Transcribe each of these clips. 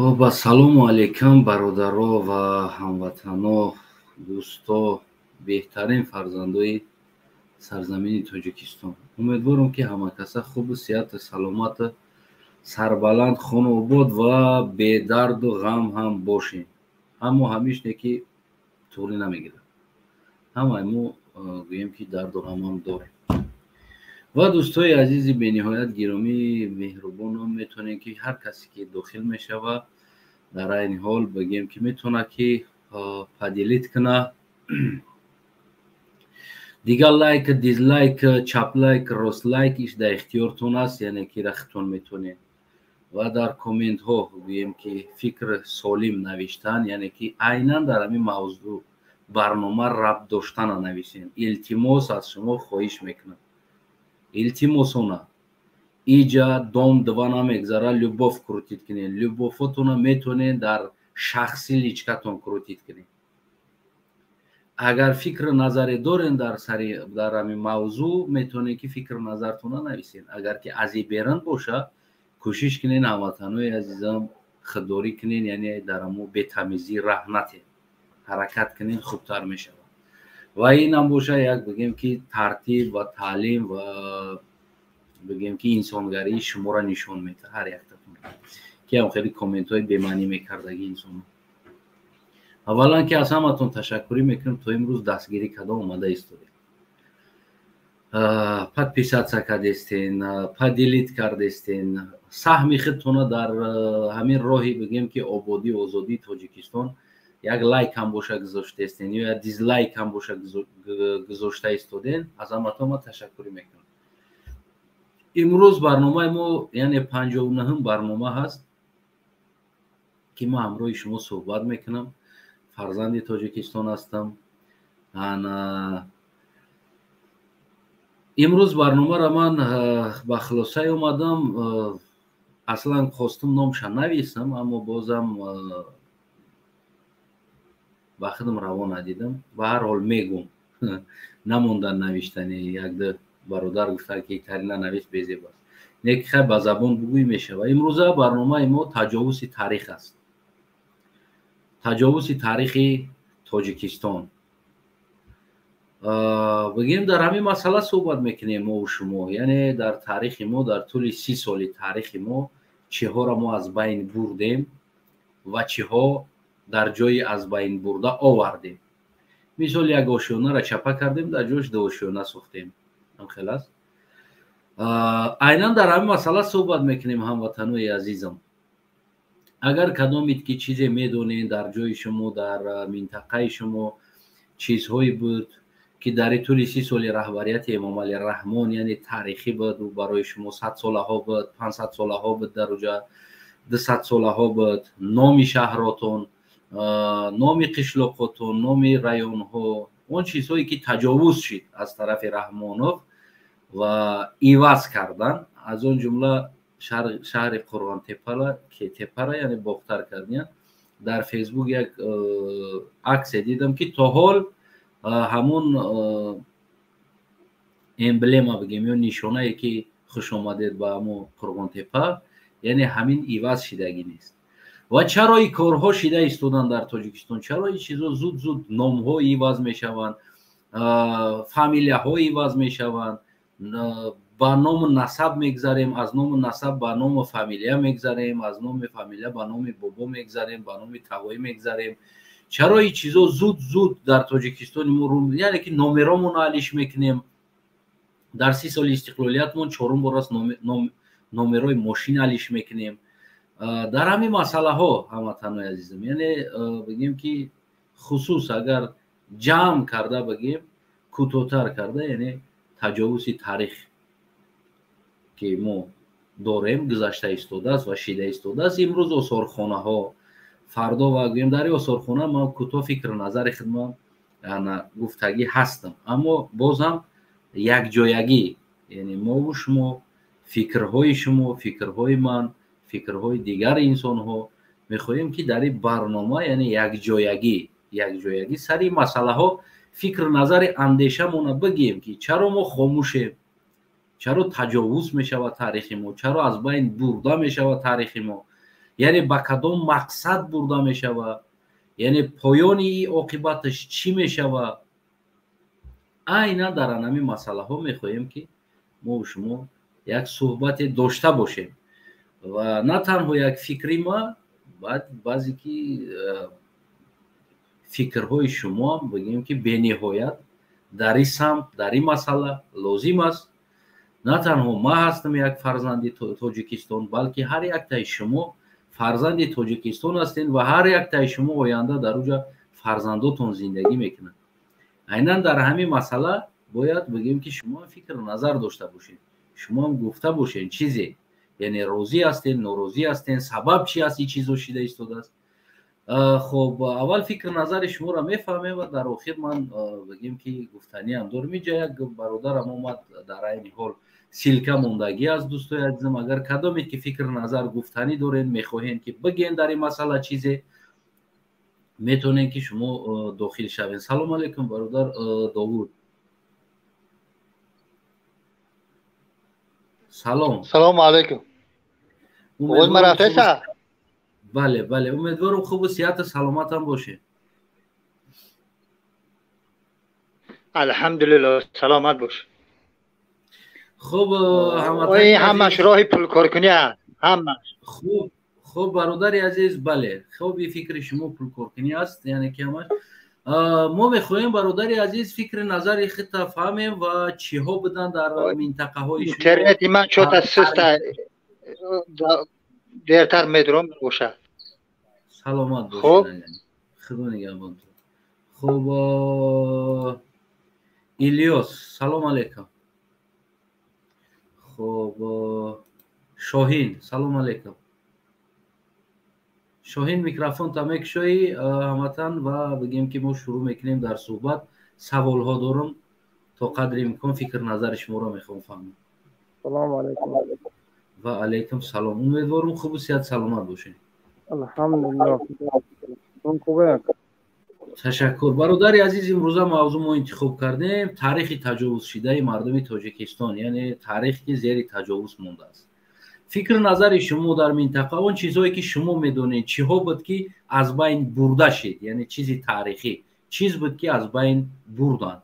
Хуб, ассалому алайкум, бародаро ва ҳамватано, дӯсто, беҳтарин фарзандои сарзамини Тоҷикистон. Умедворам, ки ҳамакаса хубу сиҳату саломату сарбаланд, хонаобод ва бедарду ғам ҳам бошем. Аммо ҳамишне ки туғрӣ намегирад. Ҳамаи мо гӯем, ки дарду ғамам дорем. Ва дӯстои азизи бениҳоят гиромӣ, меҳрубонам, метавонем, ки ҳар касе ки дохил мешавад, дар айни ҳол бигӯем, ки метавонад, ки поделить кунад. Дигар лайк, дизлайк, чап лайк, рост лайк иш дар ихтиёртон аст, яъне ки рахтон метавонед. Ва дар комментҳо гӯем, ки фикр солим навиштан, яъне ки айнан дар ҳамин мавзӯъ барнома рабт доштана нависем. Илтимос, аз шумо хоҳиш мекунам, илтимосона. Иҷа дом два намегзара, любовь крутить кунед. Любовь отона метавонед дар шахсӣ личка тон крутить кунед. Агар фикру назаре дорен дар сари дар ҳамин мавзӯъ, метавонед, ки фикру назартона нависед. Агар ки аз берун боша, кӯшиш кунед, ҳамватанои азизам, худдорӣ кунед, яъне дар ҳамо бетамизӣ раҳ натед. Ҳаракат кунед, хубтар мешавад. Ва инам боша як, бигем, ки тартиб ва таълим ва, бигем, ки инсонгарии шуморо нишон медиҳад ҳар яктатон, ки ҳам хеле комментҳои бемаънӣ мекардаги инсонҳо. Аввалан, ки аз ҳаматон ташаккурӣ мекунам, то имрӯз дастгирӣ карда омада истодед, подписаться кардестен, поделить кардестен, саҳми худтона дар ҳамин роҳи, бигем, ки ободӣ, озодии Тоҷикистон як лайк ҳам боша гузоштаестен ё як дизлайк ҳам боша гузошта истоден. Аз ҳаматон ман ташаккурӣ мекунам. Имрӯз барномаи мо, яъне 59-ум барнома ҳаст, ки ман ҳамроҳи шумо суҳбат мекунам. Фарзанди Тоҷикистон ҳастам. Ана имрӯз барномаро ман ба хулосае омадам. Аслан хостум номша нависам, аммо бозам ба худам раво надидам. Ба ҳар ҳол мегум, намондан навиштани. Якду бародар гуфтанд, ки тарина навис, безеб аст. Не ки хай, ба забон бугӯй мешавад. Имрӯза барномаи мо таҷовузи таърих аст, таҷовузи таърихи Тоҷикистон. Бигем, дар ҳамин масъала суҳбат мекунем мову шумо, яъне дар таърихи мо, дар тӯли 30 соли таърихи мо чиҳоро мо аз байн бурдем ва чиҳо дар ҷои аз байн бурда овардем. Мисол, як ошёнаро чапа кардем, дар ҷош ду ошёна сохтем. Ҳамхел аст. Айнан дар ҳамин масъала суҳбат мекунем, ҳамватанои азизам. Агар кадомед ки чизе медонед, дар ҷои шумо, дар минтақаи шумо чизҳое буд, ки дар тӯли 30 соли раҳбарияти Эмомалӣ Раҳмон, яъне таърихӣ буд, барои шумо 100-солаҳо буд, 500-солаҳо буд, дар уҷа 200-солаҳо буд, номи шаҳротон, номи қишлоқотон, номи районҳо, он чизҳое ки таҷовуз шид аз тарафи Раҳмонов ва иваз кардан, аз он ҷумла шаҳри Қурғонтепара, тепара, яъне Бохтар кардиян. Дар Фейсбук як аксе дидам, ки то ҳол ҳамун эмблема, бигем, ё нишонае, ки хуш омадед ба ҳамо Қурғонтепа, яъне ҳамин иваз шидагӣ нест. Ва чаро ин корҳо шида истоданд дар Тоҷикистон? Чаро ин чизо зуд зуд номҳо иваз мешаванд, фамилияҳо иваз мешаванд, ба ному насаб мегзарем, аз ному насаб ба ному фамилия мегзарем, аз номи фамилия ба номи бобо мегзарем, ба номи тавоӣ мегзарем? Чаро ин чизо зуд зуд дар Тоҷикистони мо, яъне ки номеромонро алиш мекунем? Дар 30 соли истиқлолиятмон чорум бор аст номерои мошин алиш мекунем. Дар ҳамин масъалаҳо, ҳамватанои азизам, яъне бигем, ки хусус агар ҷамъ карда бигем, кӯтоҳтар карда, яъне таҷовузи таърих, ки мо дорем, гузашта истодааст ва шида истодааст. Имрӯз осорхонаҳо, фардо ва гӯем дар ин осорхона ман кӯтоҳ фикру назари худман гуфтагӣ ҳастам, аммо боз ҳам якҷоягӣ, яъне мову шумо, фикрҳои шумо, фикрҳои ман, фикрҳои дигари инсонҳо, мехоҳем, ки дар ин барнома, яъне якҷоягӣ сари масъалаҳо фикру назари андешамона бигӯем, ки чаро мо хомӯшем, чаро таҷовуз мешавад таърихи мо, чаро аз байн бурда мешавад таърихи мо. Яъне ба кадом мақсад бурда мешавад, яъне поёни оқибаташ чӣ мешавад. Айнан дар анами масъалаҳо мехоҳем, ки мо шумо як суҳбате дошта бошем ва на танҳо як фикри ма, баъзе ки фикрҳои шумоам бигем, ки бениҳоят дар ин самт, дар ин масъала лозим аст. На танҳо ман ҳастам як фарзанди Тоҷикистон, балки ҳар яктаи шумо фарзанди Тоҷикистон ҳастед ва ҳар яктаи шумо оянда дар уҷа фарзандотон зиндагӣ мекунанд. Айнан дар ҳамин масъала бояд бигем, ки шумоам фикру назар дошта бошед, шумоам гуфта бошед чизе, яъне розӣ ҳастед, норозӣ ҳастед, сабаб чи аст ин чизо шида истодааст. Хоб, аввал фикр назари шуморо мефаҳмем ва дар охир ман бигем, ки гуфтаниам дорам. Инҷа як бародарам омад, дар айни ҳол ссылка мондагӣ аст. Дӯстои азизам, агар кадоме ки фикр назар гуфтанӣ доред, мехоҳем, ки бигӯен дар ин масъала чизе, метавонем, ки шумо дохил шавед. Салом алейкум, бародар Довуд, салом. Салому алейкум. Бале, бале, умедворам, хубу сиҳату саломатам бошед. Алҳамдулилло, саломат бош. Хуб. Ҳамаш роҳи пулкоркунӣ аст, ҳамаш. Хуб, хуб, бародари азиз, бале, хуб, фикри шумо пулкоркунӣ аст, яъне ки ҳамаш. Мо мехоҳем, бародари азиз, фикри назари худта фаҳмем ва чиҳо буданд дар минтақаҳои Интернети ман чота суста, дертар медурам бошад. Саломат бошед, худо нигаҳбон. Хуб, Илёс, салом алейкум. Хуб, Шоҳин, салом алейкум. Шоҳин, микрофонта мекушоӣ, ҳамватан, ва бигем, ки мо шурӯъ мекунем дар суҳбат. Саволҳо дорам, то қадри имкон фикр назари шуморо мехоҳам фаҳмам. Салому алейкум. Ва алейкум салом. Умедворам, хубу сиҳат саломат бошед. Алҳамдулиллоҳ, хубе. Ташаккур, бародари азиз. Имрӯза мавзӯъ мо интихоб кардем таърихи таҷовузшидаи мардуми Тоҷикистон, яъне таърих, ки зери таҷовуз мондааст. Фикр назари шумо дар минтақа, он чизҳое ки шумо медонед, чиҳо буд, ки аз байн бурда шид, яъне чизи таърихӣ чиз буд, ки аз байн бурданд?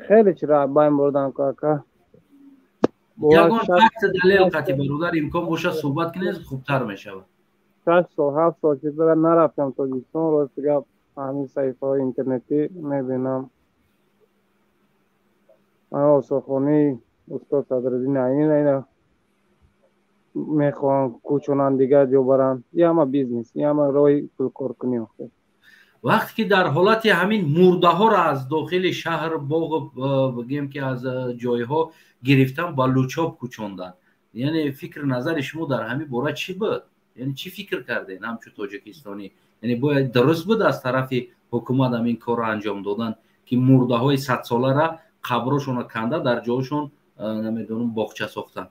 Хеле чиро аз байн бурдан, кака. Ягон факт, далел қати, бародар, имкон бошад, суҳбат кунед, хубтар мешавад. 6 сол, 7 сол шуд, нарафтам Тоҷикистон. Рости гап, ҳамин саҳифаҳои интернетӣ мебинам. Ман осорхонаи устод Садриддини Айнӣ ина мехоҳам кӯчонанд, дигар ҷо баранд. И ҳама бизнес, и ҳама роҳи пулкоркунӣ. Вақте ки дар ҳолати ҳамин мурдаҳоро аз дохили шаҳр, боғ, бигем, ки аз ҷойҳо гирифтан, ба Лучоб кӯчонданд, яъне фикр назари шумо дар ҳамин бора чӣ буд? Яъне чӣ фикр кардем ҳамчун тоҷикистонӣ? Яъне бояд дуруст буд аз тарафи ҳукумат ҳамин корро анҷом додан, ки мурдаҳои садсолара қаброшонро канда, дар ҷоашон, намедонам, боғча сохтан?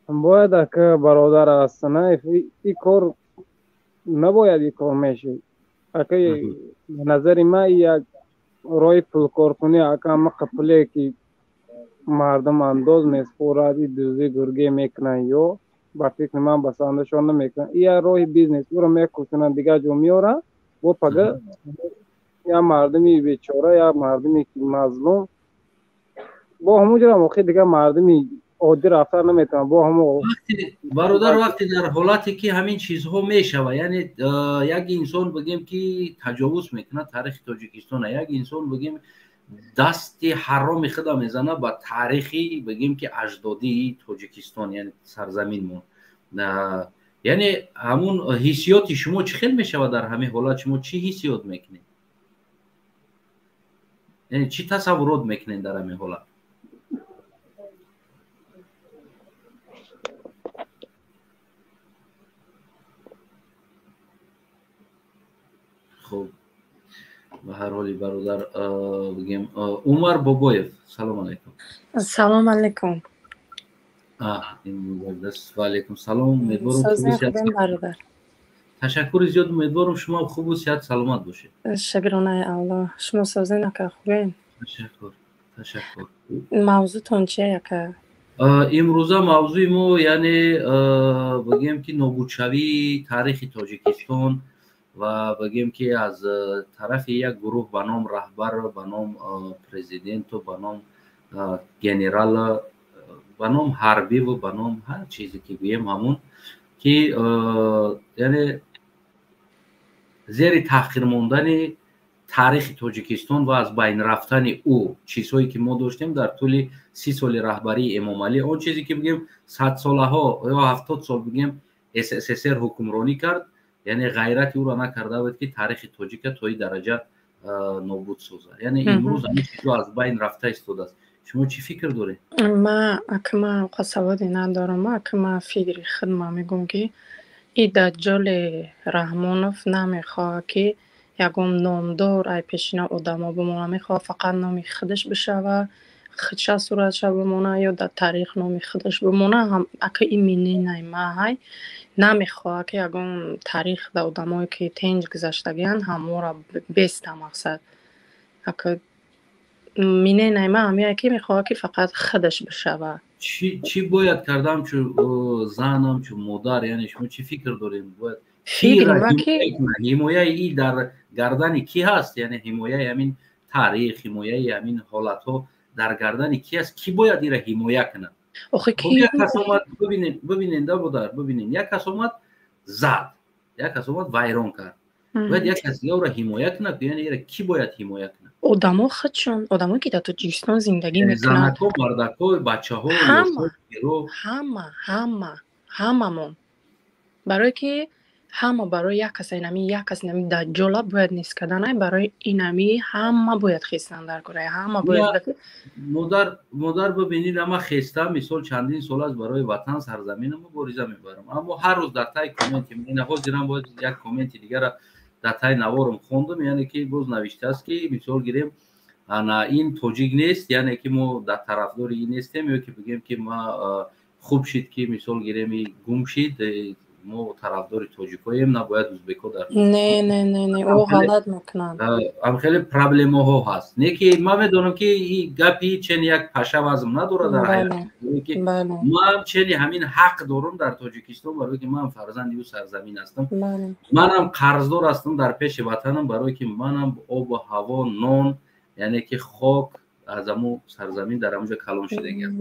Бояд, ака, бародар, аст на и кор, набояд и кор мешид, ака. Назари ман, як роҳи пулкоркунӣ, ака. Ҳамақа пуле ки мардум андоз меспорад, и дуздӣ гурге мекунанд ё ба фикри ман басандашон намекунанд. И як роҳи бизнес. Ӯро мекушонанд, дигар ҷо меоранд, бо пага як мардуми бечора, як мардуми мазлум бо ҳамон ҷоам охир дигар мардуми оддӣ рафтар наметавонад бо ҳамо. Бародар, вақте дар ҳолате ки ҳамин чизҳо мешава, яъне як инсон, бигем, ки таҷовуз мекунад таърихи Тоҷикистона, як инсон, бигем, дасти ҳароми худа мезана ба таърихи, бигем, ки аҷдодии Тоҷикистон, яъне сарзаминмон, яъне ҳамун ҳиссиёти шумо чӣ хел мешавад? Дар ҳамин ҳолат шумо чӣ ҳиссиёт мекунед, яъне чӣ тасаввурот мекунед дар ҳамин ҳолат? Хуб, ба ҳар ҳоли, бародар, бигем, Умар Бобоев, салом алайкум. Салом алайкум. Ва алайкум салом. Умедворам. Бародар. Ташаккури зиёд. Умедворам, шумо хубу сиҳат саломат бошед. Шукронаи Аллоҳ. Шумо созен, ака, хубен? Ташаккур, Ташаккур. Мавзӯътон чия, ака? Имрӯза мавзӯи мо, яъне бигем ки нобудшавии таърихи Тоҷикистон ва бигем ки аз тарафи як гурӯҳ ба ном раҳбар, ба ном президенту, ба ном генерал, ба ном ҳарбиву ба ном ҳар чизе ки гӯем, ҳамун ки яъне зери таҳқир мондани таърихи Тоҷикистон ва аз байн рафтани ӯ, чизҳое ки мо доштем дар тӯли 30 соли раҳбарии Эмомалӣ, он чизе ки бигем садсолаҳо ё 70 сол бигем СССР ҳукмронӣ кард, яъне ғайрати ӯро накарда буд, ки таърихи тоҷика то ин дараҷа нобуд созад. Яъне имрӯз ҳамин чизҳо аз байн рафта истодааст. Шумо чӣ фикр доред? Ма ака, ма саводе надорам. Ака, ма фикри худма мегӯм, ки и даҷҷоли Раҳмонов намехоҳад, ки ягон номдор ай пешина одамо бимона. Мехоҳад фақат номи худаш бишава, худша суратша бимона ё дар таърих номи худаш бимона. Ака, ин мнение ма ҳай. Намехоҳад, ки ягон таърих да одамое ки тенҷ гузаштагианд, ҳамонро беста. Мақсад, ака, мнение ма ҳамяе, ки мехоҳад, ки фақат худаш бишава. Чӣ бояд кард ҳамчун зан, ҳамчун модар? Яъне шумо чӣ фикр доред, бояд ҳимояи и дар гардани кӣ ҳаст? Яъне ҳимояи ҳамин таърих, ҳимояи ҳамин ҳолатҳо дар гардани кӣ аст? Кӣ бояд ира ҳимоя кунад? Як кас омад, бибинед, бибинед, да, модар, бибинед, як кас омад зад, як кас омад вайрон кард, бояд як кас дига ӯро ҳимоя кунад. Яъне ира кӣ бояд ҳимоя кунад? Одамо худшон, одамое ки дар Тоҷикистон зиндагӣ мекунанд. Занако, мардако, бачаҳо? Ҳама, ҳама, ҳама, ҳамамон. Барое ки ҳама барои як каса, инами як кас, инами даҷҷола бояд нест карданай. Барои инами ҳама бояд хестан дар кораи ҳама бояд. Модар, модар, бибинед, ама хеста, мисол, чандин сол аст барои ватан, сарзаминам мубориза мебарам, аммо ҳар рӯз дар таи комменти ина ҳозирам боз як комменти дигара дар таи наворам хондум, яъне ки боз навиштааст, ки мисол гирем, ана ин тоҷик нест, яъне ки мо дар тарафдори ин нестем, ё ки бигем ки ма хуб шид, ки мисол гирем, гум шид, мо тарафдори тоҷикоем, набояд узбекҳо дар Не, не, не, не, ӯ ғалат мекунанд. Ам хеле проблемаҳо ҳаст. Не ки ман медонам, ки гапи чени як паша вазм надорад дар ҳаёт, ки ман чени ҳамин ҳақ дорам дар Тоҷикистон, барое ки ман фарзанди ӯ сарзамин ҳастам, манам қарздор ҳастам дар пеши ватанам, барое ки манам обу ҳаво, нон, яъне ки хок аз ҳамун сарзамин дар ҳамонҷо калон шудагиам.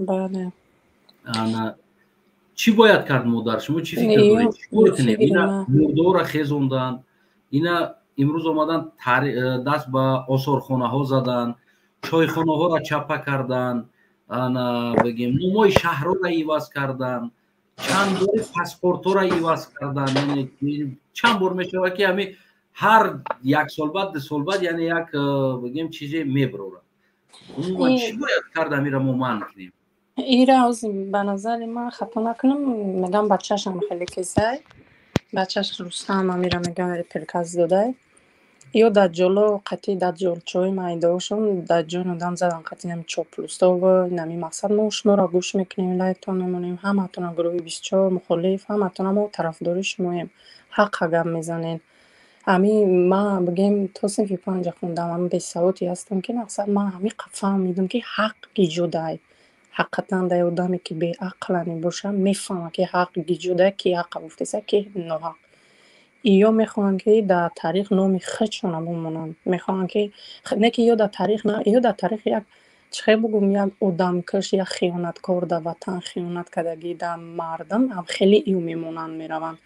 Чӣ бояд кард, модар? Шумо чӣ фикр доред, чӣ кор кунем? Ина мурдоро хезонданд, ина имрӯз омадан даст ба осорхонаҳо задан, чойхонаҳоро чапа кардан, ана бигем, номои шаҳрҳоро иваз кардан, чанд бори паспортҳоро иваз кардан. Яъне чанд бор мешавад, ки ҳами ҳар як сол баъд, 2 сол баъд, яъне як бигем чизе мебарорад. Умуман, чӣ бояд кард, амира мо манъ кунем? Ира ҳозир ба назари ман, хато накунам, мегам, бачашам хеле кезай, бачаш Рустам амира мегам приказ додай. Ё даҷҷоло қатъи даҷҷолчиҳои майдаошон дар ҷони одам задан, қатъи нами чоплустову нами. Мақсад, мо шуморо гӯш мекунем, лайктон мемонем ҳаматона, гурӯҳи 24 мухолиф, ҳаматона мо тарафдори шумоем. Ҳаққа гап мезанед. Ами ма бигем, то синфи панҷа хондам, ами бесаводе ҳастам, ки мақсад, ман ҳамиқа фаҳмидам, ки ҳақ гиҷодай. Ҳақиқатан дар одаме ки беақла мебошад, мефаҳмад, ки ҳақ гиҷодай, ки ҳаққа гуфтеса, ки ноҳақ. Ё мехоҳанд, ки дар таърих номи худшона бимонанд, мехоҳанд, ки не ки ё дар таърих, ё дар таърих як, чӣ хел бугум, як одамкаш, як хиёнаткор, дар ватан хиёнат кардагӣ, дар мардум хеле ию мемонанд, мераванд.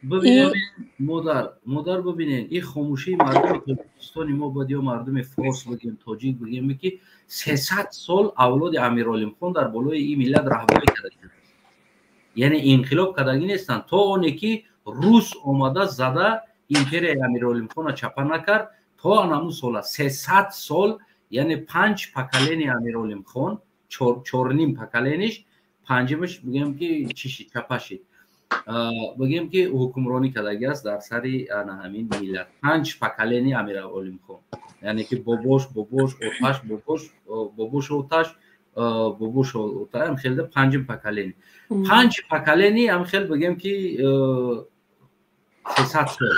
Бибинед, модар, модар, бибинед, ин хомӯшии мардуми Тоҷикистони мо бояд ё мардуми форс бигем, тоҷик бигем, ки 300 сол авлоди Амиролимхон дар болои ин миллат раҳбарӣ карда, яъне инқилоб кардагӣ нестанд, то оне ки рус омада зада империяи Амиролимхона чапа накард, то анамун сола 300 сол, яъне панҷ поколение Амиролимхон, чорним поколение ш, панҷимаш бигем ки чӣ шид, чапа шид, бигем ки ҳукмронӣ кардагӣ аст дар сари ана ҳамин миллат. Панҷ поколение Амиролимхон, яъне ки бобош, бобош, оташ, бобош, бобош, оташ, бобош, ам хелда панҷим поколение, панҷ поколение, ам хел бигем ки 300 сол.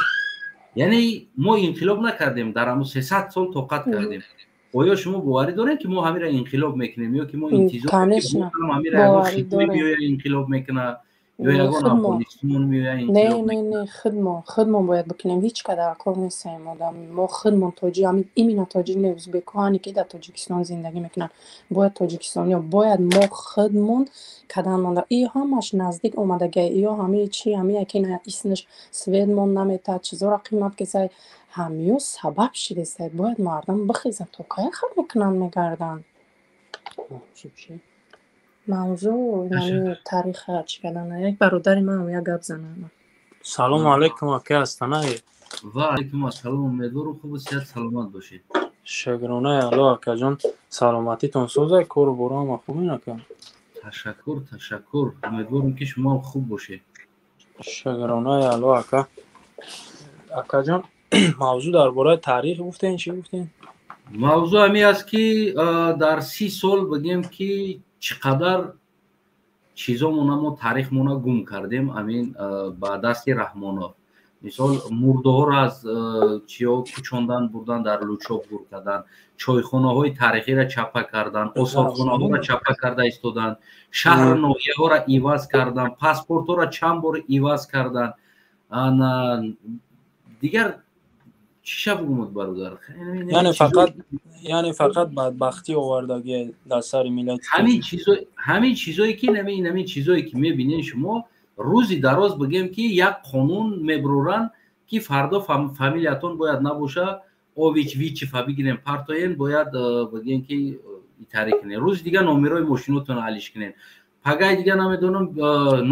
Яъне мо инқилоб накардем, дар ҳамун 300 сол тоқат кардем. Оё шумо боварӣ доред, ки мо ҳамира инқилоб мекунем, ё ки мо интизор ҳамира ягон хитой меоя, инқилоб мекунад, ё ягон Афғонистон меоя? Не, не, не, худмон бояд бикунем. Ҳеҷ кадар кор нестем одам. Мо худмон тоҷи, именно тоҷик не, узбекоане ки дар Тоҷикистон зиндагӣ мекунанд, бояд тоҷикистониё, бояд мо худмон кадан монда. Иё ҳамаш наздик омадагия, иё ҳамаи чи, ҳамие ки иснаш светмон наметад, чизоро қимат кесай, ҳамиё сабаб шидестай. Бояд мардум бихезад. То кай хаб мекунанд, мегарданд? Мавзӯъ инами тариха чӣ кардана. Як бародари ман як гап занам. Салому алайкум, ака Астанаи. Ва алайкум ассалом. Умедворам, хубу сиҳат, саломат бошед. Шукронаи Алло, акаҷон, саломатитон созай, кору боро ҳама хубин, ака? Ташаккур, ташаккур. Умедворам, ки шумо хуб бошед. Шукронаи Алло, ака. Акаҷон, мавзӯъ дар бораи таърих гуфтем, чӣ гуфтем? Мавзӯъ ҳамин аст, ки дар 30 сол, бигем, ки чӣ қадар чизомона мо, таърихмона гум кардем амин ба дасти Раҳмонов. Мисол, мурдаҳоро аз чиё кӯчондан, бурдан, дар Лучоб гур кардан, чойхонаҳои таърихиро чапа кардан, осорхонаҳоро чапа карда истодан, шаҳру ноҳияҳоро иваз кардан, паспортҳоро чанд бор иваз кардан. Дигар чиша бугумуд, бародар? Яъне фақат бадбахтӣ овардагӣ дар сари миллати. Ҳамин чизое ки ҳамин чизое ки мебинед шумо рӯзи дароз, бигем, ки як қонун мебуроранд, ки фардо фамилиятон бояд набоша, ович вичифа бигирем, партоен, бояд, бигем, ки итаре кунем, рӯзи дигар номерои мошинотонро алиш кунем, пагаи дигар, намедонам,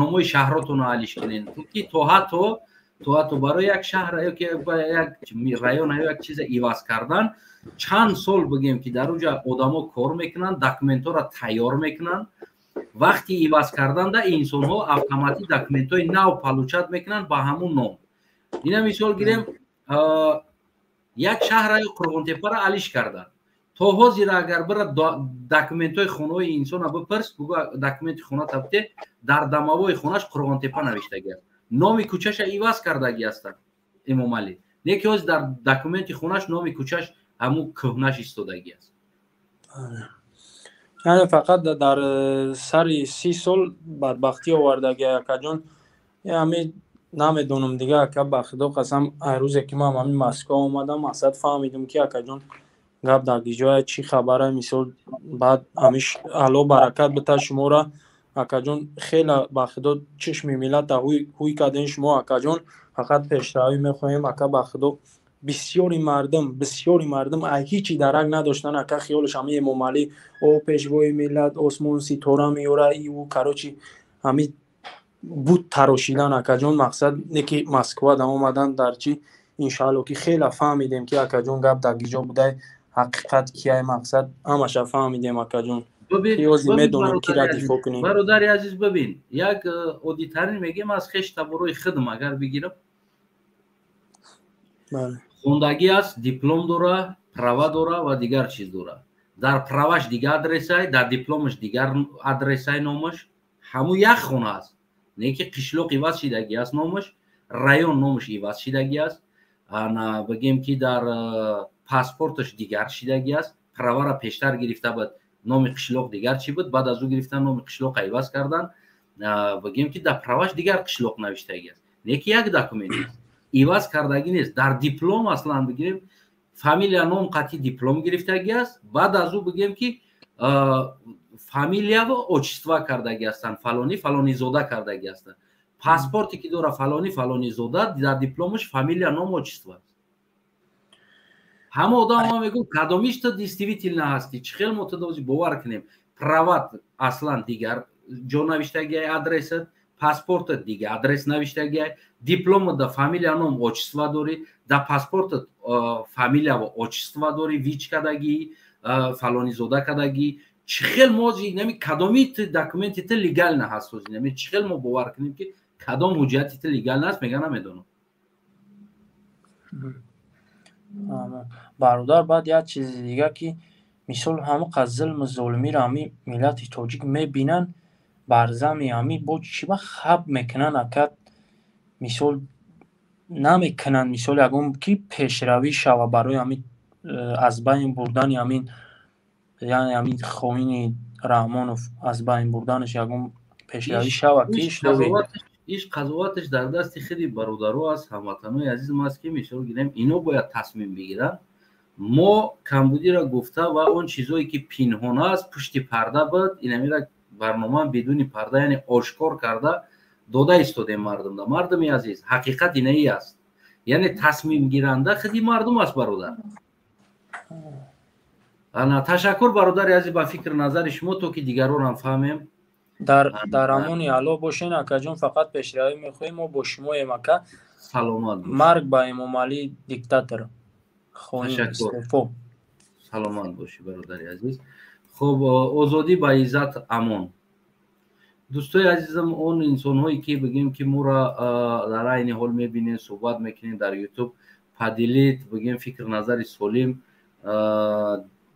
номои шаҳротонро алиш кунем, ки то ҳатто барои як шаҳр ё ки як район ё як чиза иваз кардан чанд сол, бигем, ки дар онҷа одамо кор мекунанд, документҳоро тайёр мекунанд. Вақти иваз карданда инсонҳо автоматӣ документҳои нав получать мекунанд ба ҳамун ном. Ина мисол гирем, як шаҳра ё Қурғонтеппаро алиш карданд. То ҳозир агар бира документҳои хонаҳои инсона бипирс, бугӯ документи хоната бите, дар домовои хонаш Қурғонтеппа навиштагӣ аст. Номи кӯчаша иваз кардагӣ ҳастанд Эмомалӣ, не ки ҳозир дар документи хонаш номи кӯчаш ҳамун кӯҳнаш истодагӣ аст. Яъне фақат дар сари 30 сол бадбахтӣ овардаги, акаҷон. Ҳами намедонам дига, ака, ба худо қасам, ай рӯзе ки ман ҳамин Москва омадам, асад фаҳмидам, ки, акаҷон, гап дар гиҷоя чӣ хабара. Мисол, баъд ҳамиш Алло баракат бита шуморо, акаҷон. Хеле, ба худо, чишми миллата ҳуй кардем шумо, акаҷон. Фақат пешравӣ мехоҳем, ака. Ба худо, бисёри мардум ай ҳичи дарак надоштан, ака. Хиёлаш ҳами Эмомалӣ, о пешвои миллат, осмон ситора меёра, иву, короче, ҳами буд тарошидан, акаҷон. Мақсад не ки Москва да омадан дар чи, иншаалло, ки хеле фаҳмидем, ки, акаҷон, гап дар гиҷо будай, ҳақиқат кияй. Мақсад, ҳамаша фаҳмидем, акаҷон. Ҳози медонем, кира дифоъ кунем. Бародари азиз, бибин, як оддитарин мегем, аз хеш таборои худм агар бигирам, хондагӣ аст, диплом дора, права дора ва дигар чиз дора. Дар праваш дигар адресай, дар дипломаш дигар адресай, номаш ҳамун як хона аст, не ки қишлоқ иваз шидагӣ аст номаш, район номаш иваз шидагӣ аст, ана, бигем, ки дар паспорташ дигар шидагӣ аст. Правара пештар гирифта буд, номи қишлоқ дигар чӣ буд, баъд аз ӯ гирифтан номи қишлоқа иваз кардан, бигем, ки дар праваш дигар қишлоқ навиштагӣ аст, не ки як документ аст, иваз кардагӣ нест. Дар диплом, аслан бигирем, фамилия, ном қатъи диплом гирифтагӣ аст. Баъд аз ӯ, бигем, ки фамилия ва отчество кардагӣ ҳастанд, фалонӣ фалонизода кардагӣ ҳастанд. Паспорте ки дора фалонӣ фалонизода, дар дипломаш фамилия, ном, отчество аст. Ҳама одам ма мегӯ, кадомиш ту действительно ҳастӣ? Чӣ хел мо ту дози бовар кунем? Прават аслан дигар ҷо навиштагиай адресат, паспортат дигар адрес навиштагиай, дипломат да фамилия, ном, отчество дорӣ, да паспортат фамилия ва отчество дорӣ, вич кардагӣ, фалонизода кардагӣ. Чӣ хел мо нами кадоми документи ту легально ҳаст? Нами чӣ хел мо бовар кунем, ки кадом ҳуҷҷати ту легально аст? Мега, намедонам. Бародар, баъд як чизи дига, ки мисол ҳамақа зулму золимиро ҳами миллати тоҷик мебинанд, бар зами ҳами бо чӣ ба хаб мекунанд, ака? Мисол, намекунанд, мисол, ягон ки пешравӣ шава барои ҳами. аз байн бурдани ҳамин, яъне ҳамин хоини Раҳмонов аз байн бурданаш ягон пешравӣ шавад, ки иш қазоваташ дар дасти худи бародаро аст, ҳамватанои азизм аст, ки мисол гирем, ино бояд тасмим бигиранд. Мо камбудиро гуфта ва он чизое ки пинҳон аст, пушти парда буд, инамира барнома бидуни парда, яъне ошкор карда дода истодем мардумда. Мардуми азиз, ҳақиқат инаи аст, яъне тасмимгиранда худи мардум аст, бародар. Ана, ташаккур, бародари азиз, ба фикр назари шумо, то ки дигаронам фаҳмем. Дар амони Аллоҳ бошен, акаҷон, фақат пешравӣ мехоҳем, мо бо шумоем, ака. Саломат. Марг ба Эмомалӣ диктатор. Ташаккур, саломат бошӣ, бародари азиз. Хуб, озодӣ ба иззат амон. Дӯстои азизам, он инсонҳое ки бигем ки моро дар айни ҳол мебинем, суҳбат мекунем дар Ютуб, поделить, бигем, фикр назари солим,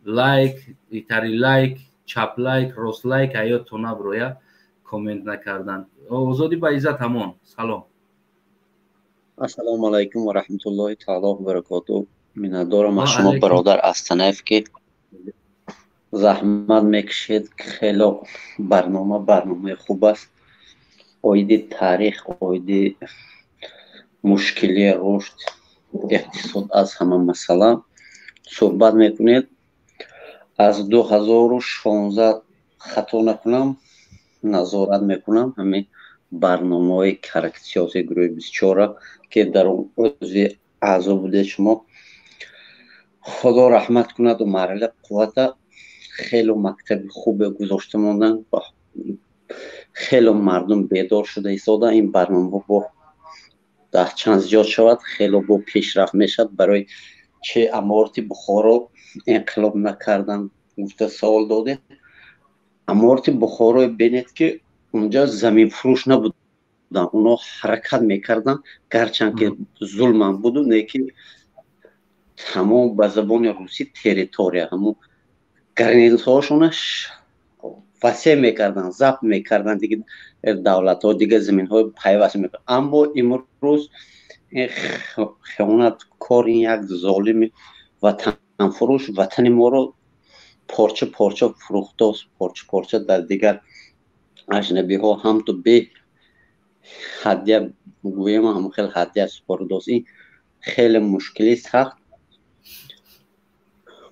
лайк, итари лайк, чап лайк, рост лайк, ҳаётто наброя коммент накардан. Озодӣ ба иззат амон. Салом. Ассалому алайкум ва раҳматуллоҳи таъало ва баракоту. Миннатдорам аз шумо, бародар Астанаев, ки заҳмат мекашед. Хело барнома барномаи хуб аст, оиди таърих, оиди мушкили рушд иқтисод, аз ҳама масъала суҳбат мекунед. Аз 2016, хато накунам, назорат мекунам ҳамин барномаҳои коррекционный гурӯҳи 24-ра, ки дар он узви аъзо будед шумо. Худо раҳмат кунад Умарали Қуввата, хело мактаби хубе гузошта монданд ва хело мардум бедор шуда истода. Ин барномаҳо бо даҳчанд зиёд шавад, хело бо пешрафт мешавад. Барои че аморати Бухоро инқилоб накардан гуфта савол додед. Аморати Бухоро бинед, ки унҷа заминфурӯш набуданд, оно ҳаракат мекарданд, гарчанд ки зулмам буду, не ки ҳамон ба забони русӣ территория, ҳамон границаҳошона васеъ мекарданд, забт мекарданд, дига давлатҳо, дига заминҳои пайваст мекарданд. Аммо имрӯз хиёнаткор, ин як золими ватанфурӯш ватани моро порча порча фурӯхтост, порча порча дар дигар аҷнабиҳо ҳам ту бе ҳадя гӯем, ҳам хел ҳадя супоридост. Ин хеле мушкили сахт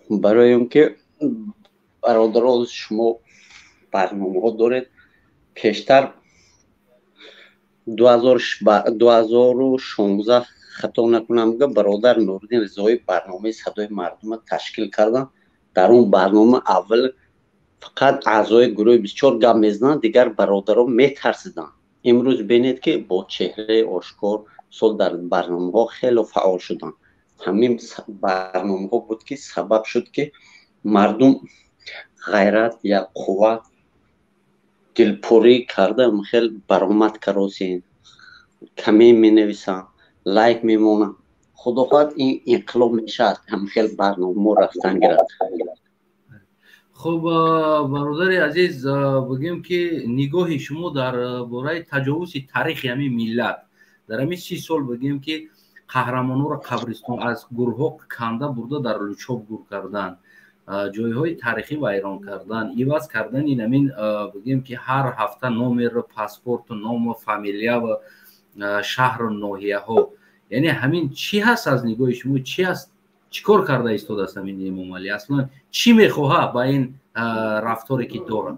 барои он ки, бародаро, шумо барномаҳо доред. Пештар 2016, хато накунам, бародар Нуриддин Ризоӣ барномаи Садои мардума ташкил карданд. Дар он барнома аввал фақат аъзои гурӯҳи 24 гап мезананд, дигар бародаро метарсиданд. Имрӯз бинед, ки бо чеҳраи ошкор сол дар барномаҳо хело фаъол шуданд. Ҳамин барномаҳо буд, ки сабаб шуд, ки мардум ғайрат, як қувват, дилпурӣ карда хел баромад каросен, каме менависанд, лайк мемонанд. Худо хоҳад, ин инқилоб мешавад, ҳамхел барномаҳо рафтан гирад. Хуб, бародари азиз, бигем ки нигоҳи шумо дар бораи таҷовузи таърихи ҳамин миллат дар ҳамин 30 сол, бигем ки қаҳрамонҳоро қабристон аз гурҳо канда бурда дар Лучоб гур кардан, ҷойҳои таърихӣ вайрон кардан, иваз кардани ҳамин, бигем ки ҳар ҳафта номеру паспорту ному фамилиява шаҳру ноҳияҳо, яъне ҳамин чӣ ҳаст аз нигоҳи шумо, чӣ ҳаст, чӣ кор карда истодааст ҳамин Эмомалӣ, аслан чӣ мехоҳад ба ин рафторе ки дорад?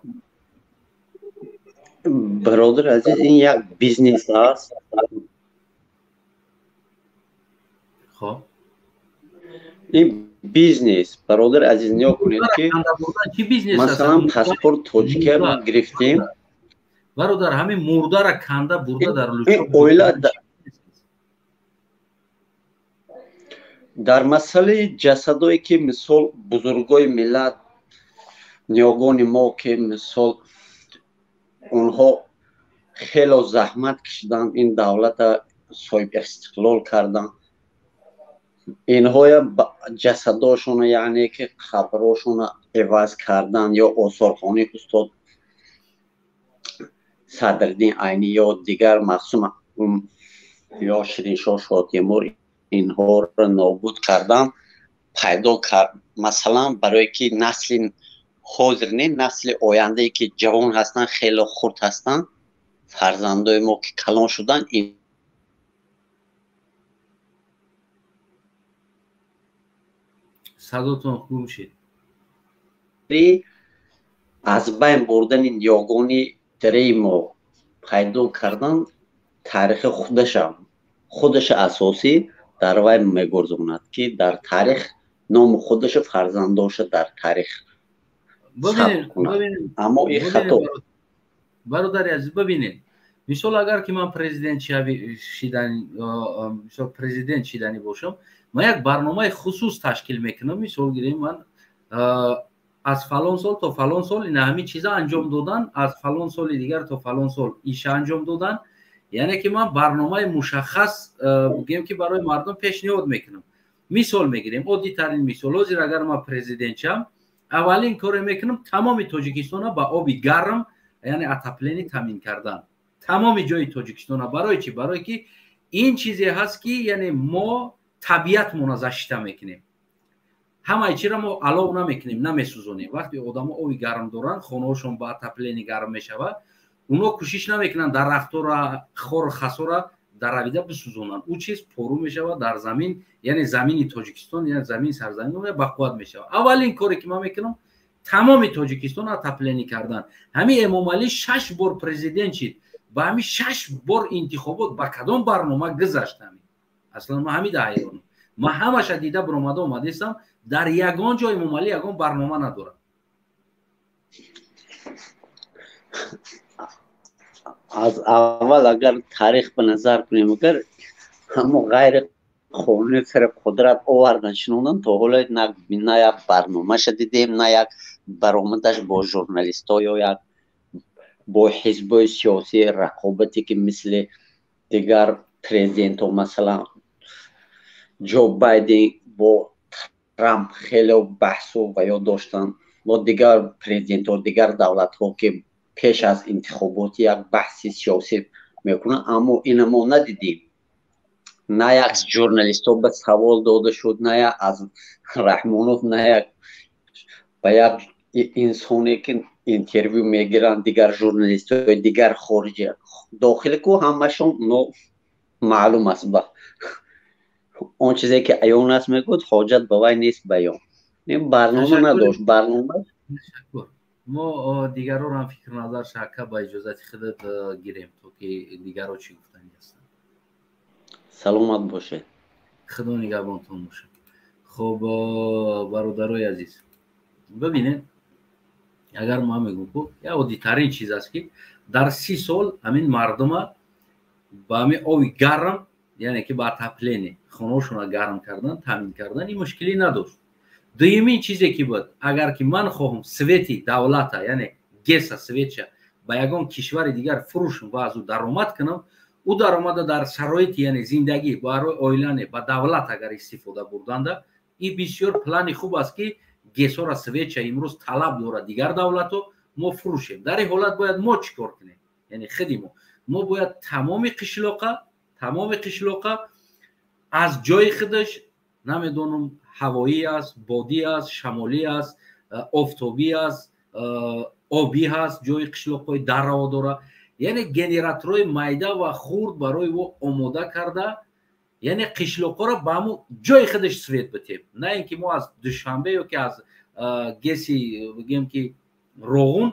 Бародар азиз, ин як бизнес аст. Хоб. Ин бизнес, бародар азиз, нигоҳ кунед, ки масалан паспорт тоҷикия мо гирифтем. Бародар, ҳамин мурдара канда бурда дар оила дар масъалаи ҷасадое ки мисол бузургои миллат, ниёгони мо, ки мисол онҳо хело заҳмат кашиданд, ин давлата соҳиб истиқлол карданд, инҳоя ҷасадошона, яъне ки қаброшона иваз кардан ё осорхонаи устод Садриддин Айнӣ ё дигар махсум ё Шириншоҳ Шотемур, инҳоро нобуд кардан, Пайдо кард, масалан, барое ки насли ҳозир не, насли ояндае ки ҷавон ҳастанд, хеле хурд ҳастанд, фарзандои мо ки калон шуданд. Садотон гум шид. Аз байн бурдани ниёгони дараи мо пайдо кардан таърихи худаша асосӣ дар вай мегурзонад, ки дар таърих номи худаша, фарзандоша дар таърих сабт кунад. Аммо ин хато. Бародари азиз, бибинед, мисол, агар ки ман президент шидани, мисол, президент шиданӣ бошам, ман як барномаи хусус ташкил мекунам. Мисол гирем, ман аз фалон сол то фалон сол ина ҳамин чиза анҷом додан, аз фалон соли дигар то фалон сол иша анҷом додан. Яъне ки ман барномаи мушаххас, бигем, ки барои мардум пешниҳод мекунам. Мисол мегирем, оддитарин мисол: ҳозир агар ман президент шам, аввалин коре мекунам, тамоми Тоҷикистона ба оби гарм, яъне отопление, таъмин кардан, тамоми ҷои Тоҷикистона. Барои чӣ? Барое ки ин чизе ҳаст, ки яъне мо табиатмона защита мекунем. Ҳамаи чиро мо алов намекунем, намесӯзонем. Вақте одамо оби гарм доранд, хонаҳошон ба отопление гарм мешавад, оно кӯшиш намекунанд дарахтора, хору хасора даравида бисӯзонанд. Ӯ чиз пору мешавад дар замин, яъне замини Тоҷикистон, яъне замини сарзамин бақувват мешавад. Аввалин коре ки ман мекунам, тамоми Тоҷикистон отопление кардан. Ҳамин Эмомалӣ шаш бор президент шид. Ба ҳамин шаш бор интихобот ба кадом барнома гузашт? Ҳамин аслан ман ҳамида ҳайронам. Ман ҳамаша дида биромада омадестам, дар ягон ҷо Эмомалӣ ягон барнома надорад. Аз аввал агар таърих ба назар кунем, агар ҳамо ғайри қонунӣ сари қудрат овардан, шинондан, то ҳоло на як барномаша дидем, на як баромадаш бо журналистҳо ё як бо ҳизбҳои сиёсӣ рақобате, ки мисли дигар президентҳо, масалан, Ҷо Байден бо Трамп хеле баҳсу ва ё доштанд, бо дигар президентҳо дигар давлатҳо, ки пеш аз интихоботи як баҳси сиёсӣ мекунанд. Аммо ина мо надидем, на як журналистҳо ба савол дода шуд, на як аз Раҳмонов, на як ба як инсоне ки интервю мегиранд дигар журналистҳои дигар хориҷи дохили ку ҳамашон но маълум аст, ба он чизе ки аён аст мегӯяд, ҳоҷат ба вай нест баён. Барнома надошт, барнома. Мо дигарро ҳам фикр назар шака ба иҷозати худат гирем, то ки дигарро чӣ гуфтанӣ ҳастанд. Саломат бошед. Худо нигаҳбонтон бошад. Хуб, бародарои азиз, бибинед, агар ман мегӯм, ку як оддитарин чиз аст, ки дар 30 сол ҳамин мардума ба ҳамин оби гарм, яъне ки ба отопление, хонаҳошонро гарм кардан, таъмин кардан, ин мушкилӣ надошт. Дуюмин чизе ки буд, агар ки ман хоҳам свети давлата, яъне ГЭСа светша ба ягон кишвари дигар фурӯшам ва аз ӯ даромад кунам, ӯ даромада дар шароити, яъне зиндагӣ барои оила не, ба давлат агар истифода бурданда, ин бисёр плани хуб аст, ки ГЭСҳоро, светша имрӯз талаб дорад дигар давлатҳо, мо фурӯшем. Дар ин ҳолат бояд мо чӣ кор кунем? Яъне худи мо бояд тамоми қишлоқа аз ҷои худаш, намедонам, ҳавоӣ аст, бодӣ аст, шамолӣ аст, офтобӣ аст, обӣ ҳаст, ҷои қишлоқҳои даррао дора, яъне генераторҳои майда ва хурд барои ӯ омода карда, яъне қишлоқҳоро ба ҳамун ҷои худаш свет битем, на ин ки мо аз Душанбе ё ки аз ГЭСи, бигем, ки Роғун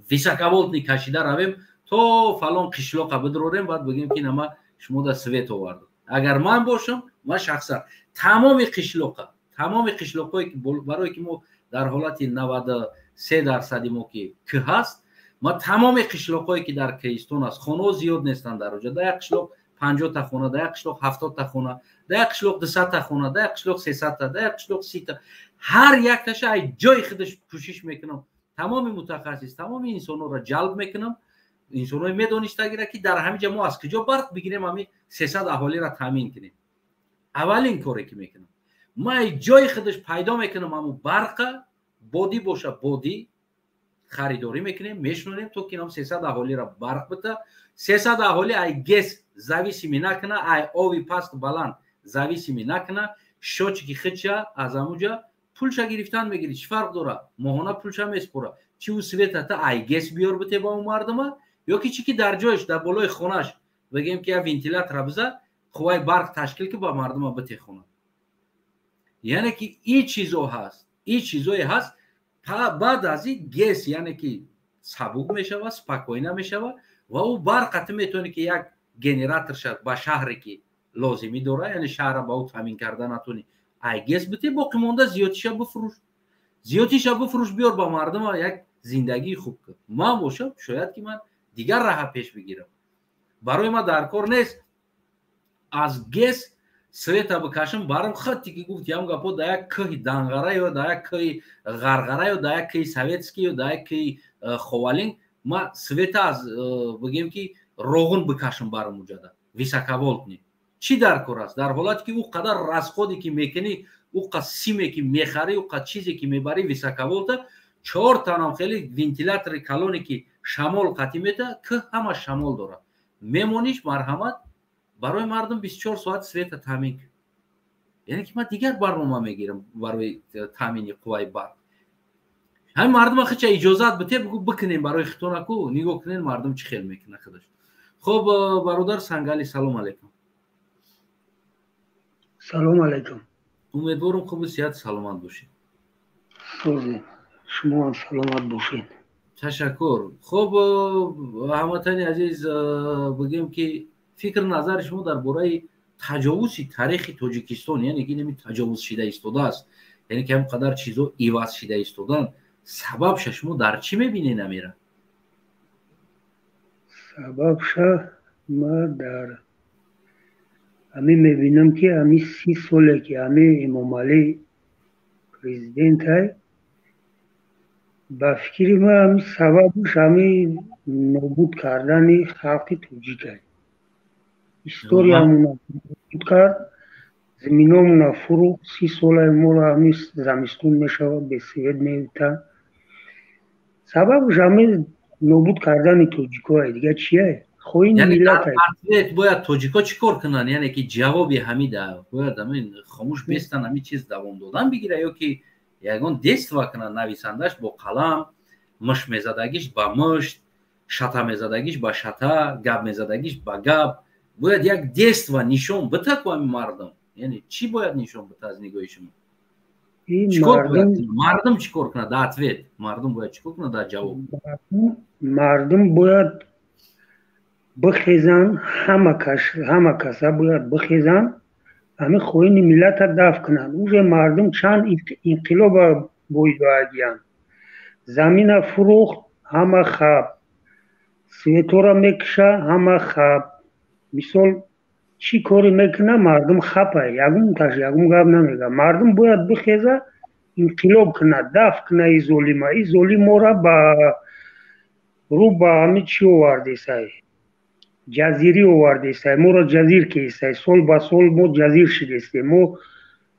высоковольтный кашида равем, то фалон қишлоқа бидурорем, баъд бигем, ки нама шумо да свет овардам. Агар ман бошам, ман шахсан тамоми қишлоқҳое ки, барое ки мо дар ҳолати 93 дарсади мо ки кӯ ҳаст, ма тамоми қишлоқҳое ки дар кӯҳистон аст, хонаҳо зиёд нестанд дар оҷа, дар як қишлоқ 50-та хона, дар як қишлоқ 70-та хона, дар як қишлоқ 200-та хона, дар як қишлоқ 300-та, дар як қишлоқ 30-та, ҳар якташа ай ҷои худаш кӯшиш мекунам, тамоми мутахассис, тамоми инсонҳоро ҷалб мекунам, инсонҳои медонистагира, ки дар ҳамин ҷа мо аз куҷо барқ бигирем, ҳамин 300 аҳолиро таъмин кунем. Аввалин коре ки мекунам, ман ай ҷои худаш пайдо мекунам ҳамун барқа, бодӣ боша, бодӣ харидорӣ мекунем, мешунонем, то ки нам 300 аҳолиро барқ бита, 300 аҳолӣ ай ГЭС зависимый накуна, ай ови паст баланд зависимый накуна. счётчики худша аз ҳамуҷа пулша гирифтан мегирӣ. Чӣ фарқ дора? Моҳона пулша меспора. Чи ӯ светата ай ГЭС биёр бите ба ӯ мардума, ё ки чӣ ки дар ҷояш, дар болои хонаш, бигем ки я вентилятора биза, қувваи барқ ташкил ки ба мардума битехонад. Яъне ки и чизо ҳаст, и чизое ҳаст. Баъд аз и ГЭС, яъне ки сабук мешава, спокойно мешава ва ӯ барқа ту метавонӣ ки як генераторша ба шаҳре ки лозимӣ дора, яъне шаҳра ба ӯ таъмин карда натонӣ, ай ГЭС бите, боқӣ монда зиёдиша бифурӯш, зиёдиша бифурӯш, биёр ба мардума, як зиндагии хуб кун. Ман бошам, шояд ки ман дигар раҳа пеш бигирам. Барои ман дар кор нест аз ГЭС света бикашам барам. Хатти ки гуфт ям гапо, да як кӯҳи Данғара ё да як кӯҳи Ғарғара ё да як кӯҳи Советский ё да як кӯҳи Ховалинг ма света аз бигем ки роғун бикашам барам, уҷада высоковольтный чӣ дар кор аст? Дар ҳолате ки ӯ қадар расходе ки мекунӣ, ӯ қад симе ки мехарӣ, ӯ қад чизе ки мебарӣ, высоковольта чор танам хеле вентилятори калоне ки шамол қатӣ мета, кӯҳ ҳама шамол дорад, мемониш, марҳамат, барои мардум 24 соат света таъмин кун. Яъне ки ман дигар барнома мегирам барои таъмини қувваи барқ. Ҳамин мардума хича иҷозат бите, бигӯ бикунем барои хитонаку, нигоҳ кунен мардум чӣ хел мекуна худаш. Хуб, бародар Сангали, салом алейкум. Салом алейкум. Умедворам, хубу сиҳат, саломат бошед. Созем, шумо ҳам саломат бошед. Ташаккур. Хуб, ҳамватани азиз, бигем ки фикр назари шумо дар бораи таҷовузи таърихи Тоҷикистон, яъне ки инами таҷовуз шида истодааст, яъне ки ҳам қадар чизо иваз шида истодан, сабабша шумо дар чӣ мебинед, Амира? Сабабша ма дар ҳамин мебинам, ки ҳамин 30 соле ки ҳамин Эмомалӣ президентай, ба фикри ман, ҳамин сабабш ҳамин нобуд кардани халқи тоҷикай. Историямона нобуд кард, заминомона фурӯхт. 30 солаи моро ҳамин замистон мешавад, бе свет меюта. Сабабш ҳамин нобуд кардани тоҷикоай, дигар чия? Хоини миллат. Бояд тоҷико чӣ кор кунанд? Яъне ки ҷавоби ҳамида бояд ҳамин хомӯш бестан, ҳамин чиз давом додан бигира, ё ки ягон действа кунанд? Нависандаш бо қалам, мушт мезадагиш ба мушт, шата мезадагиш ба шата, гап мезадагиш ба гап. Бояд як действа нишон бита ку ҳамин мардум. Яъне чӣ бояд нишон бита аз нигоҳи шумо? Мардум чӣ кор кунад дар ответ? Мардум бояд чӣ кор кунад дар ҷавоб? Мардум бояд бихезанд, ҳама каса бояд бихезанд, ҳамин хоини миллата дафт кунанд. Уже мардум чанд инқилоба боидоагиянд. Замина фурӯхт, ҳама хаб, светора мекуша, ҳама хаб. Мисол, чӣ коре мекуна, мардум хапа, ягонташ ягон гап намега. Мардум бояд бихеза, инқилоб кунад, дафт куна и золима. И золим мора ба рӯ ба ҳамин чӣ овардесай, ҷазирӣ овардесай, моро ҷазир кесай. Сол ба сол мо ҷазир шидестем, мо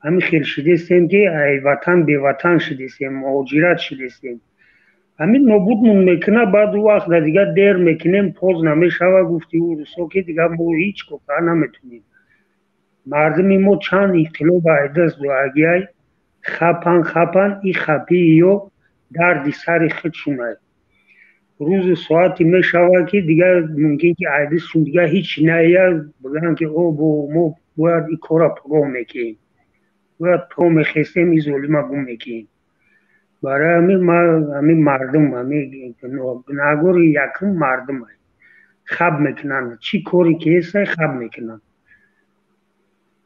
ҳамин хел шидестем, ки ай ватан беватан шидестем, муҳоҷират шидестем. Ҳамин нобудмон мекуна. Баъд ӯ вақт дигар дер мекунем, поздно мешава. Гуфти ӯ русо ки дигар мо ҳеҷ кор карда наметонем. Мардуми мо чанд инқилоба айдаст дуагиай, хапан, хапан. И хапии ё дарди сари худшунай. Рӯзу соате мешавад, ки дигар мумкин ки айдисшун дигар ҳеҷ ная, бигӯянд ки о, бо мо бояд и кора пурроҳ мекунем, бояд по мехестем, и золима гум мекунем. Барои ҳамин ма ҳамин мардум, ҳамин гунаҳгори якум мардум хаб мекунанд. Чӣ коре ки ҳестай, хаб мекунанд.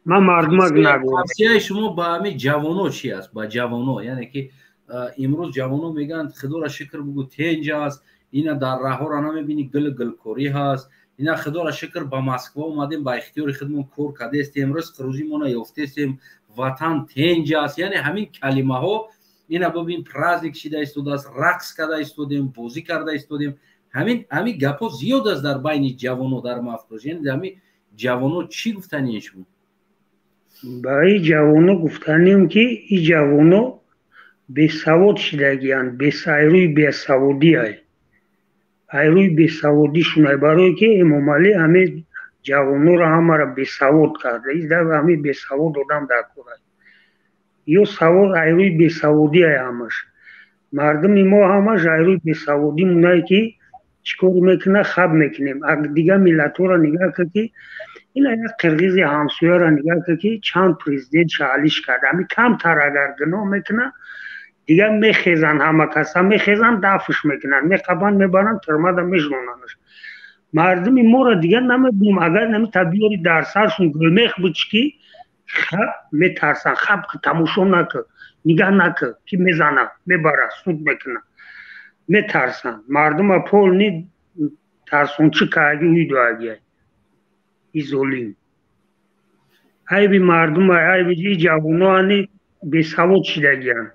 Ман мардума гунаҳгор. Тавсияи шумо ба ҳамин ҷавоно чи аст? Ба ҷавоно, яъне ки имрӯз ҷавоно мегӯянд: худоро шукр, бугӯ, тенҷ аст, ина дар раҳҳоро намебинӣ, гул гулкорӣ ҳаст, ина худоро шукр, ба Москва омадем, ба ихтиёри худмон кор кардестем, ризқ рӯзимона ёфтестем, ватан тенҷ аст. Яъне ҳамин калимаҳо, ина бибин, праздник шида истодааст, рақс карда истодем, бозӣ карда истодем. Ҳамин гапҳо зиёд аст дар байни ҷавоно, дар мафкӯш. Яъне ҳамин ҷавоно чӣ гуфтании шумо? Ба и ҷавоно гуфтанем, ки и ҷавоно бесавод шидагиянд, бесайрӯи бесаводиай, айрӯи бесаводишунай. Барое ки Эмомалӣ ҳамин ҷавоноро ҳамаро бесавод карда, ҳамин бесавод одам дар корай. Ё савод айрӯи бесаводӣ ай ҳамаш. Мардуми мо ҳамаш айрӯи бесаводӣ мунае ки чӣ кор мекуна, хаб мекунем. Дигар миллатҳоро нигаҳ кар, ки ина як қирғизи ҳамсояро нигаҳ кар, ки чанд президент шаалиш карда. Ҳами камтар агар гуноҳ мекуна, дигар мехезанд, ҳама каса мехезанд, дафш мекунанд, меқабанд, мебаранд, тюрьма да мешонанаш. Мардуми моро дигар намедонам, агар нами табиёри дар саршон гулмех бучки, хаб метарсанд. Хаб тамошо накар, нигаҳ накар, ки мезана, мебара, суд мекуна, метарсанд. Мардума полный тарсончӣ карди, уйдоагия и золим. Айби мардума, айби и ҷавоноани бесавод шидагиянд,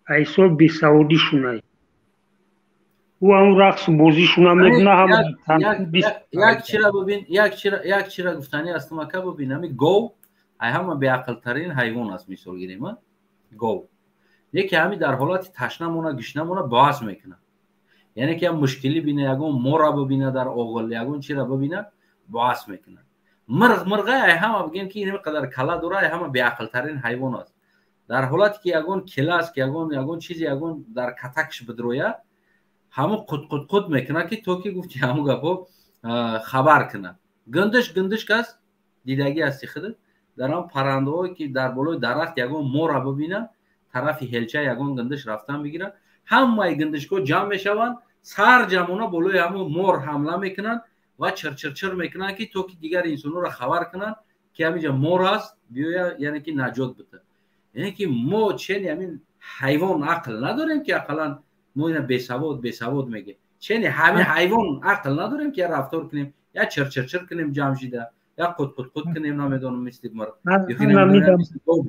айсо бесаводишунай. Ӯ ҳам рақсу бозишуна мекуна. Як чира бибин, як чира гуфтанӣ астам, ака. Бибин, ҳами гов ай ҳама беақлтарин ҳайвон аст, мисол гирем, гов. Яке ҳами дар ҳолати ташна мона, гишна мона, баҳс мекунад. Яъне ки ям мушкилӣ бина, ягон мора бибина дар оғил, ягон чира бибина, баҳс мекунад. Мирғ, мирға ай ҳама бигем ки ин қадар кала дора, ай ҳама беақлтарин ҳайвон аст. Дар ҳолате ки ягон келаск, ягон чизе, ягон дар катакш бидрояд, ҳамун қут-қут-қут мекунад, ки то ки гуфти ҳамун гапо хабар кунад. Гундиш, гундишк аст, дидагӣ ҳасти худат, дар ҳам паррандаҳое ки дар болои дарахт ягон мора бибина, тарафи ҳелча ягон гундиш рафтан бигирад, ҳамаи гундишкҳо ҷамъ мешаванд, сар ҷамъона болои ҳамун мор ҳамла мекунанд ва чирчирчир мекунанд, ки то ки дигар инсонҳоро хабар кунанд, ки ҳаминҷа мор аст, биёя, яъне ки наҷот бита. Яъне ки мо чени ҳамин ҳайвон ақл надорем, ки ақаллан мо ина бесавод, бесавод мегем. Чени ҳамин ҳайвон ақл надорем, ки я рафтор кунем, я чирчирчир кунем ҷамъ шида, я қут-қут-қут кунем, намедонам, мисли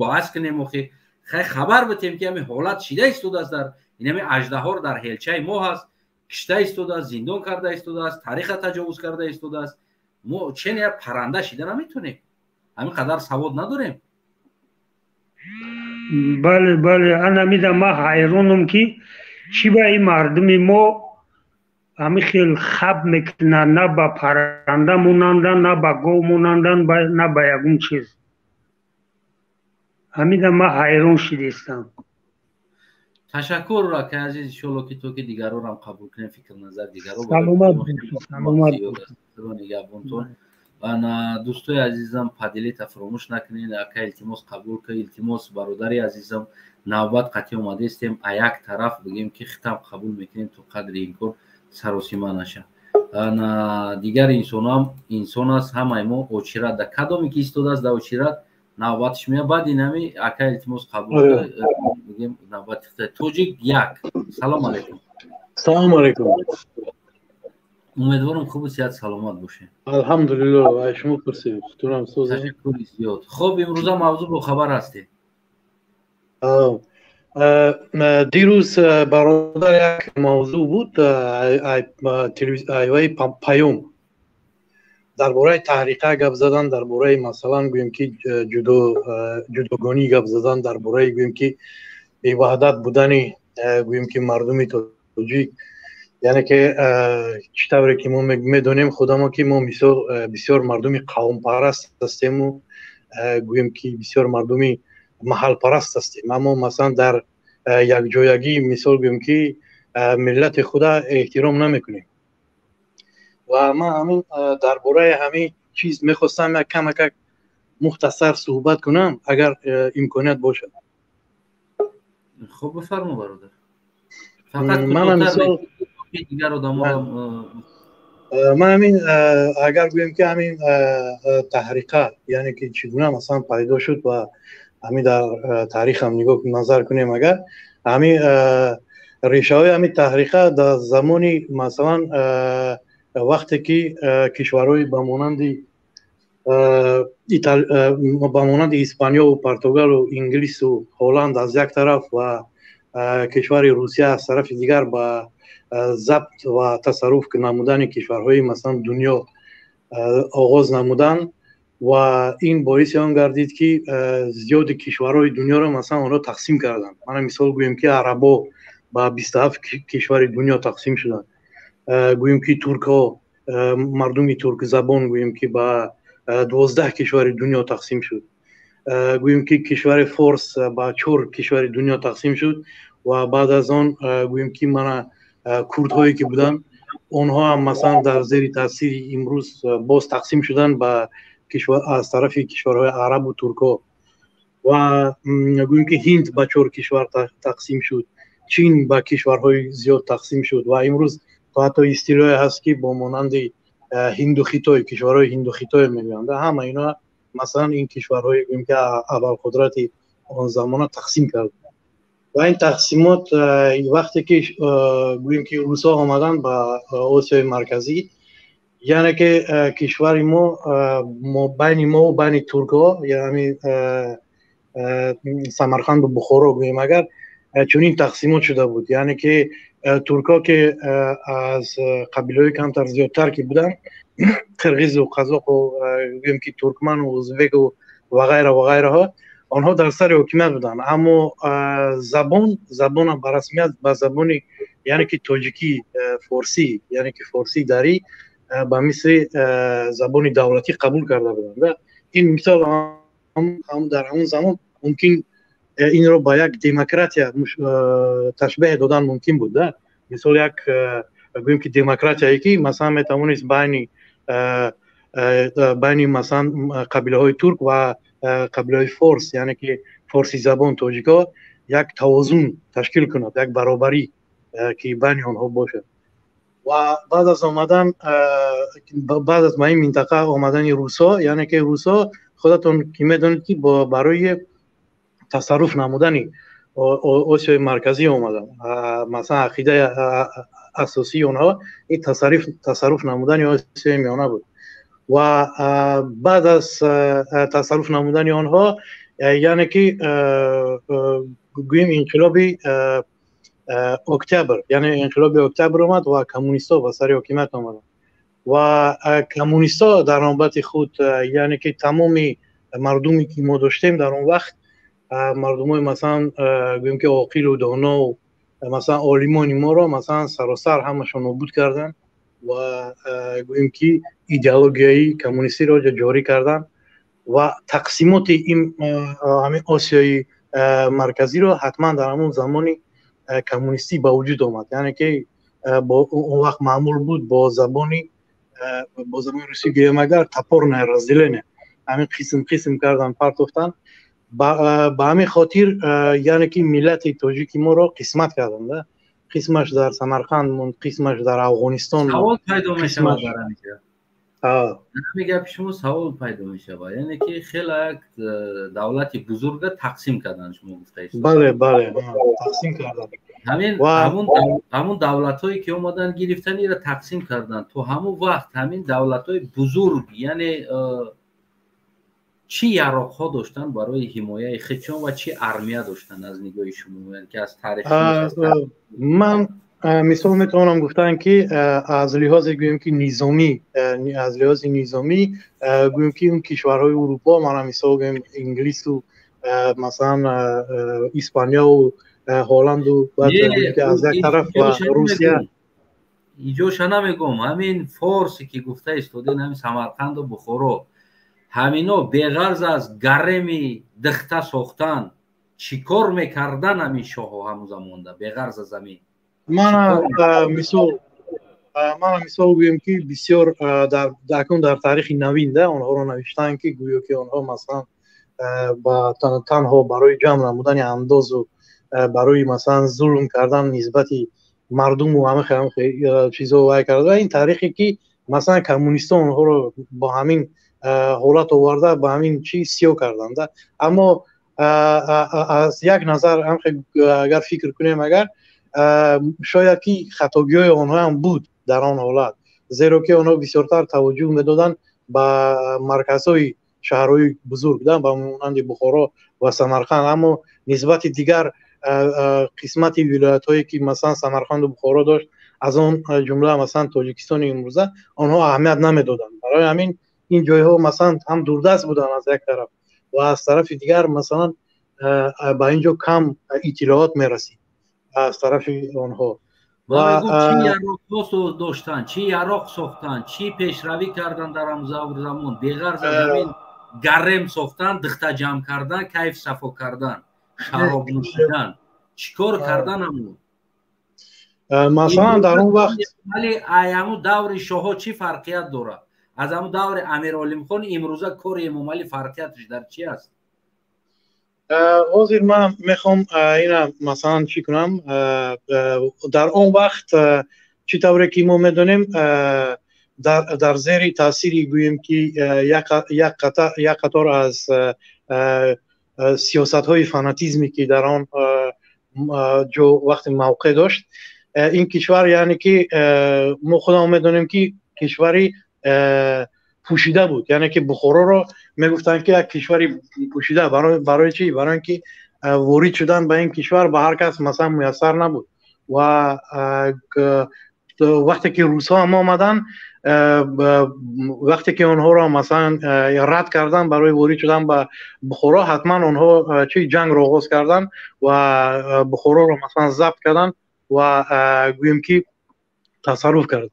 баҳс кунем, охи хай хабар битем, ки ҳамин ҳолат шида истодааст, дар инами аждаҳор дар ҳелчаи мо ҳаст, кишта истодааст, зиндон карда истодааст, тариха таҷовуз карда истодааст. Мо чени як парранда шида наметонем, ҳамин қадар савод надорем. Бале, бале, анамида ман ҳайронам, ки чӣ ба ин мардуми мо ҳамин хел хаб мекунанд, на ба парранда монандан, на ба гов монандан, на ба ягон чиз. Ҳамида ман ҳайрон шидистам. Ташаккур, акай азиз. Иншолло, ки то ки дигарорам қабул кунем, фикр назар дигаро. Саломат. Саломат. Нигаҳбонтон. Ана, дӯстои азизам, поделиться фаромӯш накунед. Ака, илтимос, қабул ка, илтимос, бародари азизам. Навбат қатъи омадаистем, а як тараф бигем, ки хитам қабул мекунем, то қадри имкон саросима наша. Ана, дигар инсонам инсон аст, ҳамаи мо очират да кадоме ки истодааст да очират, навбатш меяд. Баъд инами ака, илтимос, қабул бигем навбати тоҷик як. Салом алейкум. Салому алейкум. Умедворам, хубу сиҳат, саломат бошед. Алҳамдулилло, ай шумо пурсем, хутунам созем. Ташаккури зиёд. Хуб, имрӯза мавзӯъ бохабар ҳастед. Дирӯз, бародар, як мавзӯъ буд, айваи паём, дар бораи таҳриқа гап задан, дар бораи, масалан, гӯем ки ҷудогонӣ гап задан, дар бораи, гӯем ки беваҳдат будани, гӯем ки мардуми тоҷик. Яъне ки чӣ тавре ки мо медонем худамо, ки мо мисол бисёр мардуми қавмпараст ҳастему, гӯем ки бисёр мардуми маҳалпараст ҳастем, аммо масалан дар якҷоягӣ, мисол гӯем ки миллати худа эҳтиром намекунем. Ва ман ҳамин дар бораи ҳамин чиз мехостам як камакак мухтасар суҳбат кунам, агар имконият бошад. Хуб, бифармо, бародар, фақат дигар одаморо. Ман ҳамин, агар гӯем ки ҳамин таҳриқа, яъне ки чӣ гуна масалан пайдо шуд ва ҳамин дар таърихам нигоҳ назар кунем, агар ҳамин решаҳои ҳамин таҳриқа дар замони, масалан, вақте ки кишварҳои ба монанди Испаниёву Португалу Инглису Ҳолланд аз як тараф ва кишвари Русия аз тарафи дигар ба забт ва тасарруф намудани кишварҳои, масалан, дунё оғоз намуданд ва ин боиси он гардид, ки зиёди кишварҳои дунёро, масалан, онҳо тақсим карданд. Мана, мисол гӯем ки арабо ба 27 кишвари дунё тақсим шуданд, гӯем ки туркҳо, мардуми туркзабон, гӯем ки ба 12 кишвари дунё тақсим шуд. Гӯем ки кишвари Форс ба чор кишвари дунё тақсим шуд ва баъд аз он, гӯем ки, мана курдҳое ки буданд, онҳо ҳам масалан дар зери таъсири имрӯз боз тақсим шуданд ба кишвар аз тарафи кишварҳои арабу туркҳо. Ва гӯем ки Ҳинд ба чор кишвар тақсим шуд, Чин ба кишварҳои зиёд тақсим шуд ва имрӯз то ҳатто истилоҳе ҳаст, ки бо монанди Ҳинду Хитой, кишварҳои Ҳинду Хитой мегӯянд. Ҳама ино масалан ин кишварҳои, гӯем ки, абарқудрати он замона тақсим кард. Ва ин тақсимот вақте ки, гӯем ки, русҳо омаданд ба Осиёи Марказӣ, яъне ки кишвари мо, байни мо байни туркҳо, яъне Самарқанду Бухоро, гӯем агар, чунин тақсимот шуда буд, яъне ки туркҳо, ки аз қабилаҳои камтар зиёдтар ки буданд, қирғизу қазоқу, гӯем ки, туркману узбеку ва ғайра ва ғайраҳо, онҳо дар сари ҳокимият буданд. Аммо забона ба расмият ба забони, яъне ки тоҷикӣ, форсӣ, яъне ки форсии дарӣ ба мисли забони давлатӣ қабул карда буданд. Ин мисол дар ҳамон замон мумкин инро ба як демократия ташбеҳ додан мумкин буд. Мисол, як, гӯем ки, демократияе ки масалан метавонист байни масалан қабилаҳои турк ва қабилаҳои форс, яъне ки форсизабон тоҷикҳо, як тавозун ташкил кунад, як баробарӣ ки байни онҳо бошад. Ва баъд аз омадан, баъд аз ба ин минтақа омадани русҳо, яъне ки русҳо, худатон ки медонед, ки барои тасарруф намудани Осиёи Марказӣ омаданд. Масалан, ақидаи асосии онҳо ин тасарруф намудани Осиёи Миёна буд. Ва баъд аз тасарруф намудани онҳо, яъне ки, гӯем, инқилоби октябр, яъне инқилоби октябр омад ва коммунистҳо ба сари ҳокимият омаданд. Ва коммунистҳо дар навбати худ, яъне ки тамоми мардуме ки мо доштем дар он вақт, мардумои масалан, гӯем ки, оқилу донову масалан олимони моро масалан саросар ҳамашон нобуд карданд ва, гӯем ки, идеологияи коммунистиро ҷорӣ карданд ва тақсимоти ин ҳамин Осиёи Марказиро ҳатман дар ҳамон замони коммунистӣ ба вуҷуд омад. Яъне ки он вақт маъмул буд, бо забони русӣ гӯем агар, топорное разделение, ҳамин қисм қисм кардан, партофтан. Ба ҳамин хотир, яъне ки, миллати тоҷики моро қисмат карданд. Қисмаш дар Самарқанд монд, қисмаш дар Афғонистон. Савол пайдо мешавад дар ҳаминҷа, ҳамин гапи шумо савол пайдо мешавад, яъне ки хеле як давлати бузурга тақсим карданд, шумо гуфтаед. Бале, тақсим карданд. Ҳамин ҳамун давлатҳое ки омаданд, гирифтан, ира тақсим карданд. То ҳамун вақт ҳамин давлатҳои бузург, яъне, чӣ яроқҳо доштанд барои ҳимояи худшон ва чӣ армия доштанд аз нигоҳи шумо, ки аз таърих? Ман мисол метавонам гуфтан, ки аз лиҳозе, гӯем ки, низомӣ, аз лиҳози низомӣ, гӯем ки, он кишварҳои Урупо, мана мисол гӯем, Инглису масалан Испанияу Ҳолланду, аз як тараф, ва Русия. Иҷоша намегӯм, ҳамин форсе ки гуфта истоден, ҳамин Самарқанду Бухоро, ҳамино беғарз аз гареми дихта сохтан чӣ кор мекардан ҳамин шоҳо ҳамун замонда, беғарз аз ҳамин? Мана мисол гӯем, ки бисёр акнун дар таърихи навин да онҳоро навиштаанд, ки гӯё ки онҳо масалан танҳо барои ҷамъ намудани андозу барои масалан зулм кардан нисбати мардуму ҳама чизҳо вай карда. Ин таърихе ки масалан коммунистҳо онҳоро бо ҳамин ҳолат оварда, ба ҳамин чиз сиёҳ карданд. Аммо аз як назар агар фикр кунем агар, шояд ки хатогиҳои онҳоам буд дар он ҳолат, зеро ки онҳо бисёртар таваҷҷӯҳ медоданд ба марказҳои шаҳрҳои бузург, ба монанди Бухоро ва Самарқанд. Аммо нисбати дигар қисмати вилоятҳое ки масалан Самарқанду Бухоро дошт, аз он ҷумла масалан Тоҷикистони имрӯза, онҳо аҳамият намедоданд. Барои ҳамин ин ҷойҳо масалан ҳам дурдаст буданд аз як тараф ва аз тарафи дигар масалан ба ин ҷо кам иттилоот мерасид аз тарафи онҳо. Чӣ яроқҳо доштанд, чӣ яроқ сохтанд, чӣ пешравӣ карданд дар ҳамон замон, беғарз аз ҳамин? Гарем сохтан, духта ҷамъ кардан, кайф сафо кардан, шароб нӯшидан, чӣ кор кардан ҳамун? Масалан, дар он вақт Вале ай ҳамун даври шоҳо чӣ фарқият дорад? Аз ҳамун даври Амир Олимхон имрӯза кори Эмомалӣ фарқияташ дар чи аст? Ҳозир ман мехоҳам ина масалан чӣ кунам. Дар он вақт, чӣ тавре ки мо медонем, дар зери таъсири, гӯем ки, як қатор аз сиёсатҳои фанатизме, ки дар он ҷо вақте мавқеъ дошт ин кишвар, яъне ки мо худамон медонем, ки кишвари пӯшида буд, яъне ки Бухороро мегуфтанд, ки як кишвари пӯшида. Барои чӣ? Барои ин ки ворид шудан ба ин кишвар ба ҳар кас масалан муяссар набуд. Ва вақте ки русҳо ҳам омаданд, вақте ки онҳоро масалан рад кардан барои ворид шудан ба Бухоро, ҳатман онҳо чи ҷангро оғоз карданд ва Бухороро масалан забт карданд ва, гӯем ки, тасарруф карданд.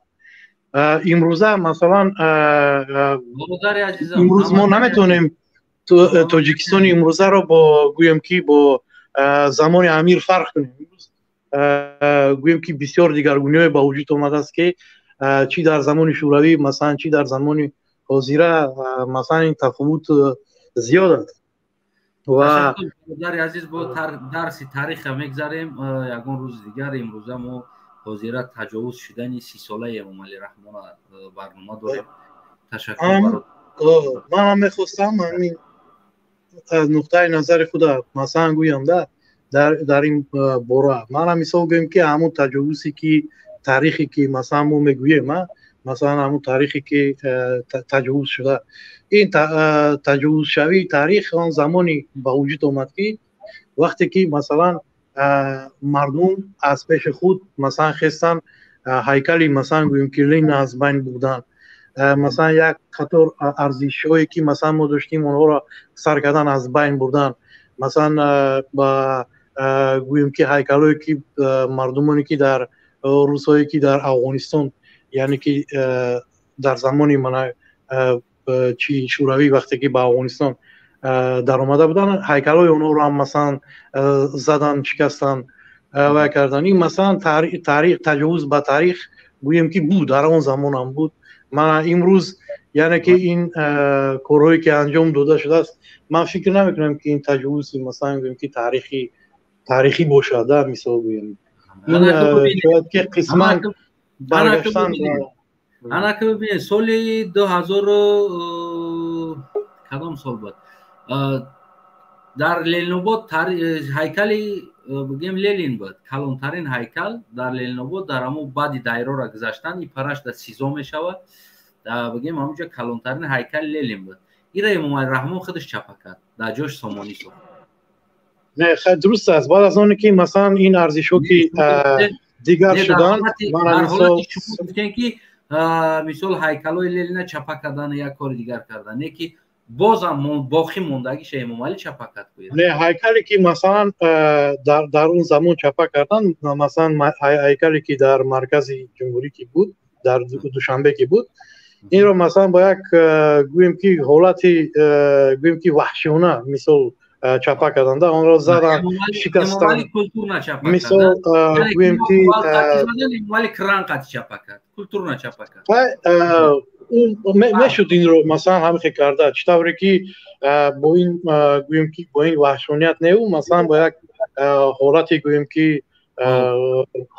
Имрӯза масалан имрӯз мо наметавонем Тоҷикистони имрӯзаро бо, гӯем ки, бо замони амир фарқ кунем. Имрӯз, гӯем ки, бисёр дигаргуниҳое ба вуҷуд омадааст, ки чӣ дар замони Шӯравӣ масалан, чӣ дар замони ҳозира, масалан ин тафовут зиёд аст. Ва бародари азиз, бо дарси тариха мегзарем ягон рӯзи дигар. Имрӯза мо ҳозира таҷовуз шудани 30-солаи Эмомалӣ Раҳмона барнома дорем. Ташаккур. Манам мехостам ҳамин нуқтаи назари худа масалан гӯям да дар ин бора. Манам мисол гӯем, ки ҳамун таҷовузе ки таърихе ки масалан мо мегӯем, масалан ҳамун таърихе ки таҷовуз шуда, ин таҷовузшавии таърих он замоне ба вуҷуд омад, ки вақте ки масалан мардум аз пеши худ масалан хестанд, ҳайкали масалан, гӯем ки, Ленина аз байн бурданд, масалан як қатор арзишҳое ки масалан мо доштем, онҳоро сар кардан аз байн бурданд, масалан ба, гӯем ки, ҳайкалҳое ки мардумоне ки дар рӯзҳое ки дар Афғонистон, яъне ки дар замони мана чи Шӯравӣ, вақте ки ба Афғонистон даромада буданд, ҳайкалҳои онҳоро ҳам масалан задан, шикастанд, вай кардан. Ин масалан таърих, таҷовуз ба таърих, гӯем ки, буд, дар он замон ҳам буд. Мана имрӯз, яъне ки, ин корҳое ки анҷом дода шудааст, ман фикр намекунам, ки ин таҷовузи масалан, гӯем ки, таърихӣ бошад да. Мисол гӯем, ин шояд ки қисман баргаштан. Анака бибинед, соли 2000, кадом сол буд, дар Ленинобод ҳайкали, бигем, Ленин буд, калонтарин ҳайкал дар Ленинобод. Дар ҳамун баъди дайрора гузаштан и параш дар СИЗО мешавад, бигем, ҳамунҷо калонтарин ҳайкали Ленин буд. Ира Эмомалӣ Раҳмон худаш чапа кард, дар ҷош Сомонӣ сохт. Не, дуруст аст. Баъд аз оне ки масалан ин арзишҳо ки дигар шуданд. Гуфтем, ки мисол ҳайкалҳои Ленина чапа кардан, як кори дигар кардан, не ки бозам боқӣ мондагиша Эмомалӣ чапа кард. Не, ҳайкале ки масалан дар он замон чапа кардан, масалан ҳайкале ки дар маркази ҷумҳурӣ ки буд, дар Душанбе ки буд, инро масалан бо як, гӯем ки, ҳолати, гӯем ки, ваҳшиёна мисол чапа карданда, онро задан, шикастан, мисол гӯем ки. Кран қати чапа кард, культурно чапа кард. Мешуд инро масалан ҳамихе карда, чӣ тавре ки бо ин, гӯем ки, бо ин ваҳшоният неу, масалан бо як ҳолати, гӯем ки,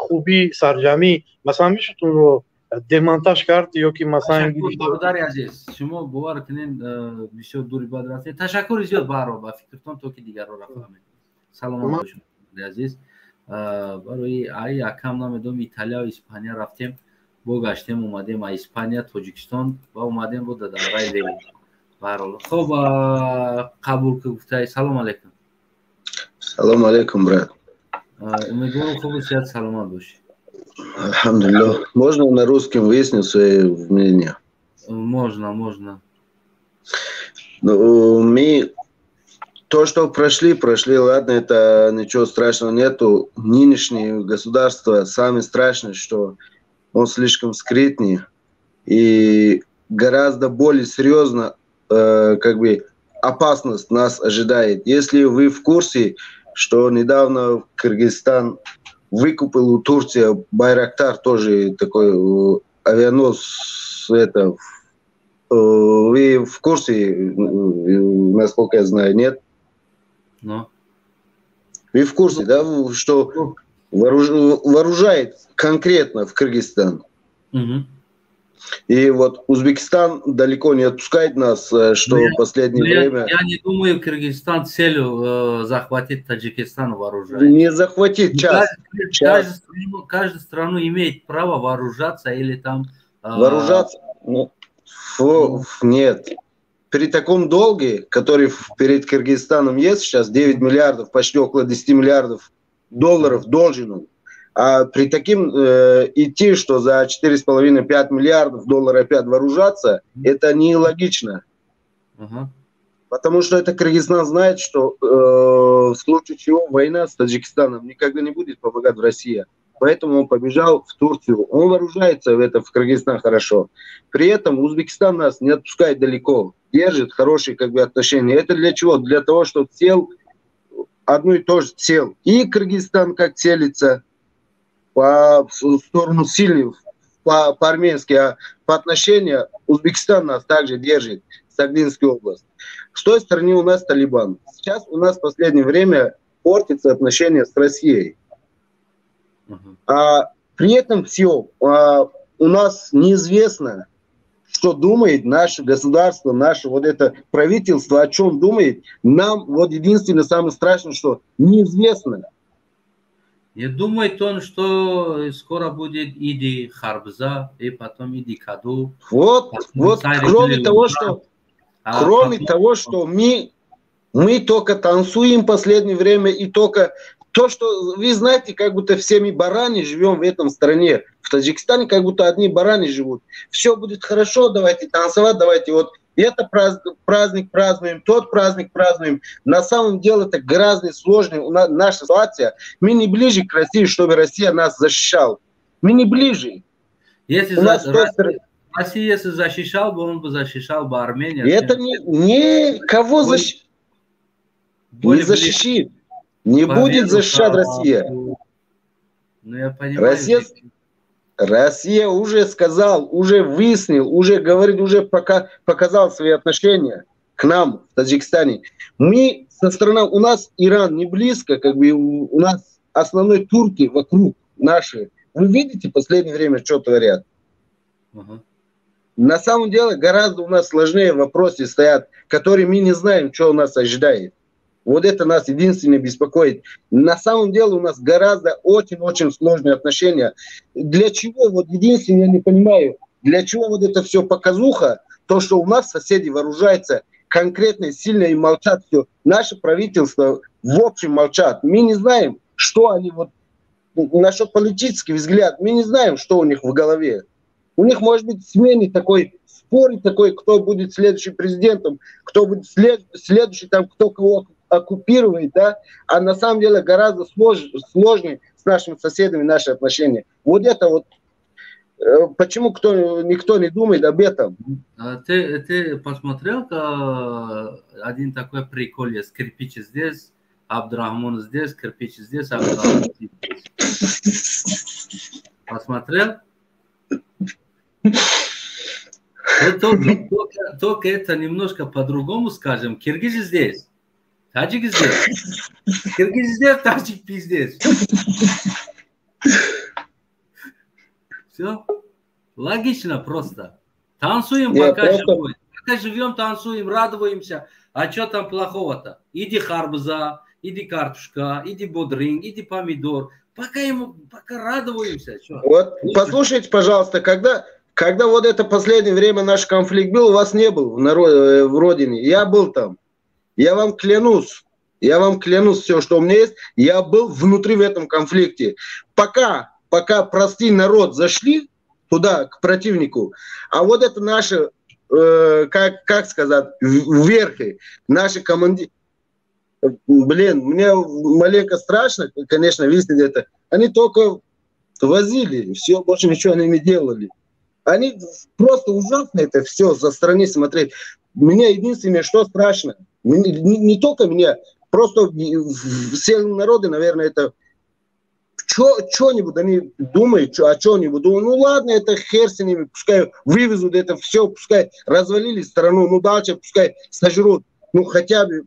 хубӣ, сарҷамӣ масалан мешуд онро демонтаж кард ё ки масалан. Бародари азиз, шумо бовар кунед, бисёр дури бад рафтед. Ташаккури зиёд баҳро ба фикртон, то ки дигарро рафаҳмед. Саломат бошед, азиз. Барои ай акам намедонам, Италия, Испания рафтем, бо гаштем, омадем а Испания Тоҷикистон ва омадем бо да давраи Ленин. Баҳрол, хоб, қабул ки гуфтай. Салом алейкум. Салом алейкум, брат. Умедворам, хубу сиҳат, саломат бошӣ. Алҳамдулиллоҳ. Можно на русском выяснить свое мнение? Можно, можно. Ну, мы то, что прошли, прошли, ладно, это ничего страшного нету. Нынешнее государство самое страшное, что он слишком скрытный и гораздо более серьезно. как бы опасность нас ожидает. Если вы в курсе, что недавно Кыргызстан выкупил у Турции Байрактар, тоже такой авианос, это, вы в курсе, насколько я знаю, нет? Но. Вы в курсе, да, что вооружает конкретно в Кыргызстан? Угу. И вот Узбекистан далеко не отпускает нас, что в последнее время... Я не думаю, Кыргызстан целью захватить Таджикистан вооружает. Не захватить, час. Каждая страна имеет право вооружаться или там... Вооружаться? Ну, нет. При таком долге, который перед Кыргызстаном есть сейчас, 9 миллиардов, почти около 10 миллиардов долларов должен он. А при таким идти, что за 4,5-5 миллиардов долларов опять вооружаться, это нелогично. Uh-huh. Потому что это Кыргызстан знает, что в случае чего война с Таджикистаном никогда не будет помогать в России. Поэтому он побежал в Турцию. Он вооружается в Кыргызстан хорошо. При этом Узбекистан нас не отпускает далеко, держит хорошие как бы отношения. Это для чего? Для того, чтобы сел одну и ту же цель. И Кыргызстан как целится по сторону сильных, по-армянски, а по отношению Узбекистан нас также держит, Сагдинскую область. С той стороны у нас Талибан. Сейчас у нас в последнее время портятся отношения с Россией. А при этом все, у нас неизвестно, что думает наше государство, наше вот это правительство, о чем думает. Нам вот единственное самое страшное, что неизвестно. Не думает он, что скоро будет иди харбза, и потом иди каду. Вот, вот, кроме того, что, кроме того, что мы только танцуем в последнее время, и только то, что, вы знаете, как будто все мы бараны живем в этом стране. В Таджикистане как будто одни бараны живут. Все будет хорошо, давайте танцевать, давайте вот это праздник празднуем, тот праздник празднуем. На самом деле это гораздо сложнее у нас, наша ситуация. Мы не ближе к России, чтобы Россия нас защищала. Мы не ближе. Если у нас Россия, если защищал бы, он бы защищал бы Армению. Это не кого не защищит. Не будет защищать Россия. Ну, я понимаю. Россия уже сказал, уже выяснил, уже говорит, уже пока показал свои отношения к нам в Таджикистане. Мы со стороны, у нас Иран не близко, как бы у нас основной турки вокруг наши. Вы видите в последнее время, что творят? Uh-huh. На самом деле гораздо у нас сложнее вопросы стоят, которые мы не знаем, что у нас ожидает. Вот это нас единственное беспокоит. На самом деле у нас гораздо очень-очень сложные отношения. Для чего, вот единственное, я не понимаю, для чего вот это все показуха, то, что у нас соседи вооружаются конкретно, сильно и молчат все. Наше правительство в общем молчат. Мы не знаем, что они вот, насчет политический взгляд, мы не знаем, что у них в голове. У них, может быть, сменит такой спор, такой, кто будет следующим президентом, кто будет следующий, там, кто кого оккупирует, да, а на самом деле гораздо сложнее с нашими соседями наши отношения. Вот это вот, почему никто не думает об этом? Ты посмотрел один такой прикол есть, кирпич здесь, Абдурахман здесь, кирпич здесь, Абдурахман здесь. Посмотрел? Вот только это немножко по-другому скажем. Киргизы здесь, таджик здесь. Киргиз здесь, таджик пиздец. Все. Логично просто. Танцуем, пока живем. Пока живем, танцуем, радуемся. А что там плохого-то? Иди харбуза, иди картошка, иди бодринг, иди помидор. Пока радуемся. Чё? Вот послушайте, пожалуйста, когда вот это последнее время наш конфликт был, у вас не был в родине. Я был там. Я вам клянусь, все, что у меня есть, я был внутри в этом конфликте. Пока простый народ зашли туда, к противнику, а вот это наши, как сказать, вверхи, наши командиры, блин, мне маленько страшно, конечно, видеть это, они только возили, все, больше ничего они не делали. Они просто ужасно это все со стороны смотреть. Мне единственное, что страшно, не только меня, просто все народы, наверное, это что-нибудь они думают, о чем-нибудь. Думают, ну ладно, это хер с ними, пускай вывезут это все, пускай развалили страну, ну дальше пускай сожрут. Ну хотя бы,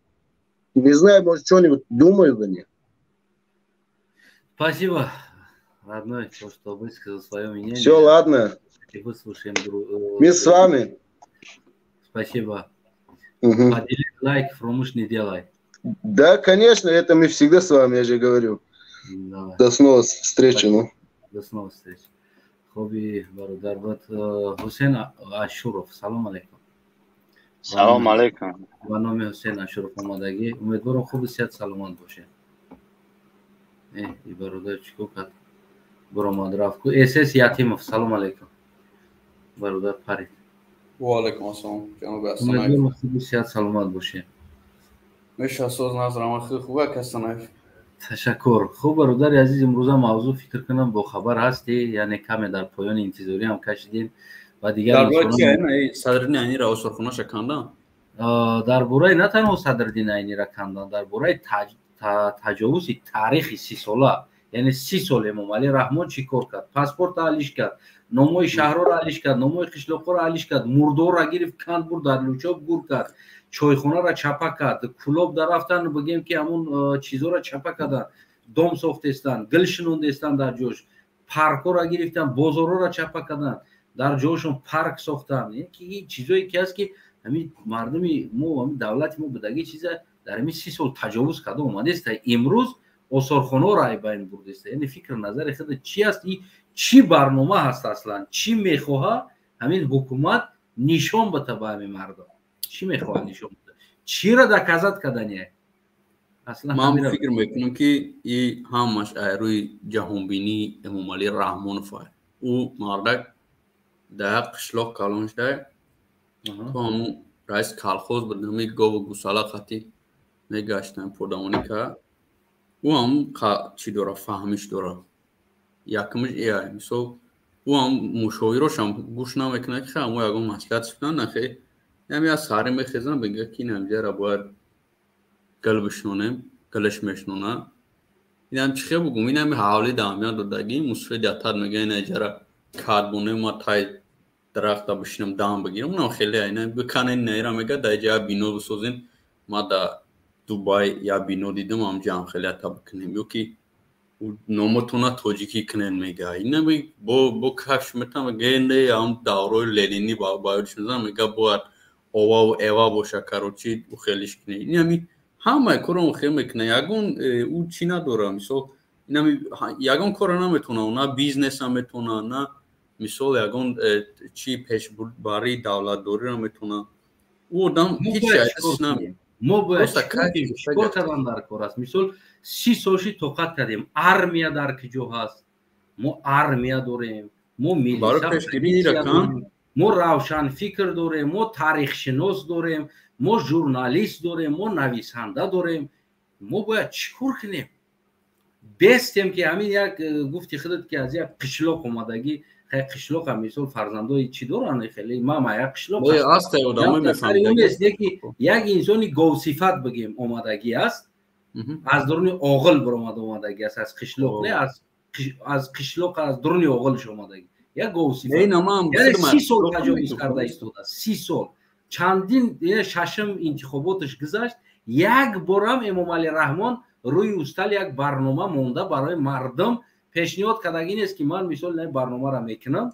не знаю, может, что-нибудь думают они. Спасибо, родной, то, что высказал свое мнение. Все, ладно. И выслушаем друг. Мы с вами. Спасибо. Угу. Поделись, лайк, фромуш не делай. Да, конечно, это мы всегда с вами, я же говорю. Давай. До снова встречи. Ну. До снова встреч. Хоби бародар бат Ҳусейн Ашуров. Салом алейкум. Салом алейкум. Ба номи Ҳусейн Ашуров омадагӣ. Умедворам, хуби, сиҳат, саломат бошед. И бародар чико кард? Буромад, рафт. Ку СС Ятимов, салом алейкум. Бародар парид. Ва алейкум ассалом. Ҷаноби Асанаев. Умедворам, хуби, сиҳат, саломат бошед. Меша соз назарам, хеле хуб Асанаев. Ташаккур. Хуб, бародари азиз, имрӯза мавзӯъ, фикр кунам, бохабар ҳастӣ, яъне каме дар поёни интизорӣ ҳам кашидем ва дигар. Дар бораи чи? Садриддин Айнира осорхонаша кандан? Дар бораи на танҳо Садриддин Айнира кандан, дар бораи таҷовузи таърихи 30-сола, яъне 30 сол Эмомалӣ Раҳмон чӣ кор кард: паспорта алиш кард, номҳои шаҳрҳоро алиш кард, номҳои қишлоқҳоро алиш кард, мурдорро гирифт, канд, бурд, дар Лучоб гур кард, чойхонаро чапа кард, Кулоб дарафтан, бигем ки ҳамун чизҳоро чапа карданд, дом сохтестанд, гил шинондестанд дар ҷош, паркҳоро гирифтан, бозорҳоро чапа карданд, дар ҷоашон парк сохтанд. Ки чизое ки ҳаст, ки ҳамин мардуми мо, ҳамин давлати мо будагӣ чиза дар ҳамин 30 сол таҷовуз карда омадеста, имрӯз осорхонаро айбайн бурдеста. Яъне фикр, назари худ чи аст? И чӣ барнома ҳаст, аслан чӣ мехоҳа ҳамин ҳукумат нишон бита ба ҳамин мардум? Чӣ мехоҳад нишон бита? Чиро доказать кардане? Ман фикр мекунам, ки и ҳамаш рӯи ҷаҳонбинии Эмомалӣ Раҳмонов. Ӯ мардак дар як қишлоқ калон шуда, то ҳамун раис колхоз буд, ҳами гову гусала қатӣ мегаштан, подавонӣ кард. Ӯ ҳам чӣ дора, фаҳмиш дора. Якумш ия, мисол, ӯ ҳам мушовирошам гӯш намекунад, ки мо ягон маслиҳат шудан нахе. Ям я саҳаре мехезам, мега, ки инамҷара бояд гил бишнонем, гилаш мешнона. Инам чӣ хел бугум, инами ҳавли даҳамият додагӣ мусфеди атар мега, инаҷара кадбоне, ма тай дарахта бишинам, дам бигирам. Унам хеле ина биканен, наира мега, дар ҷа бино бисозем, ма да Дубай я бино дидам, ҳамҷа ҳам хеле ата бикунем, ё ки номотона тоҷикӣ кунен, мега. Инами бо кафш метам, генде ҳам даврои ленинӣ ба ёдш мезанам, мега, бояд оваву эва боша, короче, хелиш кунем. Инами ҳамаи корро хел мекуна, ягон ӯ чӣ надора. Мисол, инами ягон корро наметавона, на бизнеса метавона, на мисол ягон чи пешбарии давлатдориро метавона. Ӯ одам ҳеҷ Мо бояд чикор кардан дар кор аст? Мисол, 30 сол ши тоқат кардем. Армия дар киҷо ҳаст? Мо армия дорем, мо милиса, мо равшанфикр дорем, мо таърихшинос дорем, мо журналист дорем, мо нависанда дорем. Мо бояд чӣ кор кунем? Бестем, ки ҳамин як гуфти худат, ки аз як қишлоқ омадагӣ. Қишлоқ ҳам, мисол, фарзандои чӣ доранд? Хеле мама як қишлоқ ки як инсони говсифат, бигем, омадагӣ аст, аз дуруни оғил биромада омадагӣ аст, аз қишлоқ не, аз қишлоқ, аз дуруни оғилш омадагӣ, як говсифат. Яъне 30 сол таҷовуз карда истодааст, 30 сол. Чандин шашум интихоботаш гузашт, як борам Эмомалӣ Раҳмон рӯи устал як барнома монда барои мардум пешниҳод кардагӣ нест, ки ман, мисол, ина барномаро мекунам,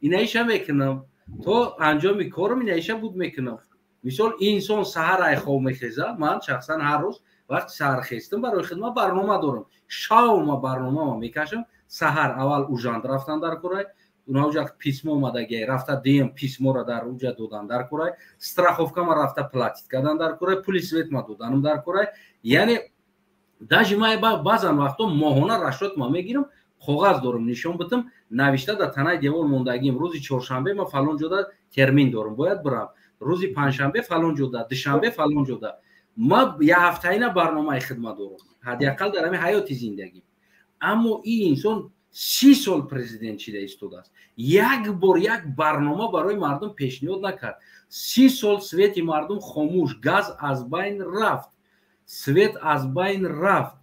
инаиша мекунам, то анҷоми корам инаиша буд мекунам. Мисол, инсон саҳар ай хоб мехеза. Ман шахсан ҳар рӯз вақти саҳар хестам, барои хидмат барнома дорам, шавма барномама мекашам. Саҳар аввал ужанд рафтан дар курай, унаҷа письмо омадагиай, рафта дием, письморо дар уҷа додан дар курай, страховкама рафта платить кардан дар курай, пули светма доданам дар курай. Яъне даже ма баъзан вақто моҳона расчётма мегирам, коғаз дорам, нишон битам, навишта дар танаи девор мондагим: рӯзи чоршанбе ма фалон ҷода термин дорам, бояд бирам, рӯзи панҷшанбе фалон ҷода, душанбе фалон ҷода. Ма як ҳафтаина барномаи хидмат дорам, ҳадди ақал дар ҳамин ҳаёти зиндагим. Аммо ин инсон 30 сол президент шида истодааст, як бор як барнома барои мардум пешниҳод накард. 30 сол свети мардум хомӯш, газ аз байн рафт, свет аз байн рафт.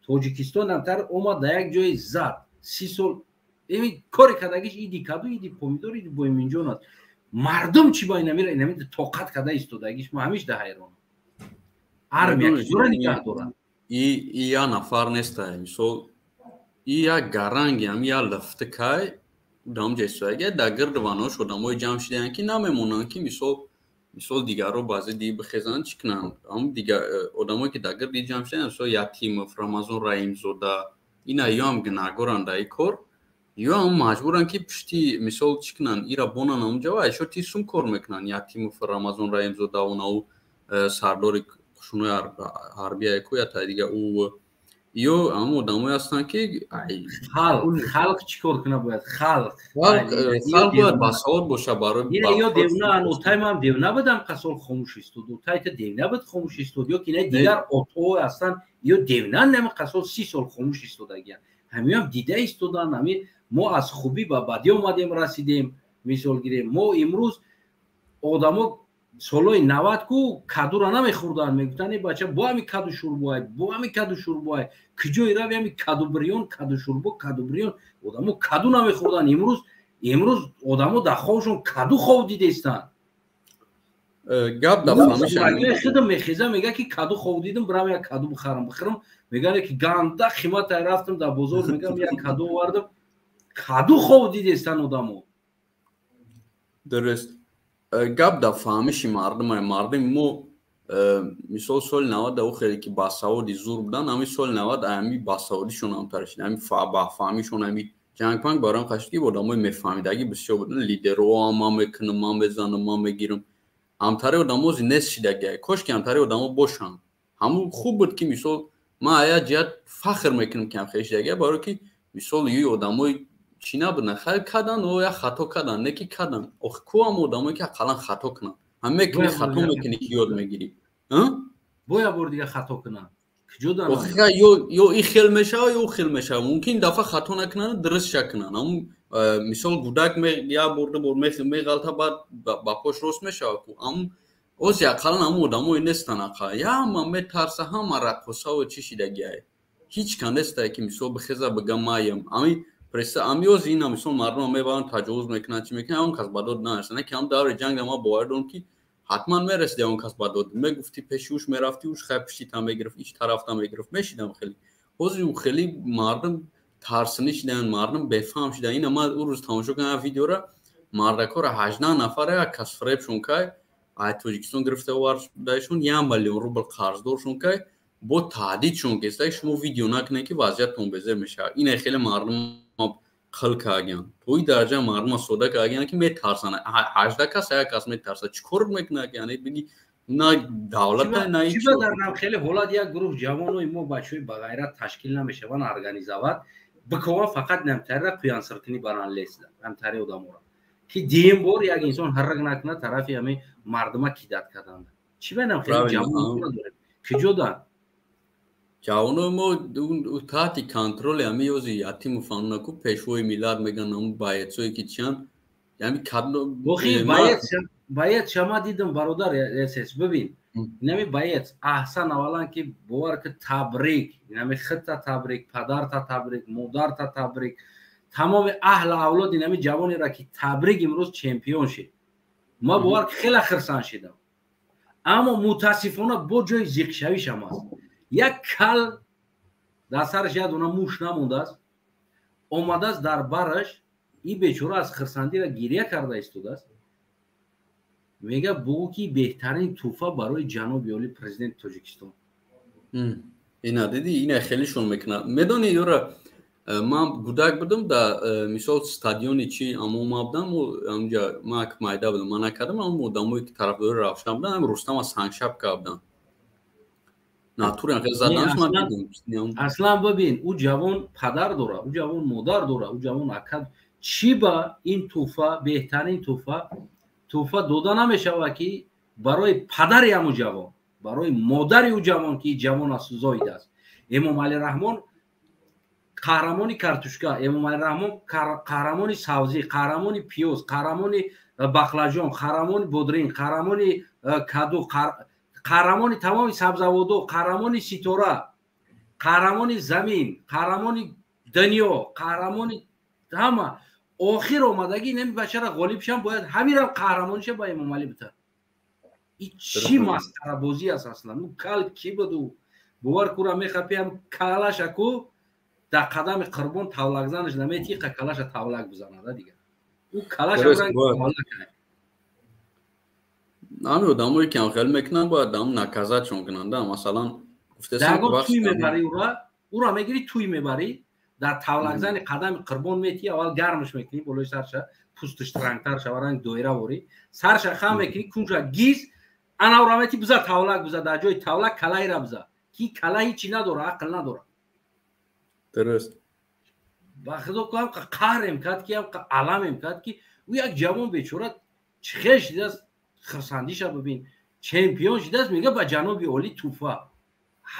Тоҷикистон амтар омад, дар як ҷое зад. 30 сол кори кардагиш иди каду, иди помидор, иди боиминҷон аст. Мардум чӣ ба инамира инами тоқат карда истодагиш, ма ҳамиш да ҳайронам. Армия киҷора нигаҳ дорад? И я нафар неста, мисол, и як гаранги ам я лафтикай дамҷа истодаги, дар гирди ванош одамои ҷамъ шидаянд, ки намемонанд, ки мисол дигарро ба зидди бихезанд, чӣ кунанд. Ам дигар одамое ки дар гирди ҷамъ шидаянд, мисол, Ятимов, Рамазон Раимзода, ина ё ҳам гунаҳгоранд дар ин кор, ё ҳам маҷбуранд, ки пушти, мисол, чӣ кунанд, ира бонанд ҳамунҷа ва айшо тисум кор мекунанд. Ятимов, Рамазон Раимзода, онау сардори қушунои ҳарбия ку ята дига, ӯ ё ҳамон одамое ҳастанд, ки Халқ чӣ кор кунад бояд? Халқ Халқ бояд басавод боша барои Ё девна отай ман дев набудам, қасол хомӯш истод, отайта дев набуд, хомӯш истод, ё ки ина дигар отҳое ҳастанд, ё девна нами қасол 30 сол хомӯш истодагиянд. Ҳамиам дида истоданд. Ҳами мо аз хубӣ ба бадӣ омадем, расидем. Мисол гирем, мо имрӯз одамо солҳои 90 ку кадура намехӯрданд, мегуфтанд: бача, бо ҳами каду шӯрбоай, бо ҳами каду шӯрбоай, куҷое рави, ҳами каду бирён, каду шӯрбо, каду бирён. Одамо каду намехӯрданд. Имрӯз одамо дар хобшон каду хоб дидестанд. Гап дар Худам мехеза, мега ки каду хоб дидам, бирам як каду бихарам, бихӯрам. Мегӯянд ки ганда қимата. Рафтам дар бозор, мегӯям, як каду овардам. Каду хоб дидестанд одамо. Дуруст, гап дар фаҳмиши мардума. Мардуми мо, мисол, соли 90 ӯ хеле ки басаводи зур буданд, ҳами соли 90 ҳами басаводишон ҳамтар шид, ҳами бафаҳмишон. Ҳами ҷангпанг бароям қашид, ки одамои мефаҳмидагӣ бисёр буданд, лидерҳо: ман мекунам, ман мезанам, ман мегирам. Ҳамтари одамо зи нест шидагия. Кош ки ҳамтари одамо бошанд. Ҳамун хуб буд, ки, мисол, ман як ҷиҳат фахр мекунам, ки ҳам хеле шидагия, барое ки, мисол, юи одамои чӣ набуданд, хайр карданд, о як хато карданд, не ки карданд. Охи ку ҳам одамое ки ақаллан хато кунанд, ҳам мекунӣ, хато мекунӣ, ки ёд мегирӣ. Бо як бор дига хато кунанд. Ё и хел мешава, ё ӯ хел мешава. Мумкин дафъа хато накунанд, дурустша кунанд. Ҳамун, мисол, гудак як бор, ду бор меғалта, баъд ба пош рост мешава ку. Ҳамун ози ақаллан ҳамун одамое нестанд, ақаллан яма метарса, ҳама раққосаву чӣ шидагиай. Ҳеҷ кан нестае, ки, мисол, бихеза, бига: маям ами преса ами. Ози ина, мисол, мардума мебаранд, таҷовуз мекунанд, чӣ мекунанд, он кас ба дод нарасад. Не ки ҳам даври ҷанга ман бовар дорам, ки ҳатман мерасиди он кас ба дод, мегуфтӣ, пеши уш мерафтӣ, уш хай пиштита мегирифт, ич тарафта мегирифт, мешидам хеле. Ҳозир ӯ хеле мардум тарсинӣ шидаанд, мардум бефаҳм шидаанд. Ина ман ӯ рӯз тамошо кардам видеора, мардакора 18 нафара як кас фиребшон кай, ай Тоҷикистон гирифта овардаишон, 1 миллион рубл қарздоршон кай, бо таҳдидшон кеста, шумо видео накунед, ки вазъиятон безер мешавад. Ина хеле мардум қил кардагиянд, то ин дараҷа мардума сода кардагиянд, ки метарсанд. 18 кас як кас метарсад, чӣ кор мекунад? Яъне биги, на давлата, на Чиба дар хеле ҳолат як гурӯҳ ҷавонои мо, бачаҳои бағайрат ташкил намешаванд, организовать бикова, фақат намтарира қуянсиркунӣ баран лесда, ҳамтари одаморо, ки дуюм бор як инсон ҳарак накунад тарафи ҳами мардума кидать карданда. Чӣ ба нам хеле ҷавон надорем? Куҷодан? Ҷавонои мо таҳти контроли ҳами ёзи Ятиму фанунаку, пешвои миллат меган, ҳамн боецое ки чиян, ями. Боец шама дидам, бародар, бибин, инами боец аҳсан. Аввалан ки бовар ки табрик, инами хитта табрик, падарта табрик, модарта табрик, тамоми аҳли авлод инами ҷавонеро ки табрик, имрӯз чемпион шид. Ма бовар ки хеле хирсан шидам, аммо мутаассифона бо ҷои зиқшавишам аст. Як кал дар сараш як дона муш намондааст, омадааст дар бараш. И бечора аз хирсандира гиря карда истодааст. Мега: бугӯ, ки беҳтарин тӯҳфа барои ҷаноби оли президенти Тоҷикистон. Ина диди, ина хелишон мекунад. Медони, ёра, ман гудак будам, да, мисол, стадиони чи амома будам, амҷа ман майда будам, ман накардам, аммо одамое ки тарафдори Равшан буданд, ам Рустама сангшапка буданд, натуран хеле заданаш ман дидам. Аслан бибин, ӯ ҷавон падар дора, ӯ ҷавон модар дора, ӯ ҷавон ака. Чӣ ба ин тӯҳфа, беҳтарин тӯҳфа дода намешавад, ки барои падари ҳамун ҷавон, барои модари ӯ ҷавон, ки ҷавон аст, зоид аст? Эмомалӣ Раҳмон Қаҳрамони картушка, Эмомалӣ Раҳмон қаҳрамони савзӣ, қаҳрамони пиёз, қаҳрамони бақлаҷон, қаҳрамони бодринг, қаҳрамони каду, қаҳрамони тамоми сабзаводо, қаҳрамони ситора, қаҳрамони замин, қаҳрамони дунё, қаҳрамони ҳама. Охир омадагӣ инами бачара ғолиб шам, бояд ҳамирам қаҳрамониша ба Эмомалӣ бита. И чӣ масхарабозӣ аст аслан? Ӯ кал кӣ буд? Ӯ бовар кура мехапиам калаша ку дар қадами Қурбон тавлакзанаш наметиқа калаша тавлак бизанада дигар. Ӯ калаша. Ҳами одамое ки ҳам хел мекунанд, бояд ам наказатшон кунанд. Масалан, гуфтаи мебарӣ, ура мегирӣ, туй мебарӣ, дар тавлакзани қадами Қурбон метӣ, аввал гармаш мекунӣ, болои сарша пӯсташ рангтар шава, ранг доира ворӣ, сарша хам мекунӣ, кунша гиз, ана ура метӣ, биза тавлак биза, дар ҷои тавлак калаира биза, ки кала ҳичи надора, ақл надора. Дуруст. Ба худо ку ҳам қаҳрем кард, ки ҳам аламем кард, ки ӯ як ҷавон бечора чӣ хел шидааст, хурсандиша бибин, чемпион шидааст, мега ба ҷаноби олӣ туҳфа.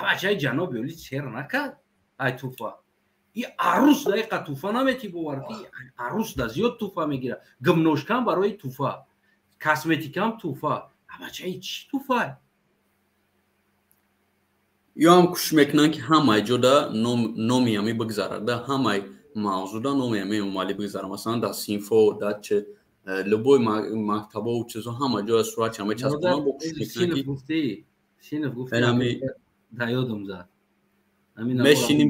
Бачаи ҷаноби олӣ сер накард ай туҳфа. И арӯс даиқа туҳфа наметӣ, бовар ки арӯс да зиёд туҳфа мегира, гимношкам барои туҳфа, косметикам туҳфа, бачаи чӣ туҳфа? Ё ҳам кӯшиш мекунанд, ки ҳамаи ҷода номи ҳами бигзарад, да ҳамаи мавзӯъда номи ҳами Эмомалӣ бигзарад. Масалан, дар синфо, дар че любой мактабову чизо, ҳама ҷоя сурат ҳама часпонанд, бо кӯшиш мекунанд. Синф гуфти, да ёдам зад. Мешинӣ,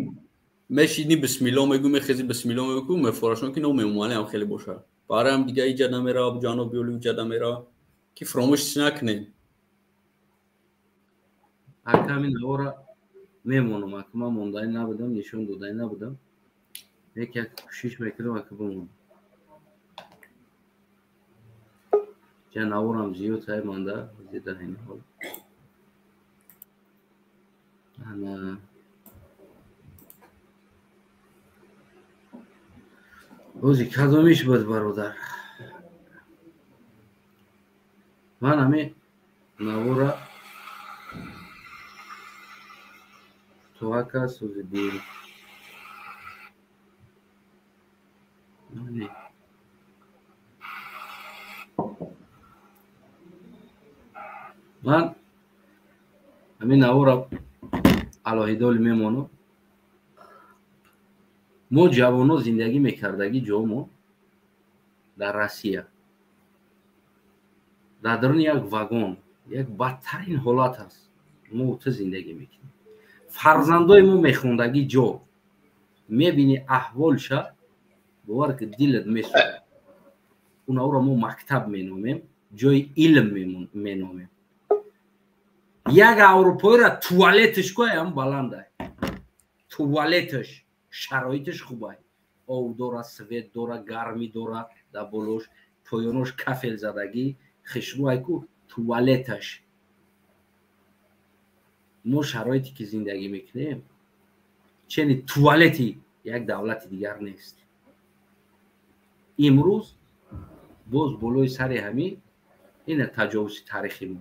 мешинӣ, бисмилло мегӯ, мехези, бисмилло мегӯ, мефорашон ки номи Эмомалӣ ҳам хеле бошад. Бароям дига иҷа намерава, ҷаноби олӣ иҷа намерава, ки фуромӯш накунем. Ака, ҳамин навора мемонам, ака, ман мондаи набудам, нишон додаи набудам, як як кӯшиш мекунам, ака, бимонам. Ҷа наворам зиёд сай манда зида ин ҳол. Ана ози кадомиш буд, бародар? Ман ҳами навора туака сози дил. Не. Ман ҳамин навора алоҳидоли мемонам. Мо ҷавоно зиндагӣ мекардагӣ ҷомо дар Россия. Дар даруни як вагон, як бадтарин ҳолат аст. Мо ту зиндагӣ мекунем. Фарзандои мо мехондагӣ ҷо. Мебини аҳволша, бовар ки дилат месӯзад. Унаро мо мактаб меномем, ҷои илм меномем. Як аврупоиро туалеташ коям баландай. Туалеташ, шароиташ хубай. Об дора, свет дора, гармӣ дора, дар болош, поёнош кафел задагӣ, хишрӯай ку туалеташ. Мо шароите ки зиндагӣ мекунем, чени туалети як давлати дигар нест. Имрӯз боз болои сари ҳамин ина таҷовузи таърихи мо.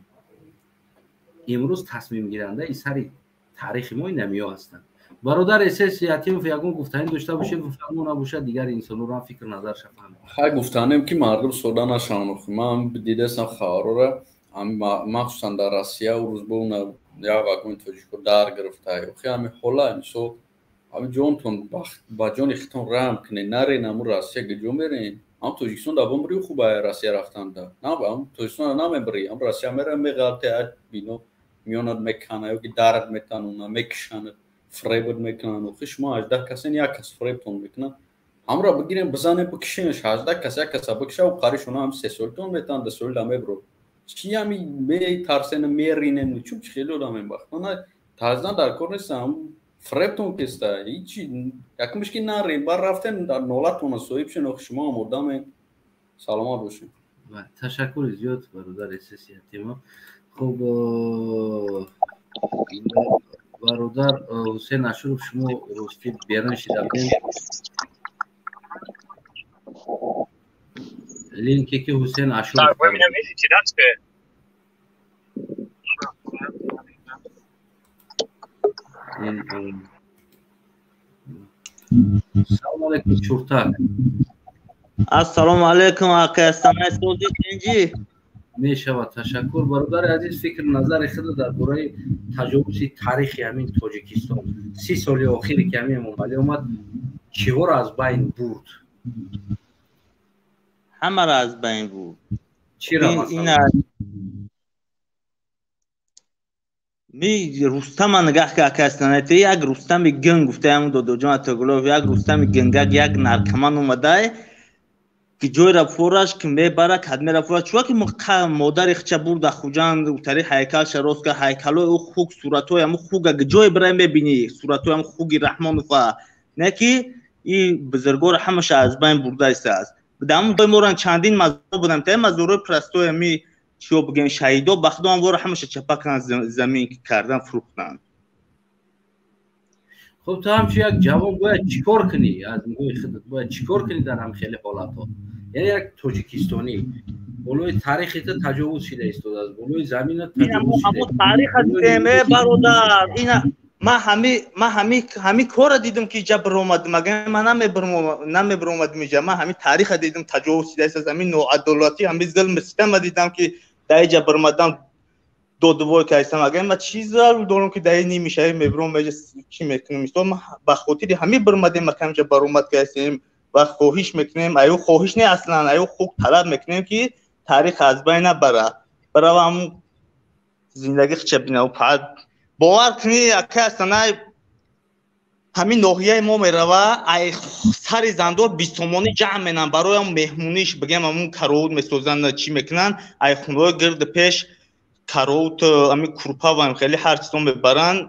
Имрӯз тасмимгирандаи сари таърихи мо инамиё ҳастанд. Бародар Эсес Ятимов, ягон гуфтанӣ дошта бошед, фармо набошад, дигар инсонро ҳам фикр назарша фаҳмед. Хай, гуфтанем, ки мардум сода нашаванд. Ман дидастам хабарора, махсусан дар Россия рӯз бо як вагони тоҷико дар гирифта. Охи ҳами ҳола, мисол, ҳами ҷонтон ба ҷони хитон раҳм кунед, нарен ҳамун Россия, куҷо мерен? Ҳам Тоҷикистон да бомбри хуб Россия рафтанда. На, ҳам Тоҷикистон намебри, ҳам Россия мера, меғалте, бино миёнат мекана ё ки дард метанона, мекушанад, фребат мекунанд. Охи шумо 18 касен, як кас фребтон мекунад. Ҳамро бигирем, бизанем, бикушенш, 18 кас як каса бикуша, у қаришона ҳам 3 солитон метан, 2 соли да мебро. Чи ҳами метарсен, меринен, чун чи хеле одамем бахтона тарздан дар кор нестам, фребтон кеста. Ҳичи якумш ки нарен, бар рафтен дар нолатона соҳиб шен. Охи шумо ҳам одамен. Саломат бошед. Ташаккури зиёд, бародар Эсес Ятимов. Хуб, бародар Ҳусейн Ашуров, шумо ростӣ берун шида будем. Линке ки Ҳусейн Ашуров. Так, вы меня видите, да, теперь? Салому алейкум, Чуртак. Ассалому алейкум, ака Астанай, сози, тинҷӣ? Мешавад, ташаккур. Бародари азиз, фикр назари худо дар бораи таҷовузи таърихи ҳамин Тоҷикистон, 30 соли охире ки ҳамин Эмомалӣ омад, чиҳоро аз байн бурд? Ҳамаро аз байн бурд. Чиро масалан? Ми Рустама нигаҳ ка, ака Астанай, як Рустами гинг гуфтаям, Додоҷон Атоғулов, як Рустами гингак, як наркоман омадай, ки ҷойра фораш ки мебара, кад мера фора, чуа ки модари хча бурда Хуҷанд, утари ҳайкалша рост ка, ҳайкалои ӯ хуг, суратҳои ҳаму хуга ҷое бирай мебинӣ, суратҳои ҳаму хуги Раҳмонова, не ки и бузургоро ҳамаша аз байн бурда истааст. Дар ҷои моран чандин мазор будам, та мазорҳои простои ҳами чиё бигем, шаҳидо, ба худо ҳам вора ҳамаша чапа кардан, замин кардан, фурӯхтанд. Хуб, ту ҳамчун як ҷавон бояд чӣ кор кунӣ? Аз нигоҳи худат бояд чӣ кор кунӣ дар ҳам хеле ҳолатҳо? Яъне як тоҷикистонӣ болои таърихи ту таҷовуз шида истодааст, болои заминат таҷовуз шуда. Таърих дидем, э бародар, ина ман ҳами кора дидам ки иҷа биромадам, агар ман намебиромадам иҷа, ман ҳами таъриха дидам, таҷовуз шида истодааст, ҳами ноадолатӣ, ҳами зулм система дидам ки дар иҷа биромадам, додувой кардам. Агар ман чиз зарур дорам ки дар ин нимишавӣ мебиром, иҷа чӣ мекунам? Мисол, ман ба хотири ҳами биромадем, макамҷа баромад кардем ва хоҳиш мекунем, аю хоҳиш не, аслан аю хук талаб мекунем ки таърих аз байн набара, барава ҳамун зиндагӣ хча бинав. Бовар кунӣ, ака Астанай, ҳамин ноҳияи мо мерава, ай сари зандор 20 сомонӣ ҷамъ менанд барои ҳам меҳмониш, бигем, ҳамун кароут месозанд, чӣ мекунанд, ай хонаҳои гирди пеш кароут, ҳамин курпа ва хеле ҳар чизо мебаранд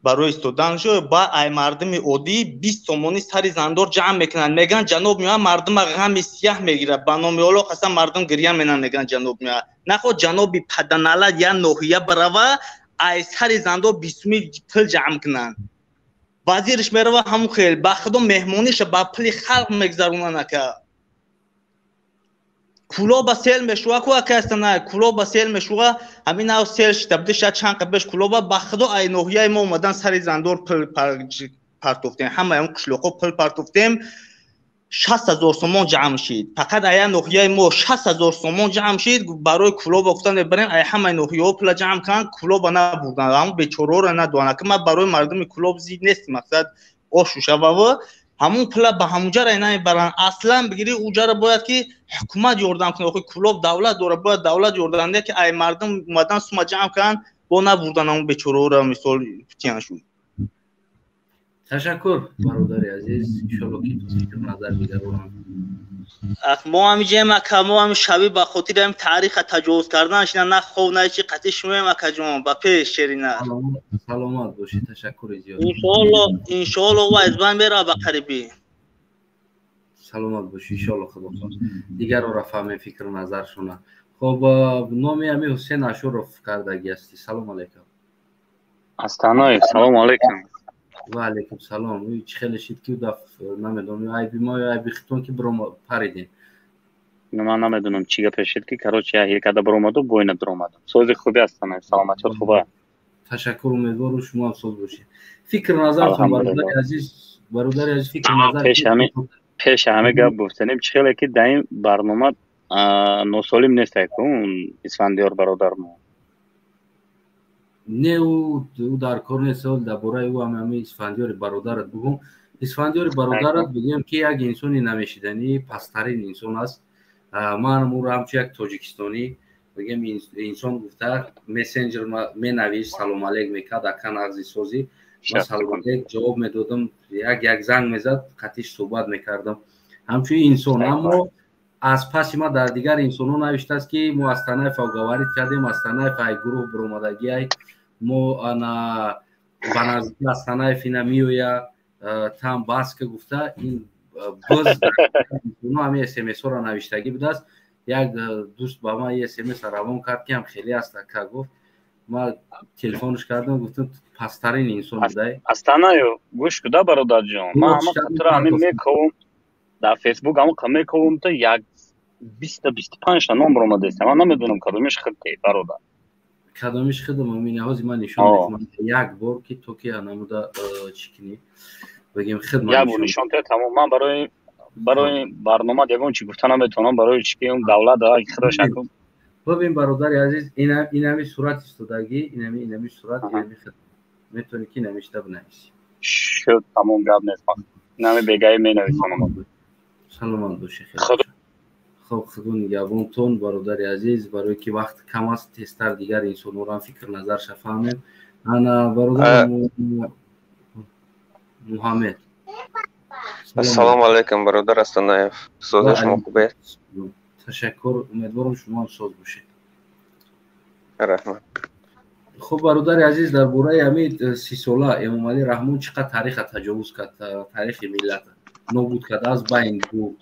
барои истоданшо. Ба ай мардуми оддӣ 20 сомонӣ сари зандор ҷамъ мекунанд, мегӯянд ҷаноб меояд, мардума ғами сияҳ мегирад, ба номи Олло қасам, мардум гиря менанд, мегӯянд ҷаноб меояд. Наход ҷаноби паданалат як ноҳия барава, ай сари зандор 20 сомонӣ пул ҷамъ кунанд. Вазирш мерава, ҳамун хел, ба худо меҳмониша ба пули халқ мегзаронанд, ака. Кулоба сел мешува ку, ака Астанай, кулоба сел мешува, ҳамин нав сел шида буди, шояд чанд қабл пеш кулоба, ба худо ай ноҳияи мо омадан сари зандор пул партофтем, ҳамаи он қишлоқҳо пул партофтем, 60 000 сомон ҷамъ шид. Фақат ая ноҳияи мо 60 000 сомон ҷамъ шид барои кулоба. Гуфтан мебарем, ай ҳамаи ноҳияҳо пула ҷамъ кунанд, кулоба набурданд, ҳамун бечораҳоро надоҳанд. Ака, ман барои мардуми Кулоб зид нест, мақсад ошу шавава, ҳамун пула ба ҳамунҷара намебаранд. Аслан бигирӣ, уҷара бояд ки ҳукумат ёрдам кунад. Охи Кулоб давлат дорад, бояд давлат ёрдам диҳад, ки ай мардум омадан сума ҷамъ кунанд, бо набурдан ҳамун бечораҳоро, мисол тиян шуд. Ташаккур, бародари азиз, иншолло ки ту фикр назар дигарон. Мо ҳамиҷаем, ака, мо ҳами шабӣ ба хотири ҳами таъриха таҷовуз кардан шина, на хов, на чи, қатъи шумоем, акаҷон, ба пеш, шерина. Саломат бошӣ, ташаккури зиёд. Иншоалло, иншоалло, ва аз байн мерава ба қарибӣ. Саломат бошӣ, иншоалло, худо хоҳад дигарро фаҳмем фикру назаршона. Хоб, номи ҳами Ҳусен Ашуров кардагӣ ҳастӣ. Салом алейкум. Астаноев, салому алейкум. Ва алейкум салом. Чӣ хеле шид ки даф намедонам, айби мо ё айби хитон ки паридем. Ман намедонам чӣ гапе шид ки, короче, я ҳиркада баромаду бойна дуромадам. Сози хуби Астаноев, саломатиёт хуба. Ташаккур, умедвору шумо ҳам соз бошед. Фикр назартон, бародари азиз, бародари азиз, фикр назар. Пеши ҳаме гап гуфтанем, чӣ хеле ки дар ин барнома носолим нест ун Исфандиёр бародармо. Не, ӯ дар кор нест. Дар бораи ӯ ҳами Исфандиёри бародарат бугум. Исфандиёри бародарат бигӯем ки як инсони намешиданӣ, пасттарин инсон аст. Ман ӯро ҳамчун як тоҷикистонӣ бигем, инсон гуфта, мессенҷер менавишт, салом алейк мекард, ака, нағзи, созӣ, ман салом алейк ҷавоб медодам, як як занг мезад, қатиш суҳбат мекардам ҳамчун инсон. Аммо аз паси ман дар дигар инсонҳо навиштааст ки мо Астанаев говорит кардем, Астанаев ай гурӯҳ биромадагиай, мо ана ба наздики Астанаев ина меоя, там баска гуфта, ин боз ҳами смсҳоро навиштагӣ будааст. Як дӯст ба ман смс равон кард ки ҳам хеле аст, ака, гуфт. Ман телефонш кардам, гуфтам, пасттарин инсон будай. Астанаев, гӯш куда, бародарҷон, ман ҳама қатра ҳамин мековум дар Фейсбук, ҳама мековум, та як 20-та 25-та номер омадааст, ман намедонам кадомиш худте, бародар. Кадомиш худам, ҳамин ҳози ман нишон медиҳам як бор ки то ки намуда чӣ кунӣ. Бигем хидмат. Як бор нишон те, тамом. Ман барои барнома ягон чӣ гуфта наметавонам, барои чӣ ки он давлат худаш. Бибин, бародари азиз, инами сурат истодагӣ, инами сурат, инами хид метавонӣ ки навишта бинависӣ. Шуд, тамом, гап нест, инами бегаи менависонам. Саломат бошӣ. Хоб, худо нигаҳбонтон, бародари азиз. Барое ки вақт кам аст, тезтар дигар инсонҳоро фикр назарша фаҳмем. Ана бародар Муҳаммед. Ассалому алайкум, бародар Астанаев, сози шумо хубе? Ташаккур, умедворам, шумо ҳам соз бошед. Раҳмат. Хуб, бародари азиз, дар бораи ҳамин 30-сола Эмомалӣ Раҳмон чӣ қадр тариха таҷовуз кард, таърихи миллата нобуд кард, аз байн бурд,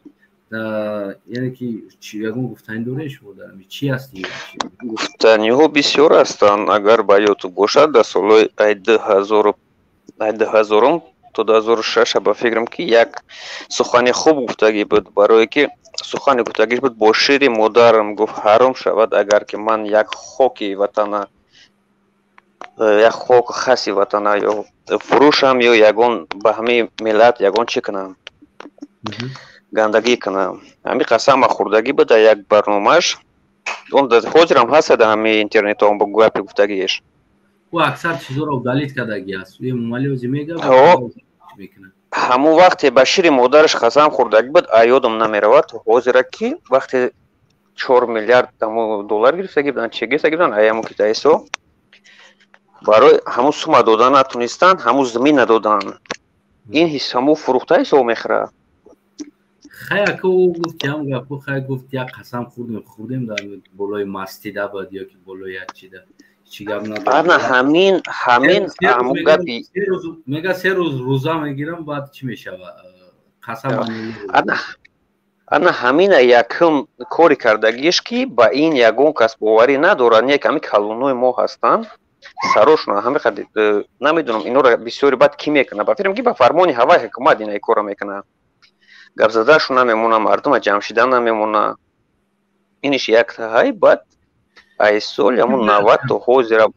яъне ки ягон гуфтанӣ доред шумо дар ҳамин? Чӣ аст? Гуфтаниҳо бисёр ҳастанд. Агар ба ёдту бошад, дар солҳои 2000-ум то 2006, ба фикрам, ки як сухани хуб гуфтагӣ буд, барое ки сухани гуфтагиш буд: бо шири модарам, гуфт, ҳаром шавад, агар ки ман як хоки ватана, як хоку хаси ватана ё фурӯшам, ё ягон ба ҳамаи миллат ягон чӣ кунам, гандагӣ кунам. Ҳамин қасама хӯрдагӣ буд дар як барномааш, он ҳозирам ҳаст дар ҳамаи интернетҳо бо гапи гуфтагиеш. Ӯ аксар чизоро удалить кардагӣ аст. Эмомалӣ ози мега. Ҳамун вақте ба шири модараш қасам хӯрдагӣ буд, аёдам намеравад ҳозира, ки вақте 4 миллиард доллар гирифтагӣ буданд, чи гирифтагӣ буданд, аямо китайсо барои ҳамун сума додан натунистанд, ҳамун замин надоданд, ин ҳамун фурӯхта ҳисоб мехӯрад. Хай, ака, ӯ гуфт ҳам гапо, хай, гуфт, як қасам хӯрдем, хӯрдем дар болои мастида бад ё ки болои як чида, чӣ гап надорад. Ана ҳамин ҳамун гапи. Мега, 3 рӯз рӯза мегирам, баъд чӣ мешава, қасам. Ана ҳамина якум кори кардагиш, ки ба ин ягон кас боварӣ надорад. Не, ҳами калонои мо ҳастанд, сарошона ҳами намедонам, инора бисёри баъд кӣ мекунад. Ба фикрам, ки ба фармони ҳавай ҳукумат ина кора мекунад. Гапзадашу намемона, мардума ҷамъ шида намемона. Иниш яктаҳай, баъд ай соли ҳамун 90 то ҳозира.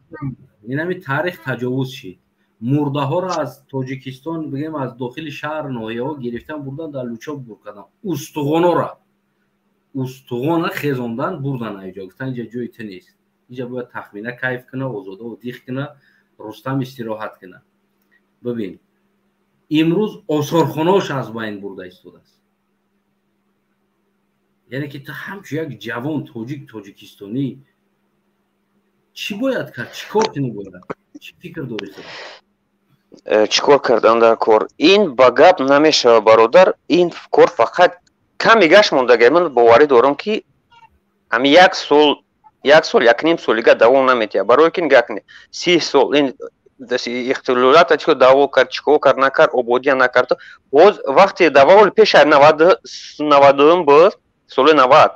Инами таърих таҷовуз шид. Мурдаҳоро аз Тоҷикистон, бигем, аз дохили шаҳр, ноҳияҳо гирифтан, бурдан, дар лучоб гур кардан. Устуғонора, устуғона хезондан, бурдан аиҷо, гуфтан, инҷа ҷои ту нест, инҷа бояд Тахмина кайф куна, Озода отдых куна, Рустам истироҳат куна. Бибин, имрӯз осорхонаош аз байн бурда истодааст. Яъне ки ту ҳамчун як ҷавон тоҷик, тоҷикистонӣ, чӣ бояд кард, чӣ кор кунӣ бояд? Чӣ фикр дорӣ? Чӣ кор кардан дар кор? Ин ба гап намешавад, бародар. Ин кор фақат ками гашт мондага. Ман боварӣ дорам, ки ҳами як сол, як сол, якним солига давом наметиҳад, барое ки нигоҳ кунед, 30 сол ин ихтилолата чӣ даъво кард, чӣ кор кард, накард, ободия накард. Боз вақте даволи пеша 92-ум буд, соли 90,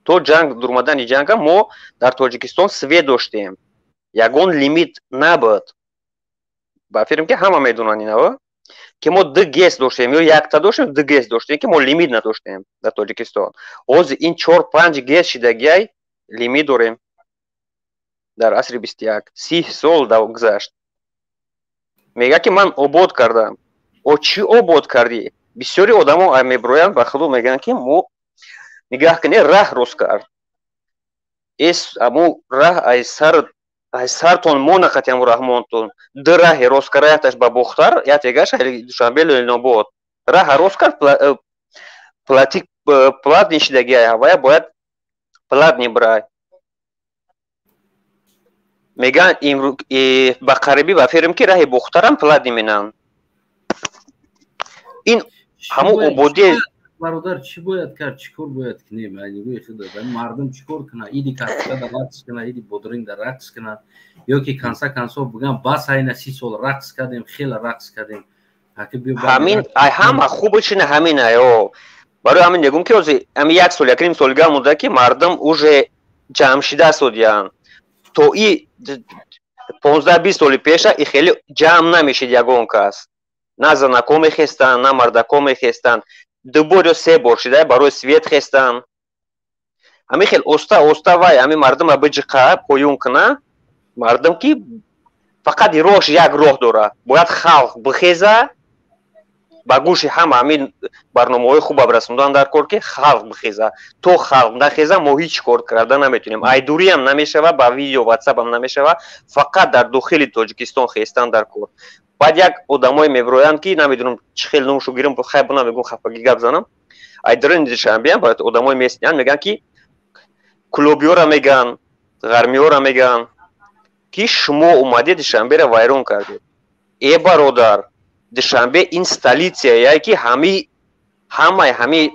то ҷанг дурмадани ҷанга мо дар Тоҷикистон свет доштем, ягон лимит набуд. Ба фикрам, ки ҳама медонанд инава, ки мо ду ГЭС доштем ё якта доштем, ду ГЭС доштем, ки мо лимит надоштем дар Тоҷикистон. Ҳозир ин чор панҷ ГЭС шидагиай, лимит дорем дар асри 21. 30 сол гузашт, мега, ки ман обод кардам. О, чӣ обод кардӣ? Бисёри одамо мебироянд, ба худо мегӯянд, ки мо, нигаҳ кунед, раҳ рост кард. Эс аму раҳ ай сар, ай сартон монақати, аму раҳмонтон ду раҳе рост кард, якташ ба Бохтар, ятегаш Душанбе, Ленинобод раҳа рост кард. Платик, платный шидаги, ҳавая бояд платный бирай. Мегӯянд, ба қарибӣ, ба фикрам, ки раҳи Бохтарам платный менанд. Ин ҳамун ободие. Бародар, чӣ бояд кард, чӣ кор бояд кунем? Нигоҳи худат, мардум чӣ кор кунад? Иди картошка да рақс кунад, иди бодринг да рақс кунад, ё ки конца концов бигӯям, бас, айна 30 сол рақс кардем, хеле рақс кардем? Ҳамин ай ҳама хуб чина, ҳамин айо. Барои ҳамин мегӯм, ки ҳозир ҳами як сол, якним солига монда, ки мардум уже ҷамъ шида судиянд. То и 15-20 соли пеша и хеле ҷамъ намешид ягон кас, на занако мехестанд, на мардако мехестанд. Ду бор ё се бор шида барои свет хестанд. Ҳамин хел оста оста вай ҳамин мардума биҷиқа, поюн куна мардум, ки фақат роҳш як роҳ дорад: бояд халқ бихеза. Ба гӯши ҳама ҳамин барномаҳои хуб расондан дар кор, ки халқ бихеза. То халқ нахеза, мо ҳеҷ кор карда наметонем. Айдуриам намешава, ба видео ватсапам намешава, фақат дар дохили Тоҷикистон хестан дар кор. Баъд як одамое мебироянд, ки намедонам чӣ хел номшу гирам, хайр, намегум, хафагӣ гап занам. Айдурини Душанбеам бояд одамое местиянд, мегӯянд, ки кулобиёра мегӯянд, ғармиёра мегӯянд, ки шумо омадед, Душанберо вайрон кардед. Э, бародар, Душанбе ин столица, ки ҳами ҳамаи ҳами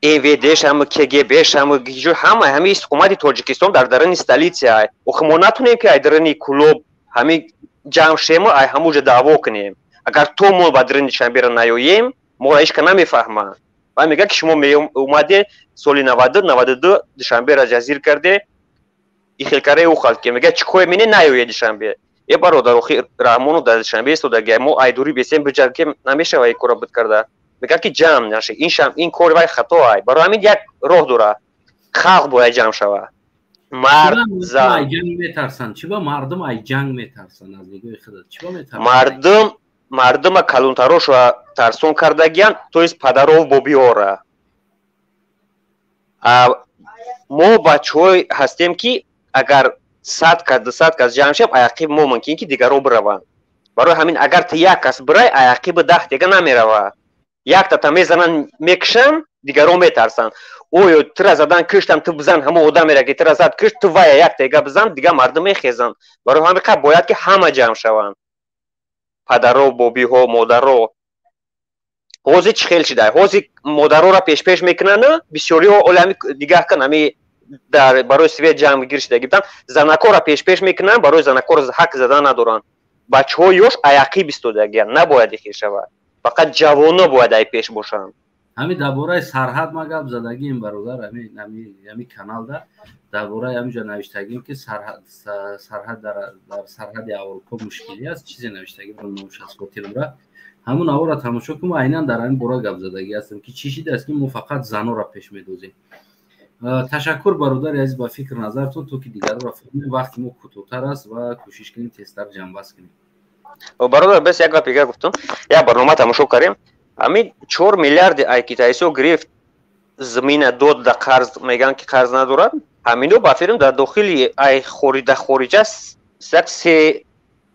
МВДш, ҳама КГБш, ҳама ҳамаи ҳами истиқомати Тоҷикистон дар даруни столица. Охи мо натонем, ки ай даруни Кулоб ҳами ҷамъ шему, ай ҳамуҷа даъво кунем. Агар то мо ба даруни Душанберо наёем, моро ҳеҷ ка намефаҳмад. Ва мегӯяд, ки шумо омаде, соли 90, 92 Душанберо ҷазир карде, ихелкараи ӯ халд, ки мегӯяд, чӣ кое мине наёе Душанбе. Э, бародар, охи Раҳмонов дар Душанбе истодаги, мо айдурӣ бесем биҷангем, намешава ин кора буд карда. Мегӯяд, ки ҷамъ наша, ин шам ин кори вай хато ай. Барои ҳамин як роҳ дора: халқ бояд ҷамъ шава, мард, зан. Ҷанг метарсанд? Чӣ ба мардум ай ҷанг метарсанд, аз нигоҳи худат, чӣ ба метарсанд? Мардума калонтарошро тарсон кардагиян, то есть падаров, бобиёра. Мо бачаҳое ҳастем, ки агар 100 кас, 200 кас ҷамъ шавем, аяқиби мо мумкин ки дигарро бираванд. Барои ҳамин, агар ту як кас бирай, аяқиби 10 дига намерава. Яктата мезананд, мекушанд, дигарон метарсанд. Оё тура задан, киштан, ту бизан ҳамон одамеро, ки тура зад, кишт, ту вая як тега бизан, дига мардум мехезанд. Барои ҳамин қа бояд, ки ҳама ҷамъ шаванд: падаро, бобиҳо, модаро. Ҳозир чӣ хел шида? Ҳозир модароро пешпеш мекунанд бисёриҳо. Оли ҳами дигаҳ кун, ҳами дар барои свет ҷамъгир шида гирифтан, занакоро пешпеш мекунанд, барои занакоро ҳақ задан надоранд. Бачаҳои ёш аяқиб истодагиянд, набояд ихел шавад, фақат ҷавоно бояд ай пеш бошанд. Ҳамин дар бораи сарҳад ма гап задагием, бародар, ҳами каналда дар бораи ҳаминҷо навиштагием, ки сарҳад дар сарҳади Аврупо мушкилӣ аст, чизе навиштагим, номш аз хотирам рафт. Ҳамун авора тамошо кун, айнан дар ҳамин бора гап задагӣ ҳастем, ки чӣ шидааст, ки мо фақат занора пеш медозем. Ташаккур, бародари азиз, ба фикр назартон, то ки дигарро фаҳмем. Вақти мо кӯтоҳтар аст ва кӯшиш кунем тезтар ҷамъбаст кунем. Бародар, бес як гап дига гуфтам. Як барнома тамошо кардем, ҳамин 4 миллиарди ай китайсо гирифт, замина дод да қарз, мегӯянд, ки қарз надорад. Ҳамино ба фирм дар дохили ай да хориҷа як 13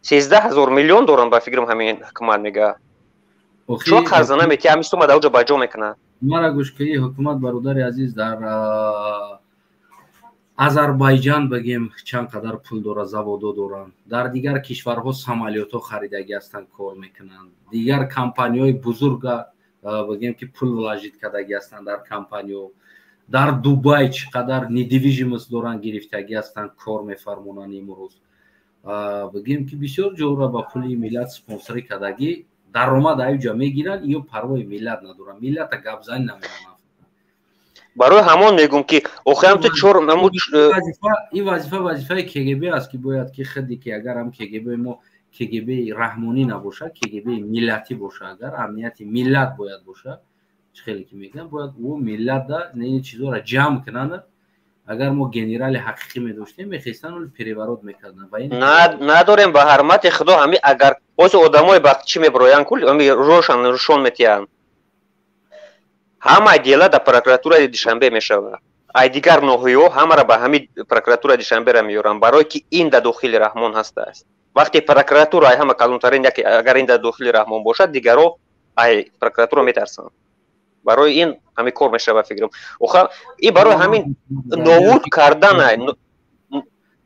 000 миллион доранд, ба фикрам. Ҳамин ҳукумат мега, чо қарза намети, ҳамин сума дар оҷо ба ҷо мекунад. Мара гӯш кунӣ, ҳукумат, бародари азиз, дар Азарбайҷан бигем, чанд қадар пул дора, заводо доранд, дар дигар кишварҳо самолётҳо харидагӣ ҳастанд, кор мекунанд, дигар компанияҳои бузурга бигем, ки пул вложить кардагӣ ҳастанд дар компаниё, дар Дубай чӣ қадар недвижимость доранд, гирифтагӣ ҳастанд, кор мефармонанд. Имрӯз бигем, ки бисёр ҷоро ба пули миллат спонсорӣ кардагӣ, даромад аюҷа мегиранд, ё парвои миллат надоранд, миллата гапзанӣ намедонанд. Барои ҳамон мегӯм, ки охирам ту чор Ин вазифа вазифаи КГБ аст, ки бояд ки худи ки агар ҳам КГБ мо КГБ раҳмонӣ набошад, КГБ миллатӣ бошад, агар амнияти миллат бояд бошад, чӣ хеле ки мегӯям, бояд ӯ миллатда ин чизҳоро ҷамъ кунанд. Агар мо генерали ҳақиқӣ медоштем, мехестанд, переворот мекарданд. Надорем, ба ҳармати Худо. Ҳами агар ҳозир одамои ба чӣ мебироянд, кул ами рошан рушон метиҳанд, ҳама дела дар прокуратураи Душанбе мешавад. Ай дигар ноҳияҳо ҳамаро ба ҳами прокуратураи Душанберо меёранд, барое ки ин дар дохили Раҳмон ҳастааст. Вақте прокуратура ай ҳама калонтарин, яке агар ин дар дохили Раҳмон бошад, дигарро ай прокуратура метарсанд. Барои ин ҳами кор мешава, фикрам. Оха ин барои ҳамин нобуд карданай,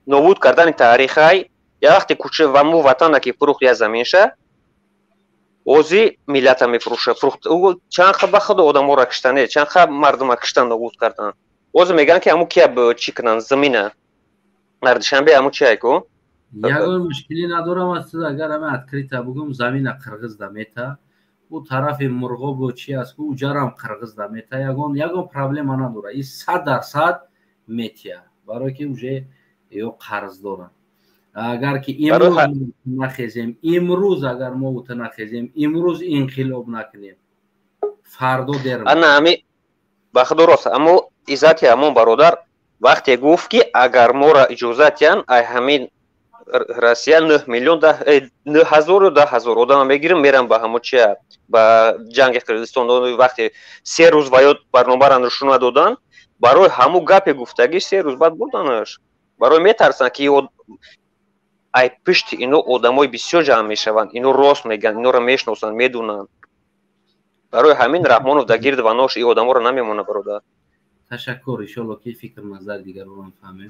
нобуд кардани таърихай. Я вақте куча ва мо ватана ки фурӯхт, я заминша, ози миллата мефурӯша. Фурӯхт, чанд ха, ба худо, одаморо киштане, чанд ха мардума киштан, нобуд кардан. Ози мегӯянд, ки ҳаму кия чӣ кунанд замина дар Душанбе, ҳаму чи айку. Ягон мушкилӣ надорам аз агар ҳама открыто бугум, замина қирғиз да мета, ӯ тарафи Мурғобу чи аст, ӯ ҷарам қирғиз да мета, ягон проблема надора. И 100% метия, барое ки уже ё қарз доранд. Агар ки имрӯз нахезем, имрӯз агар мо ута нахезем, имрӯз инқилоб накунем, фардо дер. Ана ами ба худо рост, аммо иззати ҳамон бародар вақте гуфт, ки агар моро иҷозат диҳанд, ай ҳамин Россия 9 миллион 9000 ё 10000 одама мегирам, мерам ба ҳамо чия, ба ҷанги Қирғизистон. Вақте 3 рӯз ва ё барномаро нишон додан, барои ҳамун гапе гуфтагӣ 3 рӯз баъд бурданаш. Барои метарсанд, ки ай пишти ино одамои бисёр ҷамъ мешаванд, ино рост мегӯянд, иноро мешиносанд, медунанд. Барои ҳамин Раҳмонов дар гирди ванош и одаморо намемонад, бародар. Ташаккур, иншоалло ки фикр назар дигаронам фаҳмем.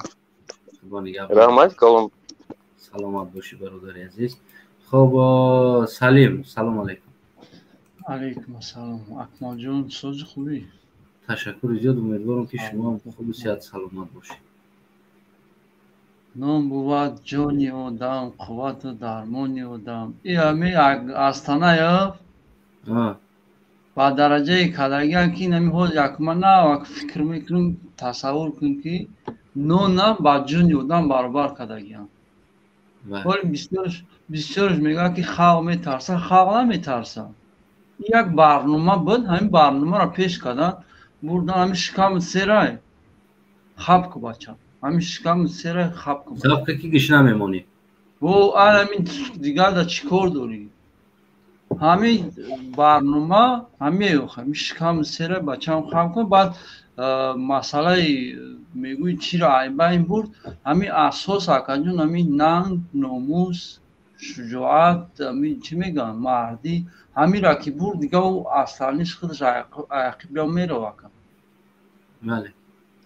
Раҳмат калом. Саломат бошӣ, бародари азиз. Хоб, Салим, салом алайкум. Алайкум ассалом, Акмалҷон, сози хубӣ? Ташаккури зиёд, умедворам, ки шумо ҳам хубу сиҳат саломат бошед. Ном бувад ҷони одам, қуввату дармони одам. И ҳами Астанаев ба дараҷаи кадагиам, ки инами ҳоз якма на фикр мекунам, тасаввур кун, ки нонам ба ҷони одам баробар кардагиам. Ҳоли бисёрш мегӯяд, ки халқ метарса. Халқ наметарса. Як барнома буд, ҳамин барномаро пеш кардан, бурдан. Ҳамин шиками серай, хаб ку, бача, ҳамин шиками серай, хаб ку. Хаб ки гишна мемонӣ. Бо ҳамин дигар да чӣ кор дорӣ? Ҳамин барнома ҳамин, ҳамин шиками серай, бачаам, хаб кун. Баъд масъалаи мегӯи, чиро айбайн бурд? Ҳамин асос, акаҷон, ҳамин нанг, номус, шуҷоат, ҳамин чӣ мегӯянд, мардӣ, ҳаминра ки бурд, дига ӯ асланиш худаш аяқиб мерава, ака.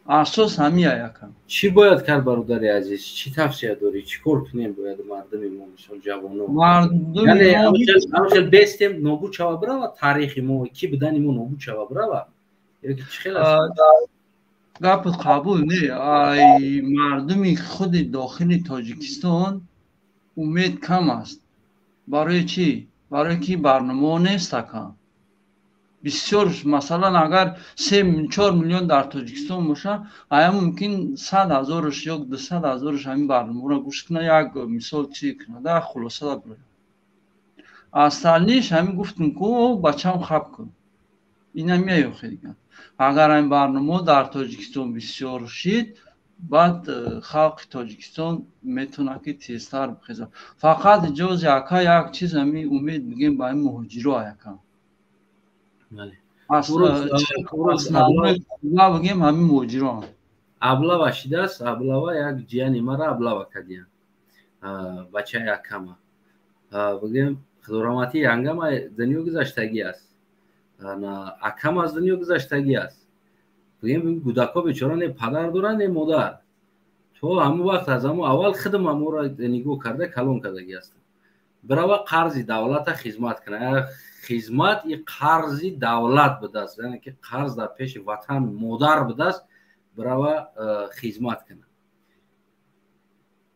Асос ҳамин, аяка. Чӣ бояд кард, бародари азиз? Чӣ тавсия дорӣ? Чӣ кор кунем бояд мардуми мо, мисол ҷавоно? Хел бестем, нобуд шава бирава таърихи мо, ки будани мо нобуд шава бирава, ёки чӣ хел аст? Гапат қабул не. Ай мардуми худи дохили Тоҷикистон умед кам аст. Барои чӣ? Барое ки барномаҳо нест, ака, бисёр. Масалан, агар 3-4 миллион дар Тоҷикистон боша, ая мумкин 100 ҳазораш ё 200 ҳазораш ҳамин барномаро гӯш кунад, як мисол чӣ кунада, хулосада бирояд. Остальный ш ҳамин гуфтум ку, бачам, хаб кун, ина меёхе дигар. Агар ҳамин барномаҳо дар Тоҷикистон бисёр шид, баъд халқи Тоҷикистон метавонад, ки тезтар бихезад. Фақат иҷози, ака, як чиз, ҳамин умед бигем ба ҳамин муҳоҷиро, ака, бигем ҳамин муҳоҷиро. Облава шидааст, облава. Як ҷияни мара облава кардиян, бачаи акама. Бигем, худораҳматӣ, янгама дунё гузаштагӣ аст, акам аз дунё гузаштагӣ аст. Бигем, кӯдакҳо бечора не падар доранд, не модар. То ҳамон вақт, аз ҳамон аввал худам ҳамонро нигоҳ карда калон кардагӣ ҳастам. Бирава қарзи давлата хизмат кунад. Хизмат и қарзи давлат будааст, яъне ки қарз дар пеши ватан модар будааст. Бирава хизмат кунад.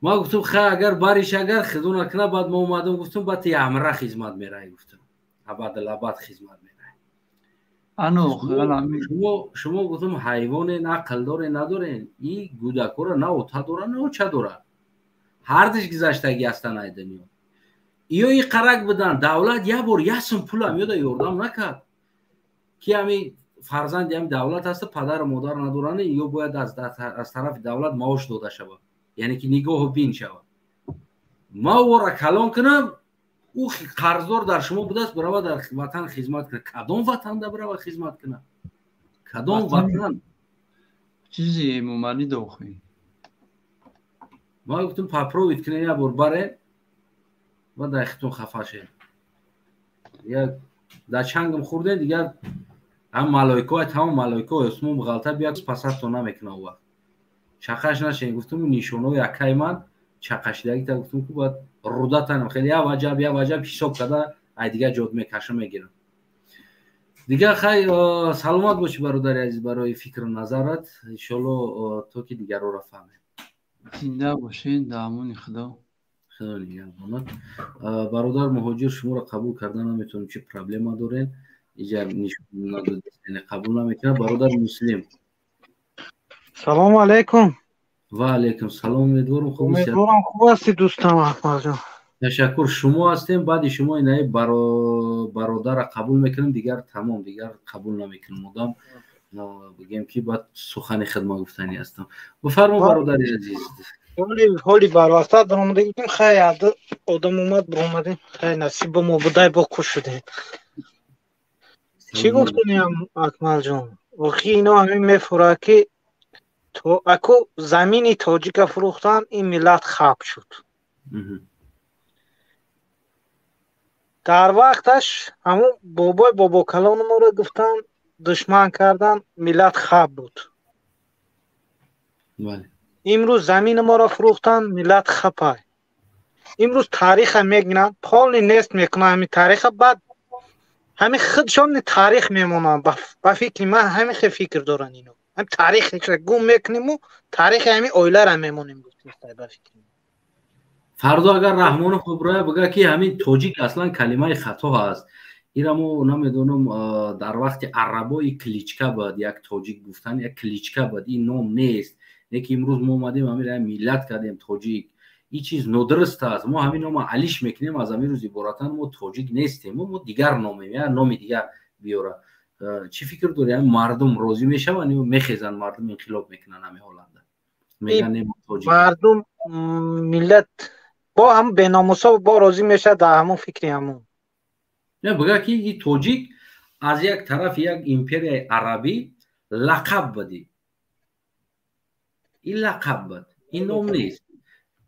Ман гуфтам, хай, агар бариш, агар хидо накунад. Баъд ма омадам, гуфтам, баъд ти амра хизмат мераи, гуфтам, абадалабад хизмат мераи. Шумо, гуфтам, ҳайвоне, ақл доре, надорен? И гӯдакҳоро на ота дора, на оча дора, ҳардиш гузаштагӣ ҳастанд ай дунё. Иё и қарак буданд, давлат як бор як сум пулам ёда ёрдам накард, ки ҳами фарзанди ҳами давлат ҳаста, падару модар надоранд, ё бояд аз тарафи давлат маош дода шавад, яъне ки нигоҳу бин шавад. Ма ӯро калон кунам, ӯ қарздор дар шумо будааст, бирава дар ватан хизмат кунад. Кадом ватанда бирава хизмат кунад? Кадом ватан? Чизи Эмомалӣ дохӣ. Ма гуфтам, попробовать кунед, як бор баре ва дар хитон хафа шед. Як дар чангам хӯрдем, дигар ҳам малоикаҳои, тамом малоикаҳои осмон ғалта биёд, пасатон намекунад. Он вақт чақаш нашед. Гуфтам, нишонаҳои акаи ман чақашидагита, гуфтам, ку бояд рудатанам хеле як ваҷаб, як ваҷаб ҳисоб карда, ай дигар ҷод мекашам, мегирам дигар. Хай, саломат бошӣ, бародари азиз, барои фикру назарат. Иншолло, то ки дигарҳоро фаҳмем. Зинда бошед, дар амони Худо. Худо нигаҳбонад. Бародар муҳоҷир, шуморо қабул карда наметавонем, чӣ проблема дорем? Иҷа нишон надодед, қабул намекунад. Бародар Муслим. Салому алайкум. Ва алайкум салом. Умедворам, хуб. Умедворам, хуб ҳастӣ, дӯстам Акмалҷон. Ташаккур, шумо ҳастем. Баъди шумо инаи бародара қабул мекунем, дигар тамом, дигар қабул намекунем. Одам бигем, ки баъд сухани хидмат гуфтанӣ ҳастам. Бифармо, бародари азиз. Ҳоли барвақта баромада будем, хай одам омад, баромадем, хай насиб ба мо будай, бо хуш шудем. Чӣ гуфтаниям, Акмалҷон? Охи ино ҳамин мефурад, ки аку замини тоҷика фурӯхтан, ин миллат хаб шуд. Дар вақташ ҳамун бобои бобокалони моро гуфтан, душман кардан, миллат хаб буд. Имрӯз замини моро фурӯхтан, миллат хапай. Имрӯз тариха мегиранд, полни нест мекунанд ҳамин тариха, баъд ҳамин худшон таърих мемонанд. Ба фикри ман ҳамин хел фикр доранд ино. Ҳамин таърихро гум мекуниму таърихи ҳамин оиларо мемонем, ба фикри ман. Фардо агар Раҳмонов оброя бигӯяд, ки ҳамин тоҷик аслан калимаи хато ҳаст, ира мо намедонам, дар вақти арабо и кличка буд, як тоҷик гуфтан як кличка буд, ин ном нест, не ки имрӯз мо омадем ҳамин миллат кардем тоҷик, ин чиз нодуруст аст, мо ҳамин нома алиш мекунем, аз ҳамин рӯз иборатан мо тоҷик нестем, мо дигар номем, я номи дигар биёра. Чӣ фикр дорӣ, ҳамин мардум розӣ мешаванд ё мехезанд, мардум инқилоб мекунанд ҳамин ҳолатда, мегӯянд не, мо тоҷик? Мардум, миллат бо ҳам беномусо бо розӣ мешавад дар ҳамон фикри ҳамон. Не, бигӯяд, ки и тоҷик аз як тарафи як империяи арабӣ лақаб будӣ, ин лақаб буд, ин ном нест,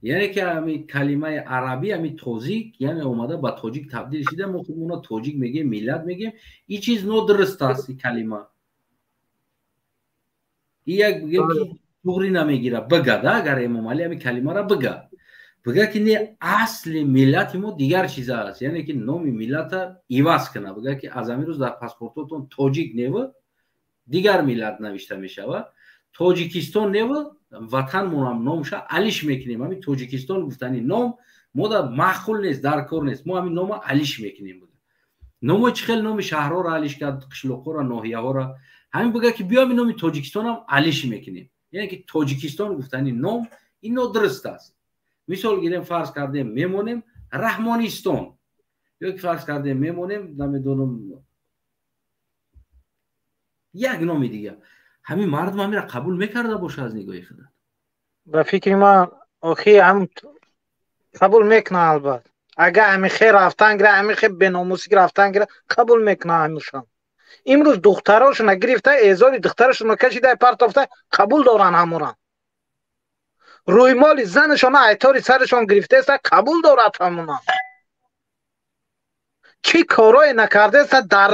яъне ки ҳами калимаи арабӣ ҳами тозик, яъне омада ба тоҷик табдил шида, мо худмона тоҷик мегӯем, миллат мегӯем, ин чиз нодуруст аст, ин калима и як бигӯем ки туғри намегирад, бигада агар Эмомалӣ ҳами калимаро бига, бигӯяд, ки не, асли миллати мо дигар чиз аст, яъне ки номи миллата иваз кунад, бигӯяд, ки аз ҳамин рӯз дар паспортотон тоҷик неву дигар миллат навишта мешавад, Тоҷикистон неву ватанмонам номша алиш мекунем, ҳамин Тоҷикистон гуфтани ном мо дар маъқул нест, дар кор нест, мо ҳамин нома алиш мекунем. Номо чӣ хел номи шаҳрҳоро алиш кард, қишлоқҳоро, ноҳияҳоро, ҳамин бигӯяд, ки биё ҳамин номи Тоҷикистонам алиш мекунем, яъне ки Тоҷикистон гуфтани ном ин нодуруст аст. Мисол гирем, фарз кардем мемонем Раҳмонистон, ё ки фарз кардем мемонем, намедонам, як номи дигар, ҳамин мардум ҳаминро қабул мекарда боша аз нигоҳи худат? Ба фикри ман, охи ҳам қабул мекунад, албат, агар ҳамин хел рафтан гира, ҳамин хел беномусӣ рафтан гира, қабул мекунад ҳамушон. Имрӯз духтарошона гирифта, эъзори духтарашонро кашида партофта, қабул доранд ҳамуран. Рӯймоли занашона айтори сарашон гирифтааста, қабул дорад ҳамуна. Чӣ корое накардааста, дар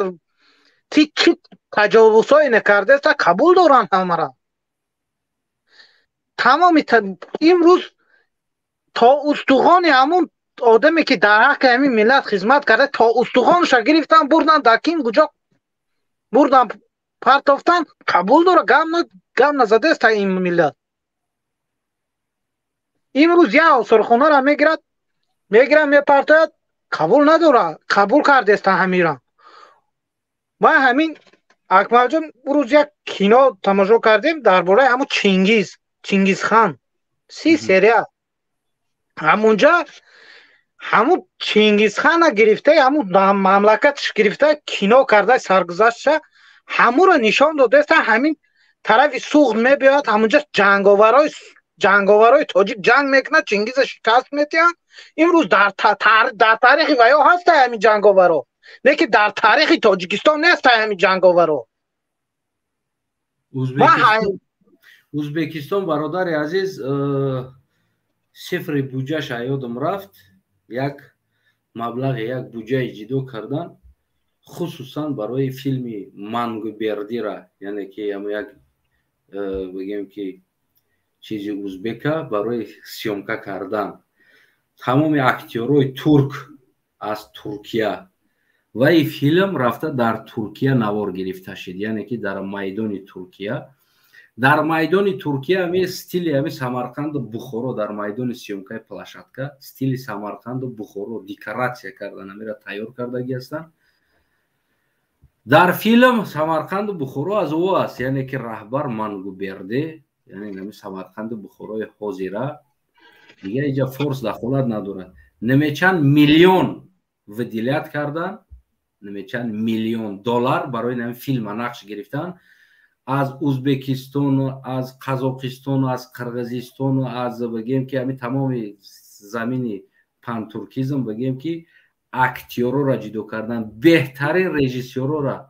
ти чӣ таҷовузҳое накардааста, қабул доранд ҳамара. Тамоми имрӯз то устухони ҳамун одаме, ки дар ҳаққи ҳамин миллат хизмат карда, то устухонша гирифтан, бурдан дар кин куҷо бурдан партофтан, қабул дора, гам назадааста ин миллат. Имрӯз як осорхонаро мегирад, мегирад, мепартояд, қабул надорад, қабул кардааста ҳамира. Ман ҳамин, Акмалҷон, рӯз як кино тамошо кардем дар бораи ҳамун Чингиз, Чингизхан, 30 серия. Ҳамунҷа ҳамун Чингизхана гирифта, ҳамун мамлакатш гирифта, кино карда саргузаштша, ҳамуро нишон додааста, ҳамин тарафи Суғд мебиёяд, ҳамунҷа ҷанговарои тоҷик ҷанг мекунад, Чингиза шикаст метиҳанд. Имрӯз дар таърихи ваё ҳаста ҳамин ҷанговаро, не ки дар таърихи Тоҷикистон нест ҳамин ҷанговаро. Узбекистон, бародари азиз, сифри буҷаш ёдам рафт, як маблағи, як буҷаи ҷидо кардан хусусан барои филми Мангубердира, яъне ки як бигем ки чизи узбека барои съёмка кардан, тамоми актёрҳои турк аз Туркия, ва ин филм рафта дар Туркия навор гирифта шид, яъне ки дар майдони Туркия, дар майдони Туркия ҳами стили ҳами Самарқанду Бухоро, дар майдони съёмкаи площадка стили Самарқанду Бухоро декоратсия кардан, ҳамира тайёр кардагӣ ҳастанд. Дар филм Самарқанду Бухоро аз ӯ аст, яъне ки раҳбар Мангуберде, яъне ҳами Самарқанду Бухорои ҳозира, дигар иҷа форс дахолат надорад. Немечанд миллион выделять кардан, немечанд миллион доллар барои ҳамин филма нақш гирифтан. Аз Узбекистону, аз Қазоқистону, аз Қирғизистону, аз бигем ки ҳамин тамоми замини пантуркизм, бигем ки актёрора ҷудо кардан, беҳтарин режиссёрора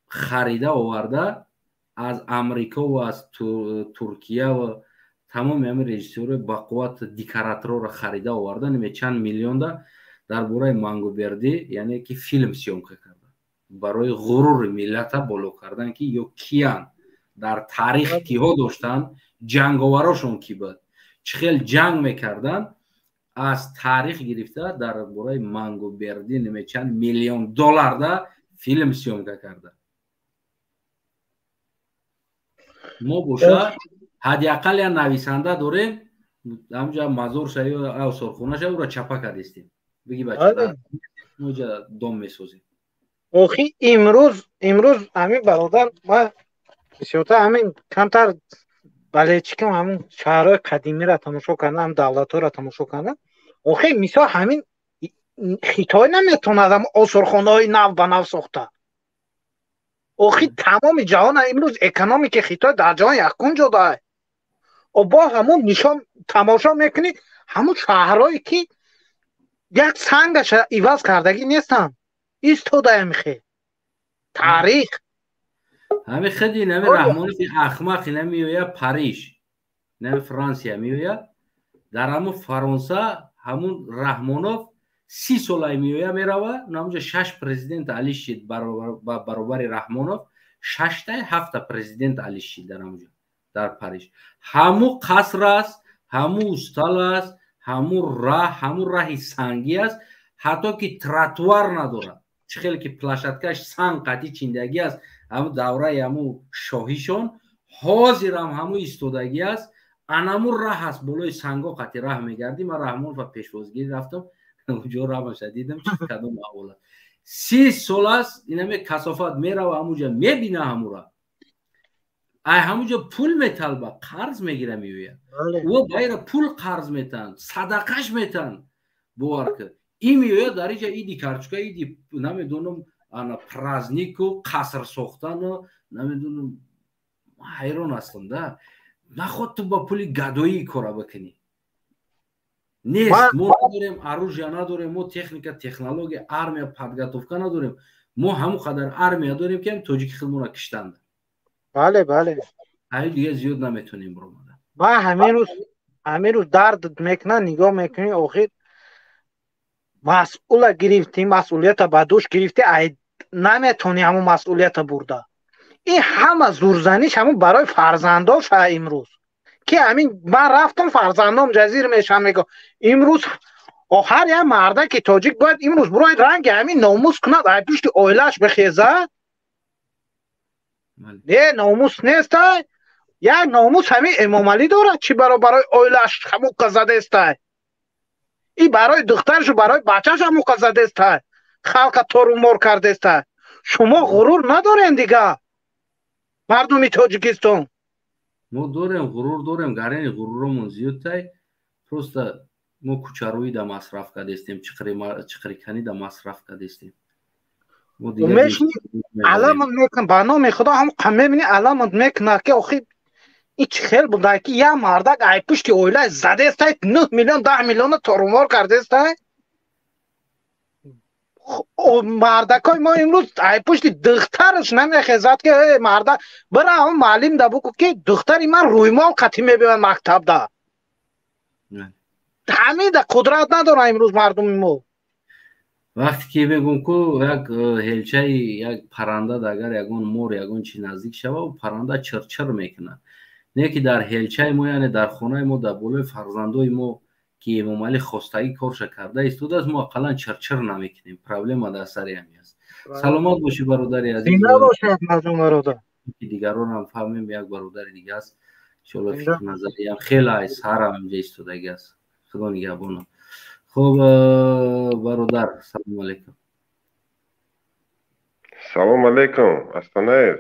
харида оварда аз Амрико ва аз Туркия ва тамоми ҳамин режиссёрҳои бақувват, декораторро харида оварда, неме чанд миллионда дар бораи Мангубердӣ, яъне ки филм съёмка карда, барои ғурури миллата боло кардан, ки ё киян, дар таърих киҳо доштанд, ҷанговарошон ки буд, чӣ хел ҷанг мекарданд, аз таърих гирифта дар бораи Мангубердӣ неме чанд миллион долларда филм съёмка карда. Мо боша ҳадди ақал як нависанда дорем, ҳамҷа мазорша ё осорхонаша ӯро чапа кардистем, биги бача, мо иҷа дом месозем. Охи имрӯз ҳамин бародар, ман бисёртар ҳамин камтар балечикам ҳамин шаҳрҳои қадимиро тамошо кардам, ҳам давлатҳоро тамошо кардам. Охи мисол ҳамин Хитой наметавонад ҳам осорхонаҳои нав ба нав сохта. Охи тамоми ҷаҳон имрӯз экономикаи Хитой дар ҷаҳон якум ҷо дорад. Бо ҳамун нишон тамошо мекунӣ, ҳамун шаҳрҳое ки як сангаша иваз кардагӣ нестанд, истодаям хе таърих. Ҳами худи нами Раҳмонови ахмақ ина меояд Париж, нами Франсия меояд, дар ҳамун Фаронса ҳамун Раҳмонов 30 солай меоя мерава, намуҷа шаш президент алишид ба баробари Раҳмонов, шаштай ҳафта президент алишид дар ҳамуҷа дар Париж. Ҳаму қаср аст, ҳаму устал аст, ҳаму раҳ, ҳаму раҳи сангӣ аст, ҳатто ки тротуар надорад. Чӣ хеле ки площадкаш санг қатӣ чиндагӣ аст, ҳаму давраи ҳаму шоҳишон ҳозирам ҳаму истодагӣ аст. Анаму раҳ аст, болои санго қатӣ раҳ мегардӣ. Ман Раҳмонова пешвозгирӣ рафтам, уҷо раҳмаша дидам, чӣ кадом аҳвол аст. 30 сол аст инаме касофат мерава ҳамуҷа, мебина ҳамура, ай ҳамуҷа пул металба, қарз мегира меояд. Ӯ байра пул қарз метаҳанд, садақаш метаҳанд, бовар кун. Ин меояд дар иҷа иди карчука, иди намедонам ана празнику қаср сохтану намедонам, ҳайрон ҳастам да. Наход ту ба пули гадоӣ кора бикунӣ. Нест, мо надорем, оружия надорем, мо техника, технология, армия, подготовка надорем. Мо ҳамон қадар армия дорем, ки ҳам тоҷики худмонро киштанд. Бале, бале. Ай дига зиёд наметонем биромада. Ман ҳамин рӯз дард мекунад, нигоҳ мекунӣ, охир масъула гирифтӣ, масъулията ба дӯш гирифтӣ, ай наметонӣ ҳамон масъулията бурда. Ин ҳама зурзаниш ҳамон барои фарзандош имрӯз. Ки ҳамин ман рафтам фарзандом ҷазир мешам, мегӯ имрӯз ҳар як мардаки тоҷик бояд имрӯз бирояд ранги ҳамин номус кунад, ай пушти оилааш бихезад. Не, номус нестай. Як номус ҳамин Эмомалӣ дорад, чӣ барои оилааш ҳамуқа задестай. И барои духтаршу барои бачааш ҳамуқа задестай. Халқа торумор кардестай. Шумо ғурур надорен дига, мардуми Тоҷикистон. Мо дорем, ғурур дорем, гарени ғуруромон зиёдтай. Просто мо кӯчарӯӣ да масраф кардестем, чиқриканӣ да масраф кардестем. Аламат мекунад, ба номи Худо ҳам мебини аламат мекунад, ки охи ин чӣ хел буда, ки як мардак ай пушти оилаи задестай, 9 миллион 10 миллиона торумор кардестай. Мардакои мо имрӯз ай пушти духтараш намехезад, ки эй мардак бира ҳамон муаллим да бугӯ, ки духтари ман рӯймол қатӣ мебиёяд мактабда. Ҳамин да қудрат надорад имрӯз мардуми мо. Вақте ки мегӯм ку як ҳелчаи як паранда агар ягон мор ягон чи наздик шава, ӯ паранда чирчир мекунад. Не ки дар ҳелчаи мо, яъне дар хонаи мо, дар болои фарзандои мо ки Эмомалӣ хостагӣ корша карда истодааст, мо ақаллан чирчир намекунем. Проблема дар сари ҳамин аст. Саломат бошӣ бародари азиз. Зинда бошед мардум бародар. Дигаронам фаҳмем, як бародари дига аст. Иншоалло фикр назариям хеле ай сарам инҷа истодагӣ аст. Худо нигаҳбонам. Хуб бародар, салому алейкум. Салом алейкум, Астанаев.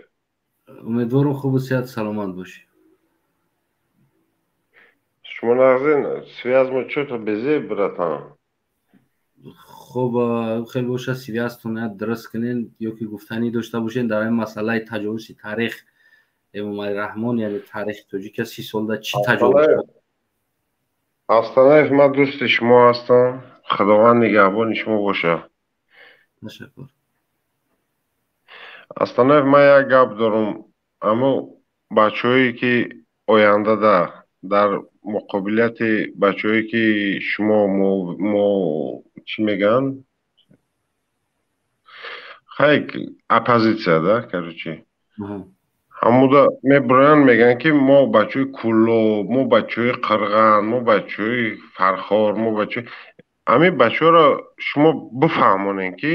Умедворам хубу сиҳат саломат бошӣ. Шумо нағзин, связь мо чё-то безеб, братан. Хуб, хеле боша связьтон дуруст кунен ё ки гуфтанӣ дошта бошен дар ин масъалаи таҷовузи таърих. Эмомалӣ Раҳмон, яъне таърихи тоҷика 30 солда чӣ таҷовуз. Астанаев, ман дӯсти шумо ҳастам, Худованд нигаҳбони шумо бошад. Ташаккур. Астанаев, ман як гап дорам. Аммо бачаҳое ки ояндада дар муқобилияти бачаҳое ки шумо мо чӣ мегӯянд, хай, оппозитсия да, короче, ҳамуда мебироянд, мегӯянд ки мо бачаҳои Кӯлоб, мо бачаҳои Қирған, мо бачаҳои Фархор, мо бачаҳои ҳамин бачаҳоро шумо бифаҳмонед, ки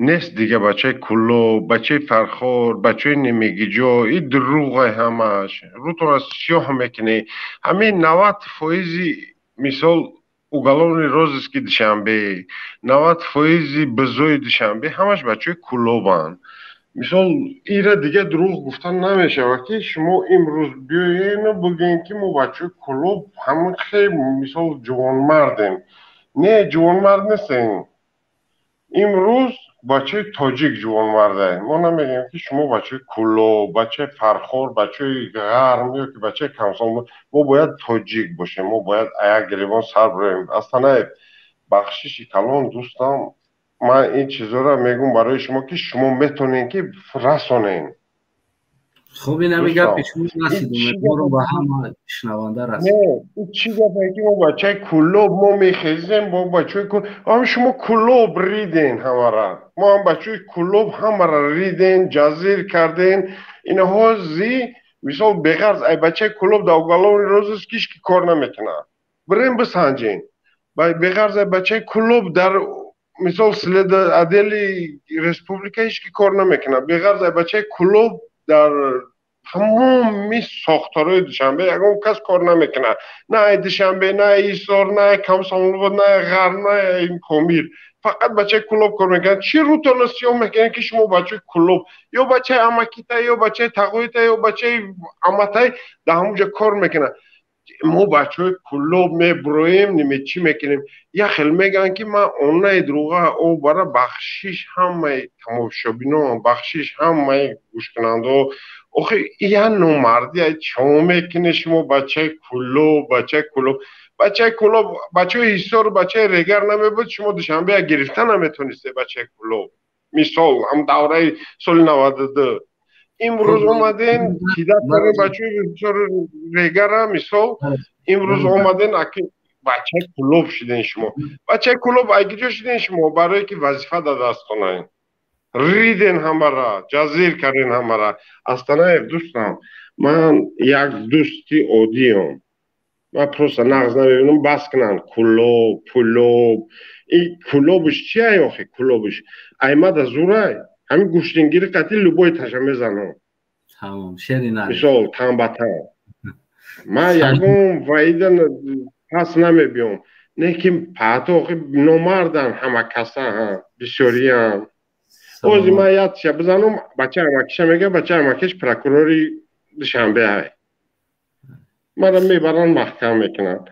нест дига бачаи Кӯлоб, бачаи Фархор, бачаҳои немегиҷо. И дурӯғай ҳамаш, рӯтонро сиёҳ мекунед. Ҳамин 90 фоизи, мисол, уголовный розыски Душанбе, 90 фоизи бизои Душанбе ҳамаш бачаҳои Кӯлобанд. Мисол, ира дига дурӯғ гуфтан намешавад, ки шумо имрӯз биёену бигӯем, ки мо бачаҳои Кӯлоб ҳамин хел, мисол, ҷавонмардем. Не, ҷавонмард нестем. Имрӯз бачаи тоҷик ҷавонмарда. Мо намегӯем, ки шумо бачаи Кӯлоб, бачаи Фархор, бачаи Ғарм ё ки бачаи Камсом. Мо бояд тоҷик бошем, мо бояд як гиребон сар бироем. Астанаев, бахшиши калон, дӯстам, ман ин чизҳоро мегӯм барои шумо, ки шумо метавонед, ки расонед. Хуб, ин ҳами гапи шумо расид, умедворам ба ҳама шунаванда расид. Чӣ гапе, ки мо бачаи Кӯлоб, мо мехезем бо бачаи ҳам шумо Кӯлоб риден ҳамара, мо ҳам бачаи Кӯлоб ҳамара риден, ҷазир карден. Инаҳо зи, мисол, беғарз ай бачаи Кӯлоб дар уголовный розыск ҳеч ки кор намекунад. Бирем бисанҷен, беғарз ай бачаи Кӯлоб дар, мисол, следотдели республика ҳеч ки кор намекунад. Беғарз ай бачаи Кӯлоб дар тамоми сохторҳои Душанбе ягон кас кор намекунад. На ай Душанбе, на ай Исор, на ай Комсомолобод, на ай Ғарб, на ай Помир. Фақат бачаи Кӯлоб кор мекунад. Чӣ рӯтонро сиёҳ мекунед, ки шумо бачаи Кӯлоб ё бачаи амакита, ё бачаи тағоита, ё бачаи аматай дар ҳамон ҷо кор мекунад? Мо бачаҳои Кӯлоб мебуроем, неме чӣ мекунем? Як хел мегӯянд, ки ман онаи дурӯға о бара. Бахшиш ҳамаи тамошобино, бахшиш ҳамаи гӯшкунандаҳо. Охи, я номардӣ чо мекунед шумо? Бачаи Кӯлоб, бачаи Кӯлоб, бачаи Кӯлоб, бачаи Ҳисору бачаи Регар намебуд, шумо Душанбея гирифта наметонистед. Бачаи Кӯлоб, мисол, ҳам давраи соли 92. Имрӯз омаден кидатари бачаи Ҳисору Регара. Мисол, имрӯз омаден, аки бачаи Кӯлоб шиден. Шумо бачаи Кӯлоб айгиҷо шиден? Шумо барое ки вазифа дар дастонайн, риден ҳамара, ҷазир карден ҳамара. Астанаев, дӯстам, ман як дӯсти оддиам, ман просто нағз намебинам. Бас кунанд Кӯлоб, пулоб. И Кӯлобуш чия охи? Кӯлобуш аймада зурай, ҳамин гӯштингири қатӣ любой таша мезанам, мисол, тан ба тан. Ман ягон ваида пас намебиём, не ки паҳто охи номардан ҳама каса, бисёриям. Ози ман ятша бизанам, бача амакиша мега, бача амакиш прокурори Душанбе ҳай, мара мебаранд, маҳкам мекунанд.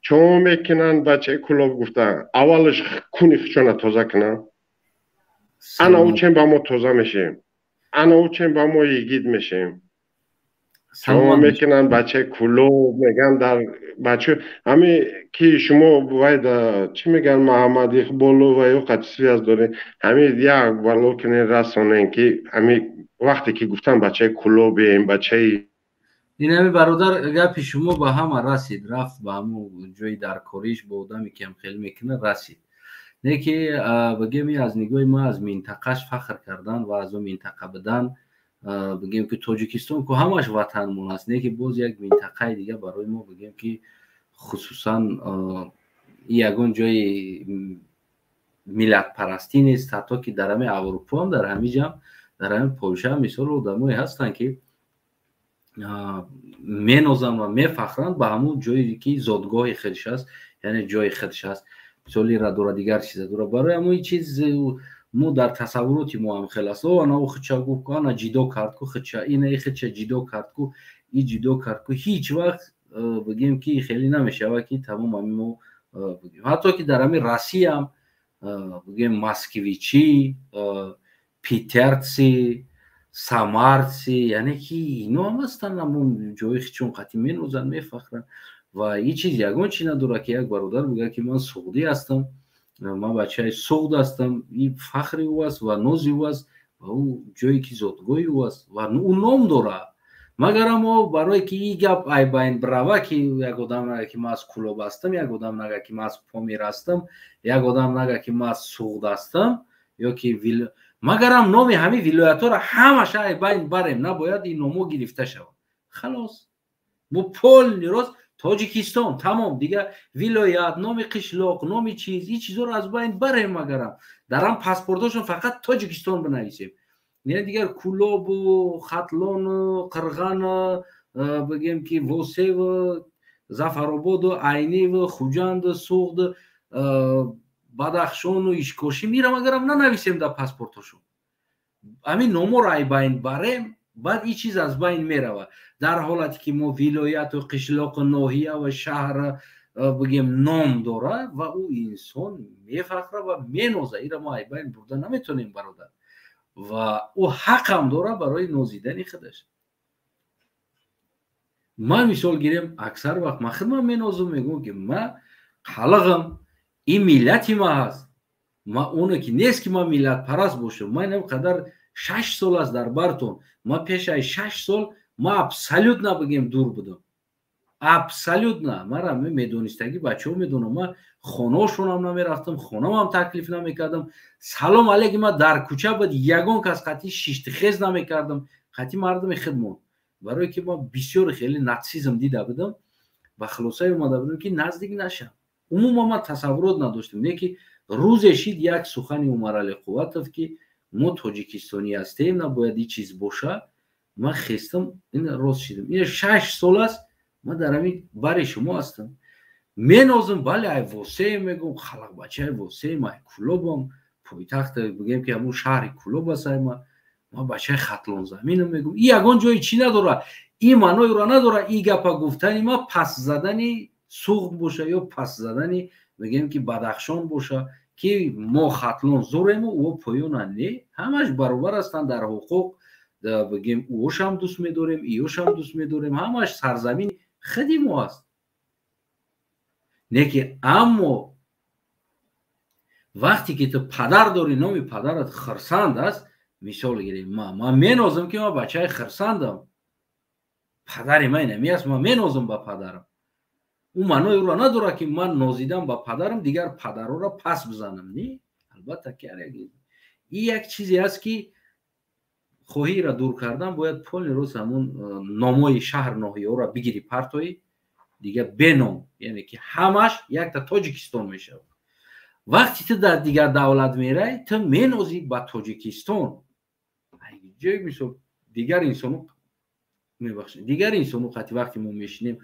Чо мекунанд? Бачаи Кӯлоб гуфта, аввалаш куни хучона тоза кунанд. Ана ӯ чен ба мо тоза мешем, ана ӯ чен ба мо йигит мешем. Чо мекунанд? Бачаи Кӯлоб меган дар бача ҳами ки шумо вайда чӣ мегӯянд, Маҳаммад Иқболу ва ё қати связь дорем, ҳами як бало кунен, расонен, ки ҳами вақте ки гуфтан бачаи Кӯлобем, бачаи Ин ҳами, бародар, гапи шумо ба ҳама расид, рафт ба ҳамун ҷои даркориш, бо одаме ки ҳам хеле мекунад, расид. Не ки бигем, аз нигоҳи ма аз минтақаш фахр кардан ва аз он минтақа будан, бигем ки Тоҷикистон ку ҳамаш ватанмон аст, не ки боз як минтақаи дига барои мо, бигем ки хусусан ягон ҷои миллатпарастӣ нест. Ҳатто ки дар ҳамин Аврупоам, дар ҳамин ҷам, дар ҳамин Полша мисол, одамое ҳастанд, ки менозанд ва мефахранд ба ҳамун ҷое ки зодгоҳи худш аст, яъне ҷои худш аст. Мисоли дора, дигар чиза дора. Барои ҳамои чиз мо дар тасаввуроти мо ҳам хел аст. О, ана ӯ худша гуфт ку, ана ҷидо кард ку худша, ина худша ҷидо кард ку, и ҷидо кард ку. Ҳеҷ вақт, бигем ки, хеле намешавад, ки тамом ҳами мо бигем. Ҳатто ки дар ҳамин Россиям, бигем, москвичи, питерцы. Самарци, яъне ки ино ҳам ҳастанд, ҳамон ҷои чун қатӣ менозанд, мефахранд. Ва ин чиз ягон чи надорад, ки як бародар бигӯяд, ки ман суғдӣ ҳастам, ман бачаи Суғд ҳастам. Ин фахри ӯ аст ва нози ӯ аст ва ӯ ҷое ки зодгоҳи ӯ аст ва ӯ ном дорад. Магарам мо барое ки ин гап айбайн брава, ки як одам нага, ки ман аз Кулоб ҳастам, як одам нага, ки ман аз Помир ҳастам, як одам нага, ки ман аз Суғд ҳастам, ё ки магарам номи ҳамин вилоятҳоро ҳамаша айбайн барем, набояд ин номҳо гирифта шавад. Халос, мо полный рост Тоҷикистон, тамом. Дигар вилоят, номи қишлоқ, номи чиз, ин чизҳоро аз байн барем. Магарам дар ҳам паспортҳошон фақат Тоҷикистон бинависем, не дигар Кулобу, Хатлону, Қирғану, бигем ки Восеву, Зафарободу, Айниву, Хуҷанду, Суғду, Бадахшону, Ишкошим, ира магарам нанависем дар паспортҳошон, ҳамин номҳоро ай байн барем, баъд ин чиз аз байн меравад. Дар ҳолате ки мо вилояту қишлоқу ноҳия ва шаҳр, бигем, ном дорад ва ӯ инсон мефахра ва меноза, ира мо айбайн бурда наметонем, бародар, ва ӯ ҳақам дорад барои нозидани худаш. Ман мисол гирем, аксар вақт ман худман менозум, мегӯм, ки ман қалағам, ин миллати ма ҳаст. Ма оне ки нест, ки ман миллатпараст бошам. Ман ин қадар 6 сол аст дар бартон, ман пешаи 6 сол ман абсолютно, бигем, дур будам, абсолютно. Мара медонистагӣ бачаҳо медонам, ман хонаошонам намерафтам, хонамам таклиф намекардам, салом алейки ман дар кӯча буд, ягон кас қатъи шиштихез намекардам, қатъи мардуми худмон, барое ки ман бисёр хеле нацизм дида будам ва хулосае омада будам, ки наздик нашам. Умуман ман тасаввурот надоштам, не ки рӯзе шид як сухани Умарали Қувватов, ки мо тоҷикистонӣ ҳастем, набояд ин чиз боша. Ман хестам, ин рост шидам. Ин 6 сол аст ман дар ҳамин бари шумо ҳастам, менозам. Бале, ай Восеем, мегӯм, халақ бачаи Восеем, ай Кулобам, пойтахт, бигем ки ҳамун шаҳри Кулоб аст. Ай ман бачаи Хатлонзаминам, мегӯм. Ин ягон ҷои чӣ надорад, ин маъноеро надорад. Ин гапа гуфтани ман пас задани Суғд боша ё пас задани, мегӯем ки, Бадахшон боша, ки мо Хатлон зурему, ӯ поёна. Не, ҳамаш баробар ҳастанд дар ҳуқуқ. Бигем, ӯшам дӯст медорем, иёшам дӯст медорем, ҳамаш сарзамини худи мо аст. Не ки аммо вақте ки ту падар дорӣ, номи падарат Хирсанд аст, мисол гирем, ман менозам, ки ман бачаи Хирсандам, падари ман инами аст, ман менозам ба падарам. Ӯ маънои ӯро надорад, ки ман нозидам ба падарам, дигар падарҳоро пас бизанам. Не, албатта ки ин як чизе аст, ки хоҳиро дур кардан бояд полный рост ҳамун номҳои шаҳр, ноҳияҳоро бигирӣ, партоӣ, дигар беном, яъне ки ҳамаш якта Тоҷикистон мешавад. Вақте ту дар дигар давлат мерай, ту менозӣ ба Тоҷикистон. Ҷои мисол дигар инсону, мебахшед, дигар инсону қати вақте мо мешинем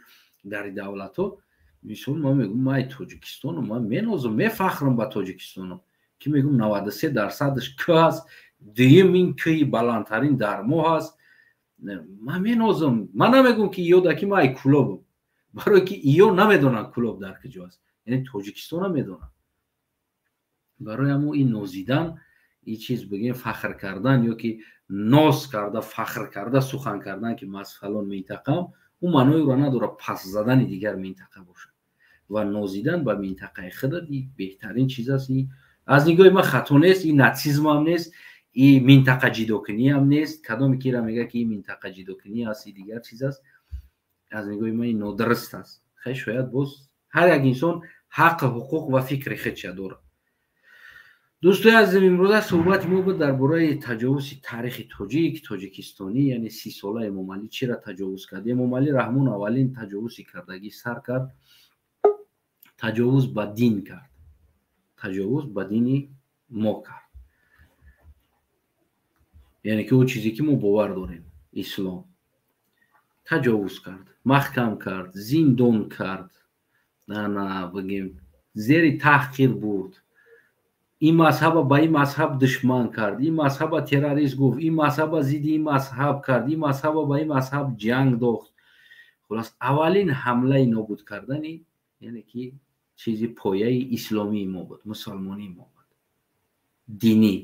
дар давлатҳо, мисол ман мегӯм, ман тоҷикистону ман менозам, мефахрам ба Тоҷикистону, ки мегӯм, 93 дарсадаш кӯ аст, дуюм ин кӯҳи баландтарин дар мо ҳаст. Ман менозам. Ман намегӯм, ки ёда ки ман ай Кулобам, барое ки иё намедонанд Кулоб дар куҷо аст, яъне Тоҷикистона медонанд. Барои ҳамо ин нозидан, ин чиз, бигем, фахр кардан ё ки ноз карда, фахр карда сухан кардан, ки ман аз фалон минтақам, ӯ маънои ӯро надорад пас задани дигар минтақа бошад. Ва нозидан ба минтақаи худат беҳтарин чиз аст. Аз нигоҳи ман хато нест, ин нацизмам нест, и минтақа ҷидокуниам нест. Кадоме ки ира мегӯяд, ки ин минтақа ҷидокунӣ аст, и дигар чиз аст, аз нигоҳи ман ин нодуруст аст. Хай, шояд боз ҳар як инсон ҳаққу ҳуқуқ ва фикри худша дорад. Дӯстои азизам, имрӯза суҳбати мо буд дар бораи таҷовузи таърихи тоҷик, тоҷикистонӣ, яъне 30 сола Эмомалӣ чира таҷовуз кард. Эмомалӣ Раҳмон аввалин таҷовузи кардагӣ сар кард, таҷовуз ба дин кард, таҷовуз ба дини мо кард, яъне ки ӯ чизе ки мо бовар дорем, ислом, таҷовуз кард, маҳкам кард, зиндон кард, ана бигем, зери таҳқир бурд, ин мазҳаба ба ин мазҳаб душман кард, ин мазҳаба террорист гуфт, ин мазҳаба зидди ин мазҳаб кард, ин мазҳаба ба ин мазҳаб ҷанг дохт. Хулос, аввалин ҳамлаи нобуд кардани, яъне ки чизи пояи исломии мо буд, мусалмонии мо буд, динӣ.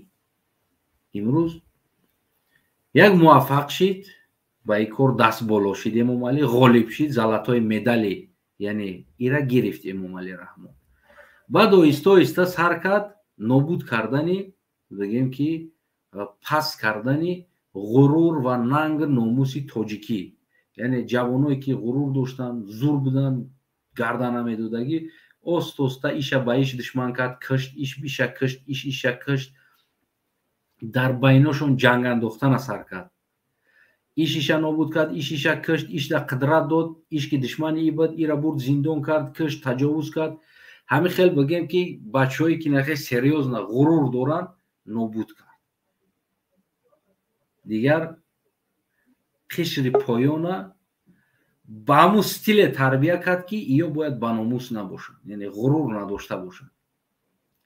Имрӯз Як муваффақ шид, ба ин кор даст боло шид Эмомалӣ, ғолиб шид, золотой медали, яъне ира гирифт Эмомалӣ Раҳмон. Баъд оҳиста оҳиста сар кард нобуд кардани, бигем ки паст кардани ғурур ва нанг номуси тоҷикӣ. Яъне ҷавоное ки ғурур доштанд, зур буданд, гарда намедодагӣ, оста оста иша ба иш душман кард, кишт, иш иша кишт, иш иша кишт, дар байношон ҷанг андохтана сар кард. Иш иша нобуд кард, иш иша кишт, ишда қудрат дод, иш ки душмани и буд, ира бурд зиндон кард, кишт, таҷовуз кард. Ҳамин хел бигем ки бачаҳое ки нахе серьёзно ғурур доранд, нобуд кард. Дигар қишри поёна ба ҳамун стиле тарбия кард, ки иё бояд ба номус набошанд, яъне ғурур надошта бошанд.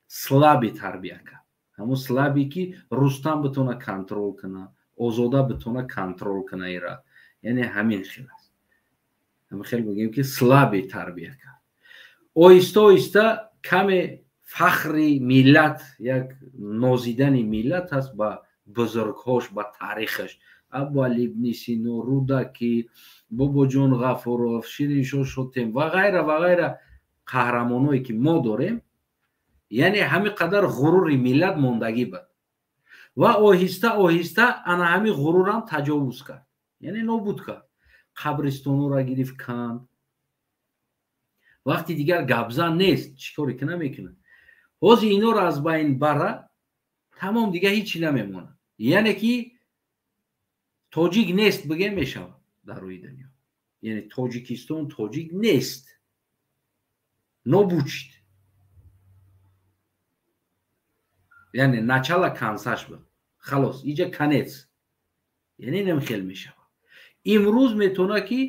Слабый тарбия кард. Ҳамун слабый ки Рустам битона контрол куна, Озода битона контрол куна ира. Яъне ҳамин хел аст. Ҳамин хел бигем ки слабый тарбия кард. Оҳиста оҳиста каме фахри миллат, як нозидани миллат аст ба бузургҳош, ба таърихаш. Абуали ибни Сино, Рӯдакӣ, Бобоҷон Ғафуров, Шириншоҳ Шотем ва ғайра ва ғайра қаҳрамоное ки мо дорем, яъне ҳамин қадар ғурури миллат мондагӣ буд. Ва оҳиста оҳиста ана ҳамин ғурурам таҷовуз кард, яъне нобуд кард. Қабристонҳоро гирифт, канд. Вақти дигар гапзан нест, чӣ коре ки намекунад. Ҳозир инҳоро аз байн бара, тамом, дигар ҳеҷ чӣ намемонад. Яъне ки тоҷик нест бигем мешавад дар рӯи дунё. Яъне Тоҷикистон тоҷик нест, нобуд шуд. Яъне начала концаш буд, халос, иҷа конец. Яъне инам хел мешавад. Имрӯз метавона ки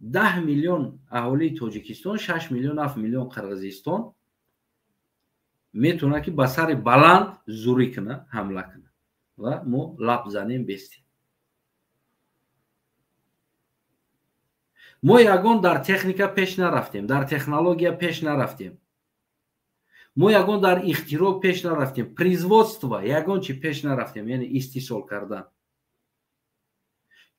10 миллион аҳолии Тоҷикистон, 6 миллион, 7 миллион Қирғизистон метавона ки ба сари баланд зурӣ куна, ҳамла куна ва мо лаб занем бестем. Мо ягон дар техника пеш нарафтем, дар технология пеш нарафтем. Мо ягон дар ихтироъ пеш нарафтем, производство ягон чи пеш нарафтем, яъне истисол кардан.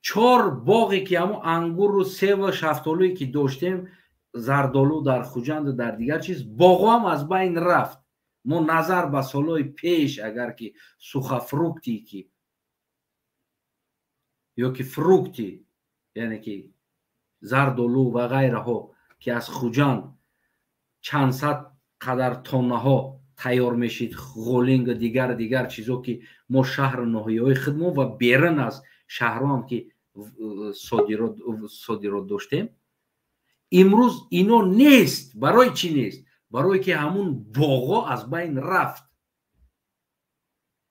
4 боғе ки ҳамо ангуру севу шафтолуе ки доштем, зардолу дар Хуҷанду дар дигар чиз, боғҳоам аз байн рафт. Мо назар ба солҳои пеш агар ки сухофрукти ки ё ки фрукти, яъне ки зардолу ва ғайраҳо ки аз Хуҷанд чанд сад қадар тоннаҳо тайёр мешид, ғолингу дигар дигар чизо ки мо шаҳру ноҳияҳои худмон ва берун аз шаҳрҳоам ки содирот доштем, имрӯз ино нест. Барои чӣ нест? Барое ки ҳамун боғҳо аз байн рафт.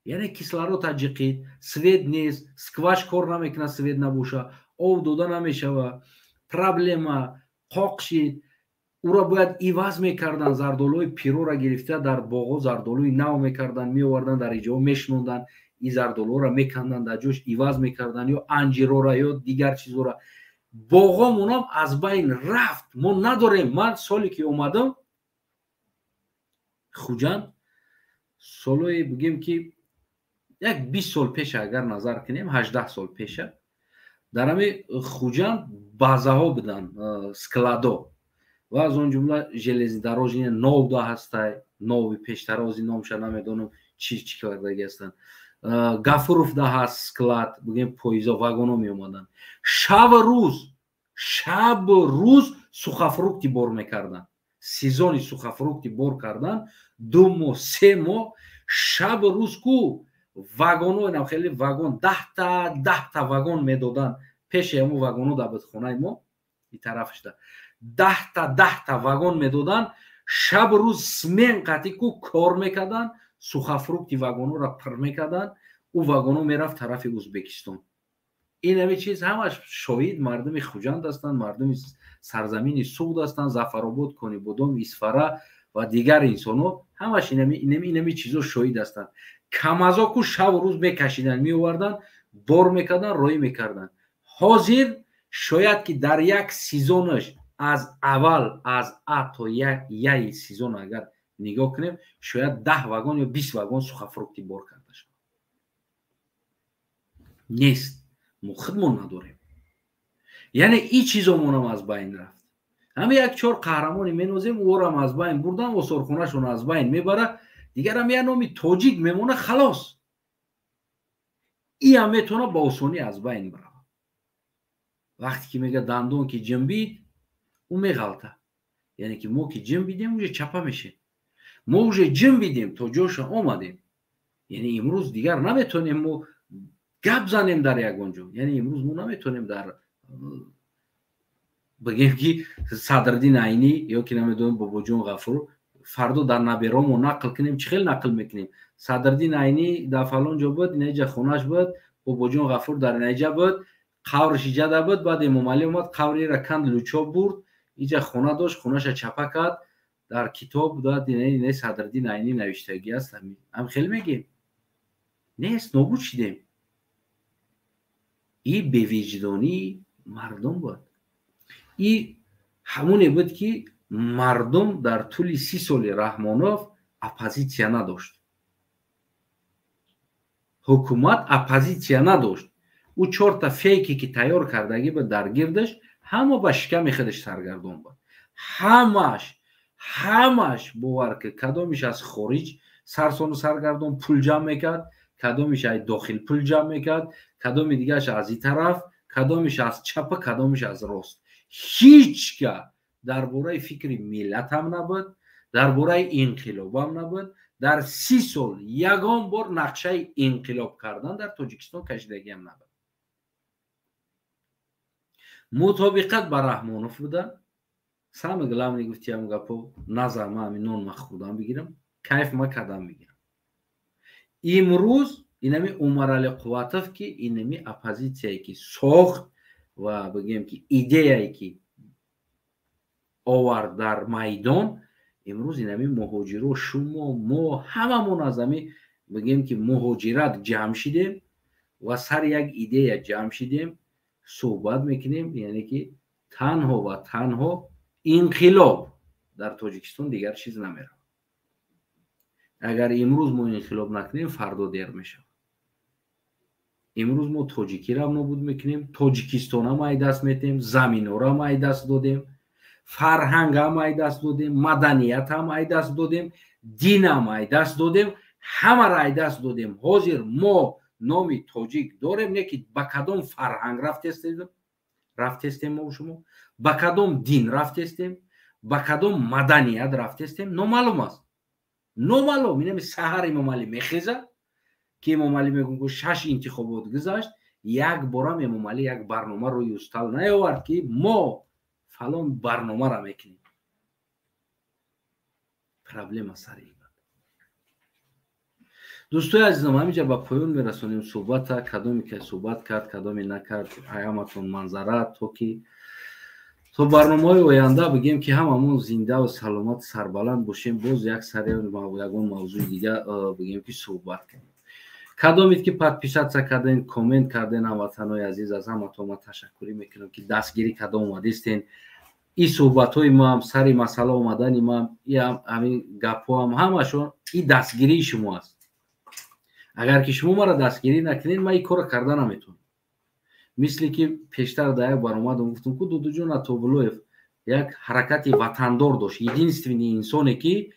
Яъне кислород таҷиқид, свет нест, скваш кор намекунад, свет набоша, об дода намешава, проблема, қоқ шид. Ура бояд иваз мекарданд, зардолуи пирора гирифта дар боғҳо зардолуи нав мекарданд, меоварданд, дар иҷоҳо мешинонданд, ин зардолуҳоро меканданд, дар ҷош иваз мекарданд, ё анҷирора ё дигар чизҳоро. Боғҳомонам аз байн рафт, мо надорем. Ман соле ки омадам Хуҷанд, солое бигем ки як 20 сол пеша агар назар кунем, 18 сол пеша, дар ҳамин Хуҷанд базаҳо буданд, складо, ва аз он ҷумла железнодорожный новда ҳастай, нови пештара, ози номша намедонам чи чӣ кардаги ҳастанд. Гафуровда ҳаст склад, бигем поизо вагоно меомаданд. Шабу рӯз сухофрукти бор мекарданд. Сезони сухофрукти бор кардан 2 моҳ, 3 моҳ, шабу рӯз ку вагоно, инам хеле вагон, 10 та вагон медоданд пеши ҳамон вагоно дар бадхонаи мо и тарафашда 10 та 10 та вагон медоданд. Шабу рӯз смен қатӣ ку кор мекарданд, сухофрукти вагонҳоро пур мекарданд, ӯ вагонҳо мерафт тарафи Ӯзбекистон. Ин ҳамин чиз ҳамаш шоҳид мардуми Хуҷанд ҳастанд, мардуми сарзамини Суғд ҳастанд, Зафаробод, Конибодом, Исфара ва дигар инсонҳо ҳамаш инами чизо шоҳид ҳастанд. Камазо ку шабу рӯз мекашиданд, меоварданд, бор мекарданд, роӣ мекарданд. Ҳозир шояд ки дар як сезонаш аз аввал аз а то яи сезон агар нигоҳ кунем, шояд 10 вагон ё 20 вагон сухофрукти бор карда шавад. Нест, мо худмон надорем. Яъне и чизомонам аз байн рафт. Ҳама як чор қаҳрамоне менозем, ӯрам аз байн бурдан, осорхонашон аз байн мебара, дигарам як номи тоҷик мемона, халос. Иам метавона ба осонӣ аз байн баравад. Вақте ки мега дандон ки ҷимбид, ӯ меғалта. Яъне ки мо ки ҷимбидем, уже чапа мешем. Мо уже ҷимбидем, то ҷоша омадем. Яъне имрӯз дигар наметавонем мо гап занем дар ягон ҷо. Яъне имрӯз мо наметавонем дар бигем ки Садриддин Айнӣ ё ки намедонам Бобоҷон Ғафур, фардо дар наберомо нақл кунем, чӣ хел нақл мекунем? Садриддин Айнӣ дар фалон ҷо буд, инаҷа хонаш буд, Бобоҷон Ғафур дар инаҷа буд, қавриш иҷада буд, баъд Эмомалӣ омад, қавриро канд, лучоб бурд, иҷа хона дошт, хонаша чапа кард, дар китоб дад инаи Садриддин Айнӣ навиштагӣ аст. Ҳам хел мегем? Нест, нобуд шидем. И бевиҷдонии мардум буд. И ҳамоне буд ки мардум дар тӯли 30 соли Раҳмонов оппозитсия надошт. Ҳукумат оппозитсия надошт. Ӯ чорта фейке ки тайёр кардагӣ буд дар гирдаш, ҳама ба шиками худаш саргардон буд. Ҳамаш бовар ки кадомиш аз хориҷ сарсону саргардон пул ҷамъ мекард, кадомиш аз дохил пул ҷамъ мекард, кадоми дигараш аз ин тараф, кадомиш аз чапа, кадомиш аз рост. Ҳеҷ ка дар бораи фикри миллатам набуд, дар бораи инқилобам набуд. Дар 30 сол ягон бор нақшаи инқилоб кардан дар Тоҷикистон кашидагиам набуд. Мутобиқат ба Раҳмонов буда. Самое главное гуфтиам гапо, назар ма ҳамин нон ма хӯрдам бигирам, кайф ма кардам бигирам. Имрӯз инами Умарали Қувватов ки инами оппозитсияе ки сохт ва бигем ки идеяе ки овард дар майдон, имрӯз инами муҳоҷиро, шумо, мо ҳамамон аз ҳами бигем ки муҳоҷират ҷамъ шидем ва сари як идея ҷамъ шидем, суҳбат мекунем, яъне ки танҳо ва танҳо инқилоб дар Тоҷикистон, дигар чиз намеравад. Агар имрӯз мо инқилоб накунем, фардо дер мешавад. Имрӯз мо тоҷикиро нобуд мекунем, Тоҷикистонам ай даст метем, заминорам ай даст додем, фарҳангам ай даст додем, маданиятам ай даст додем, динам ай даст додем, ҳамаро ай даст додем. Ҳозир мо номи тоҷик дорем, не ки ба кадом фарҳанг рафтестем мо шумо, ба кадом дин рафтестем, ба кадом маданият рафтестем, номаълум аст. Номаълум. Инами саҳар Эмомалӣ мехеза, ки Эмомалӣ мегӯ 6 интихобот гузашт, як борам Эмомалӣ як барнома рӯи устал наёвард ки мо фалон барномаро мекунем. Проблема сари ин. Дӯстои азизам, ҳаминҷа ба поён мерасонем суҳбата. Кадоме ки суҳбат кард, кадоме накард, ҳаматон манзара, то ки то барномаҳои оянда бигем ки ҳамамон зинда ва саломат, сарбаланд бошем. Боз як сари ягон мавзӯи дига бигем ки суҳбат кунем. Кадомед ки подписаться карден, коммент карден, ҳамватанои азиз, аз ҳаматон ман ташаккурӣ мекунам ки дастгирӣ карда омадистен. И суҳбатҳои маам, сари масъала омадани маам, ҳамин гапҳоам, ҳамашон и дастгирии шумо аст. Агар ки шумо маро дастгирӣ накунед, ман ин корро карда наметавонам. Мисли ки пештар дар як баромадам гуфтам, ку Дудуҷон Атобулоев як ҳаракати ватандор дошт, единственный инсоне ки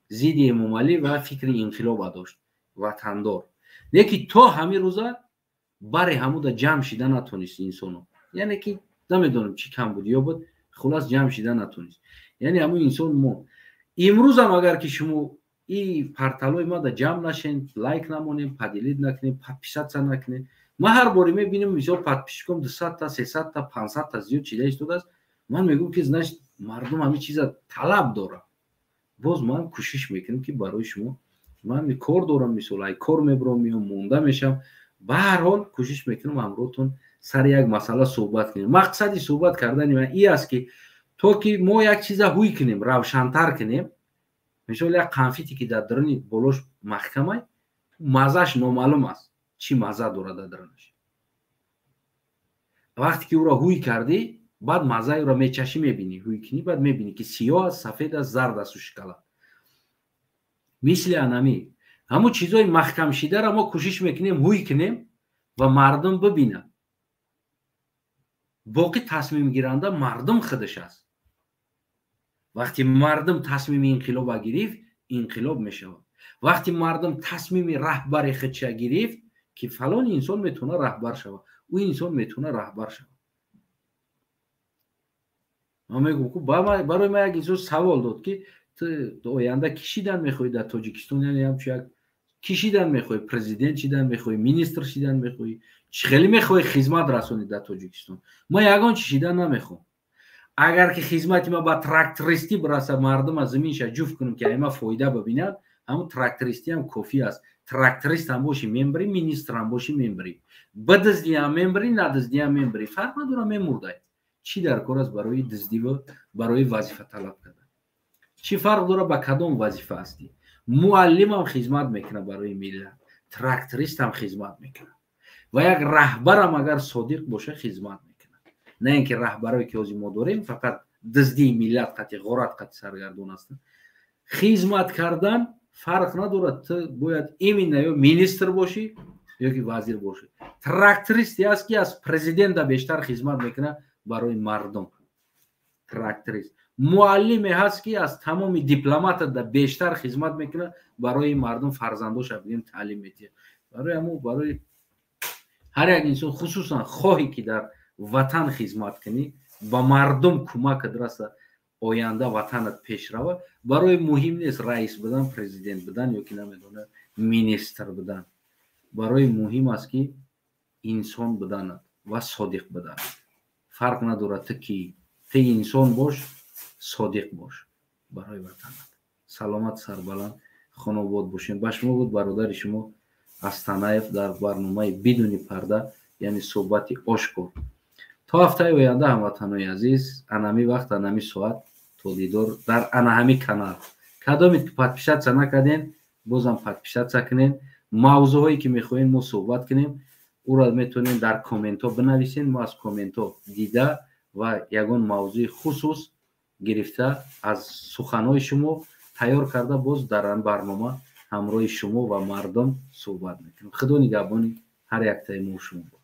зидди Эмомалӣ ва фикри инқилоба дошт, ватандор. Не ки то ҳамин рӯза бари ҳамуда ҷамъ шида натонист инсоно. Яъне ки намедонам чӣ кам буд ё буд, хулас ҷамъ шида натонист. Яъне ҳамун инсон мо. Имрӯзам агар ки шумо и порталҳои ма да ҷамъ нашен, лайк намонем, поделить накунем, подписаться накунем, ман ҳар боре мебинем, мисол подписчиком 200-та, 300-та, 500-та зиёд чида истодааст, ман мегӯм ки значит мардум ҳамин чиза талаб дорад. Боз ман кӯшиш мекунам ки барои шумо, ман кор дорам, мисол ай кор мебурам, меом, монда мешам, ба ҳар ҳол кӯшиш мекунам ҳамроҳтон сари як масъала суҳбат кунем. Мақсади суҳбат кардани ман и аст ки то ки мо як чиза ҳуй кунем, равшантар кунем. Мисол як конфете ки дар даруни болош маҳкамай, маззаш номаълум аст, чӣ мазза дорад дар дарунаш. Вақте ки ӯро ҳуй кардӣ, баъд маззаи ӯро мечашӣ, мебинӣ, ҳуй кунӣ, баъд мебинӣ ки сиёҳ аст, сафед аст, зард асту шоколад. Мисли анами ҳамун чизҳои маҳкамшидаро мо кӯшиш мекунем ҳуй кунем, Ва мардум бибинад. Боқӣ тасмимгиранда мардум худаш аст. Вақте мардум тасмими инқилоба гирифт, инқилоб мешавад. Вақте мардум тасмими раҳбари худша гирифт, ки фалон инсон метавона раҳбар шавад, ӯ инсон метавона раҳбар шавад. Ман мегӯм, барои ман як инсон савол дод, ки ту оянда кӣ шидан мехоҳӣ дар Тоҷикистон, яъне ҳамчун як кӣ шидан мехоҳӣ, президент шидан мехоҳӣ, министр шидан мехоҳӣ, чӣ хеле мехоҳӣ хизмат расонӣ дар Тоҷикистон? Ман ягон чӣ шидан намехоҳам. Агар ки хизмати ман ба трактористӣ бираса, мардума заминша ҷуфт кунам, ки ай ма фоида бибинад, ҳамун трактористиам кофӣ аст. Тракторист ҳам бошӣ мембирӣ, министр ҳам бошӣ мембирӣ, бидиздиам мембирӣ, надиздиам мембирӣ, фарқ надора, мемурдай. Чӣ дар кор аст барои диздиву барои вазифа талаб кардан? Чӣ фарқ дорад, ба кадом вазифа ҳастӣ? Муаллимам хизмат мекунад барои миллат, трактористам хизмат мекунад ва як раҳбарам агар содиқ боша, хизмат мекунад. На ин ки раҳбарое ки ҳозир мо дорем, фақат диздии миллат қати, ғорат қати саргардон ҳастанд. Хизмат кардан фарқ надорад, ту бояд именно ё министр бошӣ, ё ки вазир бошӣ. Трактористе аст, ки аз президента бештар хизмат мекунад барои мардум, тракторист. Муаллиме ҳаст, ки аз тамоми дипломата бештар хизмат мекунад барои мардум, фарзандоша бигем таълим медиҳад. Барои ҳамо барои ҳар як инсон, хусусан хоҳӣ ки дар ватан хизмат кунӣ, ба мардум кӯмакат раса, оянда ватанат пеш рава, барои муҳим нест раис будан, президент будан ё ки намедонам министр будан. Барои муҳим аст, ки инсон буданат ва содиқ буданат. Фарқ надорад ту ки, ту инсон бош, содиқ бош барои ватанат. Саломат, сарбаланд, хонобод бошем. Ба шумо буд бародари шумо Астанаев дар барномаи «Бидуни парда», яъне суҳбати ошкор. То ҳафтаи оянда, ҳамватанои азиз, анами вақт, анами соат, то дидор дар ана ҳами канал. Кадомед ки подписаться накарден, бозам подписаться кунен. Мавзӯъҳое ки мехоҳем мо суҳбат кунем, ӯро метавонем дар комментҳо бинависен. Мо аз комментҳо дида ва ягон мавзӯи хусус гирифта, аз суханҳои шумо тайёр карда, боз дар ан барнома ҳамроҳи шумо ва мардум суҳбат мекунем. Худо нигаҳбони ҳар яктаи мо шумо бошад.